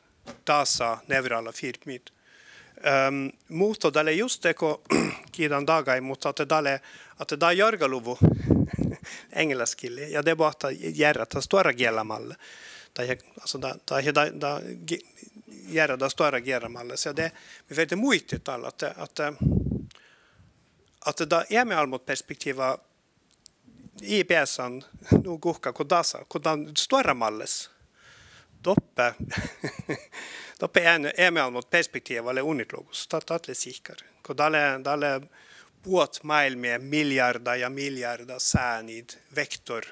dasa nevrálafirmmiid. Ehm, muhto dat lea just dego gidan dagai, muhto ahte dat lea, ahte dat jorgaluvvo eŋgelasgillii, ja de boahtá jearrat dat stuorra giellamálle. Dat, altså dat, dat, dat, dat ge-, jearrat dat stuorra giellamálle. Ja de, mii fertet muitit dal ahte, ahte, ahte dat eamiálbmotperspektiiva ii beasan nu guhká go dasa, go dan stuorra málles. Doppe, doppe eami-, eamiálbmotperspektiiva lea unnitlogus, dat, dat lea sihkkar. Go dat lea, dat lea buot máilmmi miljárda ja miljárda sániid vektor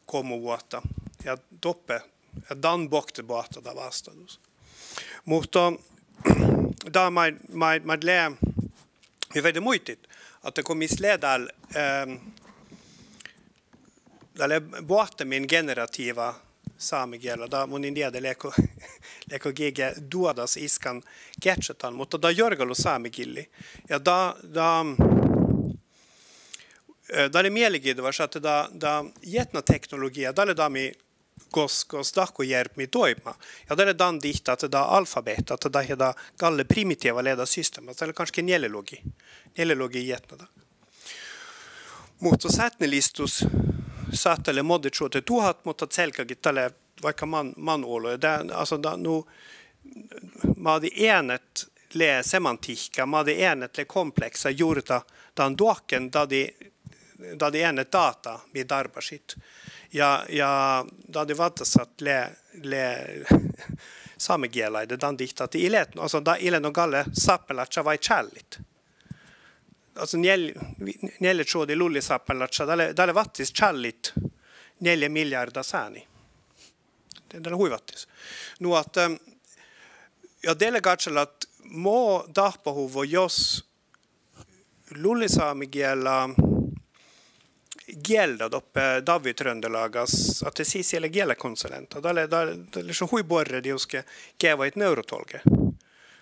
goammon vuohta. Ja doppe, ja dan bokte boahtá dat vástádus. Muhto dat maid, maid, maid lea, mii fertet muitit, ahte go mis lea dál, ehm, dat lea boahtimin generatiiva sámegiela, dat mun in dieđe leago, leago giige duođas iskan geahččat dan, muhto dat jorgalu sámegillii. Ja dat, dat, eh, dat lea miellagiddevaš ahte dat, dat jietnateknologiija, dat lea dat mii gos, gos dahkkojierbmi doibmá. Ja dat lea dan dihte ahte dat alfabehta, ahte dat ja dat galle primitiiva lea dat systema, dat lea gánske njealljelogi. Njealljelogi jietna dat. Muhto sátnelistus sáhttá leat moadde čuođi duhát, muhto celgagit dat lea vaikko man, man olu. Ja dat, altså dat nu, mađi eanet lea semantihkka, mađi eanet lea kompleksa jurda dan doakken, dađi, dađi eanet dáhta mii dárbbašit. Ja, ja dađi váddasat lea, lea sámegielaide dan dihte ahte ii leat, altså dat ii leat nu galle sápmelačča vai čállit. Altså njeal-, njeallje čuođi lullisápmelačča, dat lea, dat lea váttis čállit njeallje miljárda sáni. Dat lea hui váttis. Nu ahte, eh, ja de lea gažaldat mo dáhpáhuvvo jos lullisámegiela gieldda doppe davvi Trøndelagas, ahte sis ii leat gielakonsulenta. Dat lea, dat, dat lea hui buorre dieđusge geavahit neurotolge.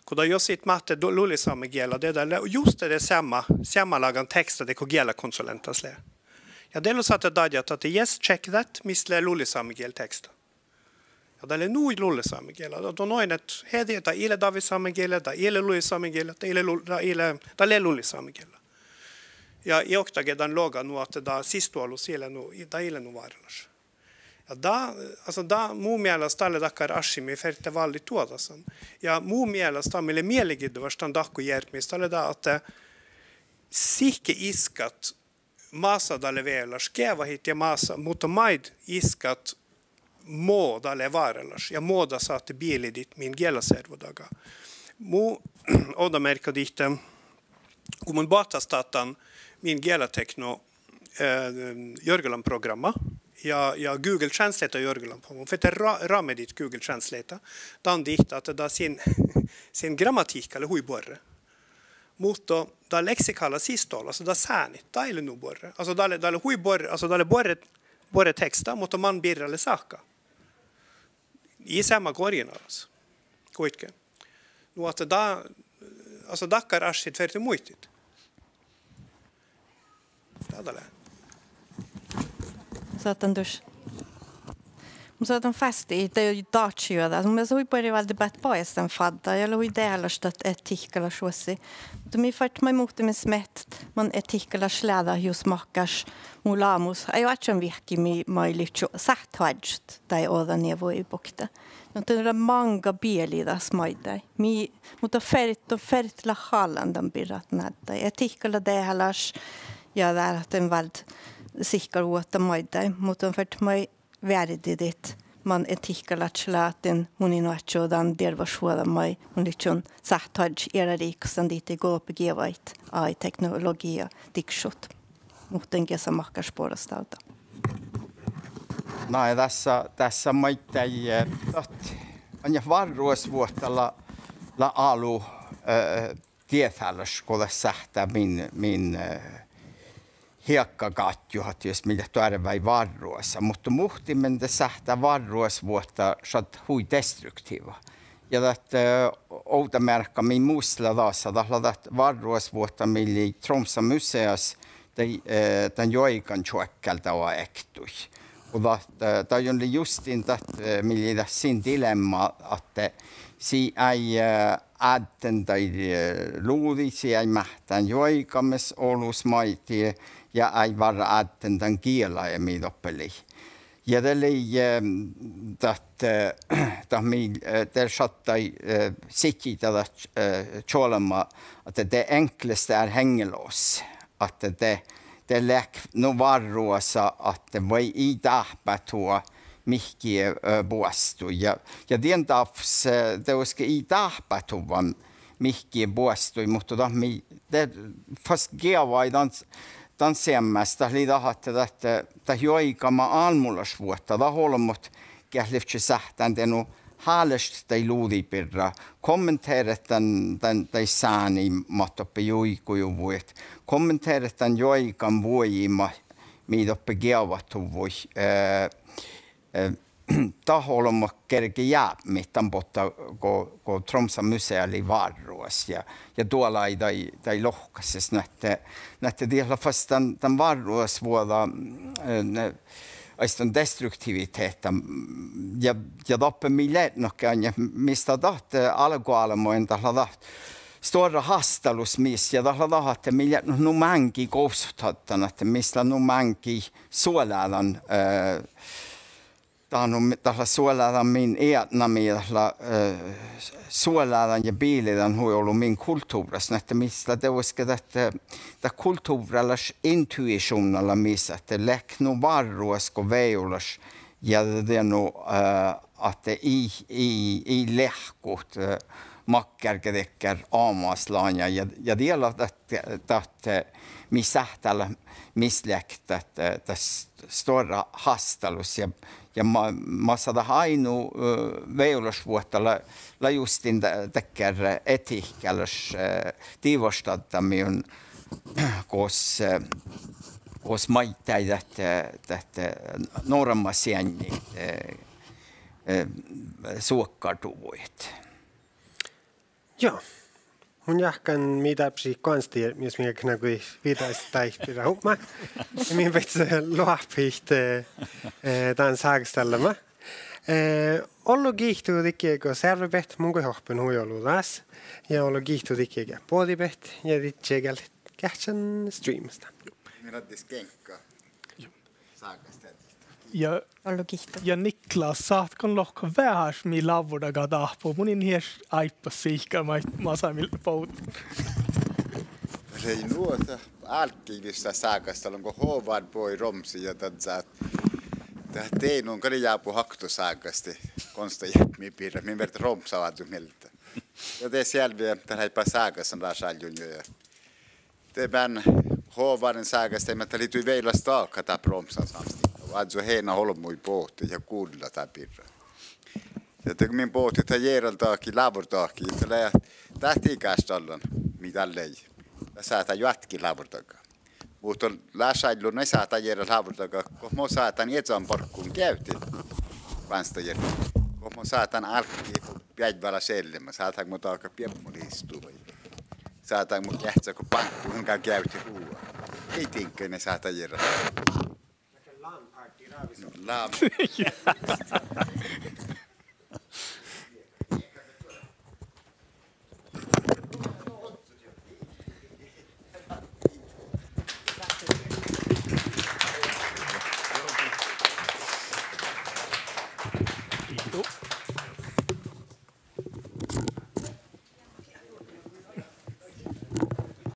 Go dat jos it máhtte du-, lullisámegiela, de dat lea juste de seamma, seammalágan teaksta dego gielakonsulentas lea. Ja de lea sáhttá dadjat ahte yes, check that, mis lea lullisámegielteksta. Ja dat lea nu lullisámegiela. Dat, dat oidnen ieža, dat ii leat davvisámegiela, dat ii leat lullisámegiela, dat ii leat lu-, dat ii leat, dat lea lullisámegiela. Ja ii oktage dan loga nu ahte dat sisdoalus ii leat nu, dat ii leat nu váralaš. Ja dat, altså dat mu mielas dat lea dakkár ášši mii ferte váldit duođasan. Ja mu mielas dat mii lea miellagiddevaš dan dahkkojierbmis, dat lea dat ahte sihke iskat masa dat lea vejolaš geavahit ja masa, muhto maid iskat mo dat lea váralaš ja mo dat sáhtte bielidit min gielaservodaga. Mu ovdamearkka dihte, go mun boahtá státtan min gielatekno, eh, jorgalanprográmma ja, ja Google Translate jorgalanprográmma, mun ferte ra-, rámmidit Google Translate dan dihte ahte dat sin, sin grammatihkka lea hui buorre. Muhto dat leksikála sisdoalus, altså dat sánit, dat ii leat nu buorre. Altså dat lea, dat lea hui buorre, altså dat lea buorre, buorre teaksta, muhto man birra lea sáhka. Ii seamma go originalas. Goitge. Nu ahte dat, altså dakkár áššiid ferte muitit. Dá dat lea. Sáhtán dušše. Mun sáhtán fásttit daidda dáhčajuođa. Mun mielas hui buorre váldit beassat bajástan fáddá ja lea hui dehálaš dat etihkalaš vuossi. Muhto mii fertet maid muhtumin smiehttat man etihkalaš lea dat jus mahkáš mu lámus. Ii oaččo vihkki mii maid livččii sáhttá oažžut daid ođđa nievuid bokte. No dat lea máŋga bieli das maiddái. Mii, muhto fert, don fert leat hálan dan birra ahte náddáid. Etihkka lea dehálaš ja dat lea ahte váldit sihkarvuohta maiddái. Muhto don fert maid veardidit man etihkalaččat lea ahte mun in oaččo dan dearvvašvuođa maid mun livččen sáhttá oažžut eará riikkas dan dihte go doppe geavahit AI teknologiija dikšut. Muhto in geasa mahkáš boares dávdda. Na ja dás, dás maiddái, eh, dat, ain várrugasvuohta lea, lea álo, eh, dieđálaš go dat sáhttá min, min, eh, heakkagátjut, jos mii leat doarvái várrugasat. Muhto muhtumin dat sáhttá várrugasvuohta šaddat hui destruktiiva. Ja dat, eh, ovdamearka mii mus lea dasa, dat lea dat várrugasvuohta mii lei Tromssa museas, de, eh, dan juoigančuokkáldaga ektui. Og dat, eh, dat jon lei justiin dat, eh, mii lei dat sin dilemma ahte sii eai, eh, ádden daid, eh, luđiid, sii eai máhttán juoigamis olus maiddái ja eai várra ádden dan giela ja mii doppe lei. Ja de lei, eh, dat, eh, dat mii, eh, de šattai, eh, sidjiide dat, eh, čuolbma ahte det enkleste er hengelås. Ahte de, de leat nu várrugasat ahte vai ii dáhpáhuvva mihkkege, eh, boastui. Ja, ja dien dáfus, eh, dieđusge ii dáhpáhuvva mihkkege boastui, muhto dat mii, de fas geavai dan, dan seammás, dat lei dat ahte dat, dat juoigama álbmotlašvuohta, dat olbmot geat livčče sáhttán de nu háleštit daid luđiid birra, kommenteret dan, dan, daid sániid mat doppe juigujuvvojit, kommenteret dan juoigan vuogi mat, mii doppe geavahuvvui, eh, eh, dat olbmot gerge jápmit dan botta go, go Tromssa musea lei várrugas ja, ja doalai daid, daid lohkasis, nu ahte, nu ahte diet lea fas dan, dan várrugasvuođa, eh, ne, aistan destruktivitehta, ja, ja doppe mii leat nohka ain, mis lea dat, eh, álgoálbmogiin dat lea dat stuorra hástalus mis, ja dat lea dat ahte mii leat nu, nu máŋgii govssot dan ahte mis lea nu máŋgii suoládan, eh, dat nu, dat lea suoládan min eatnamii, dat lea, eh, suoládan ja biilidan hui olu min kultuvrras, nu ahte mis lea dieđusge dat, eh, dat kultuvrralaš intuišuvnna lea mis ahte leat nu várrugas go vejolaš, ja de nu, eh, ahte ii, ii, ii leahkut, eh, makkárge dakkár oamáslaga ja, ja diet lea dat, dat, eh, mii sáhttá leat mis leat dat, eh, dat stuorra hástalus ja, ja ma-, masa dat aidnu, eh, vejolašvuohta lea, lea justiin da-, dakkár, eh, etihkálaš, eh, divaštaddamiin, gos, eh, gos maiddái dat, eh, dat, eh, normaseainniid, eh, eh, suokkárduvvojit. Juo. Mun jáhkán mii dárbbašit goanstajierpmi, mii galgat nugo viđajit dáid birra hupmat. Ja mii beassat loahpahit, eh, eh, dan ságastallama. Eh, ollu giitu didjiide go searvabehtet, mun goit ohppen hui olu dás. Ja ollu giitu didjiide geat bođiibehtet ja didjiide geat geahččan streamasta. Mii lea skeŋkka. Ságastelddit. Ja, ollu giitu. Ja Niklas, sáhtát go lohkat veaháš mii lávvordaga dáhpáhuvvá? Mun in ieš áibbas sihkkar maid masa mii bođii. Lei nu dat álggii vissa ságastallan go Håvard bođii Romssii ja dat, dat de nu gal lei jábu okto ságasti goanstajierpmi birra, min fertejit Romssa oažžut mielde. Ja de sealvvi dat lei ba ságastan lášállun juo ja de bean Håvardin ságastaimet, dat lei dui vejolaš daga dat Romssan samskihka. Oažžut hena olbmuid bohte ja gullat dat birra. Ja de go min bohte dat jearaldahkii, lávvordaga, dat lea dat igáštallan mii dalle lei. Dat sáhttá juo atkit lávvordaga. Muhto lášállun eai sáhttá jearrat lávvordaga go mo sáhtán iežan bargguin geavdit goanstajierpmi. Go mo sáhtán álgit beaivválaš eallima, sáhtán mo dagat biebmu listu vai sáhtán mo geahččat go báŋkkuin gal geavdit hui. Ii diŋggain eai sáhttá jearrat. Lam.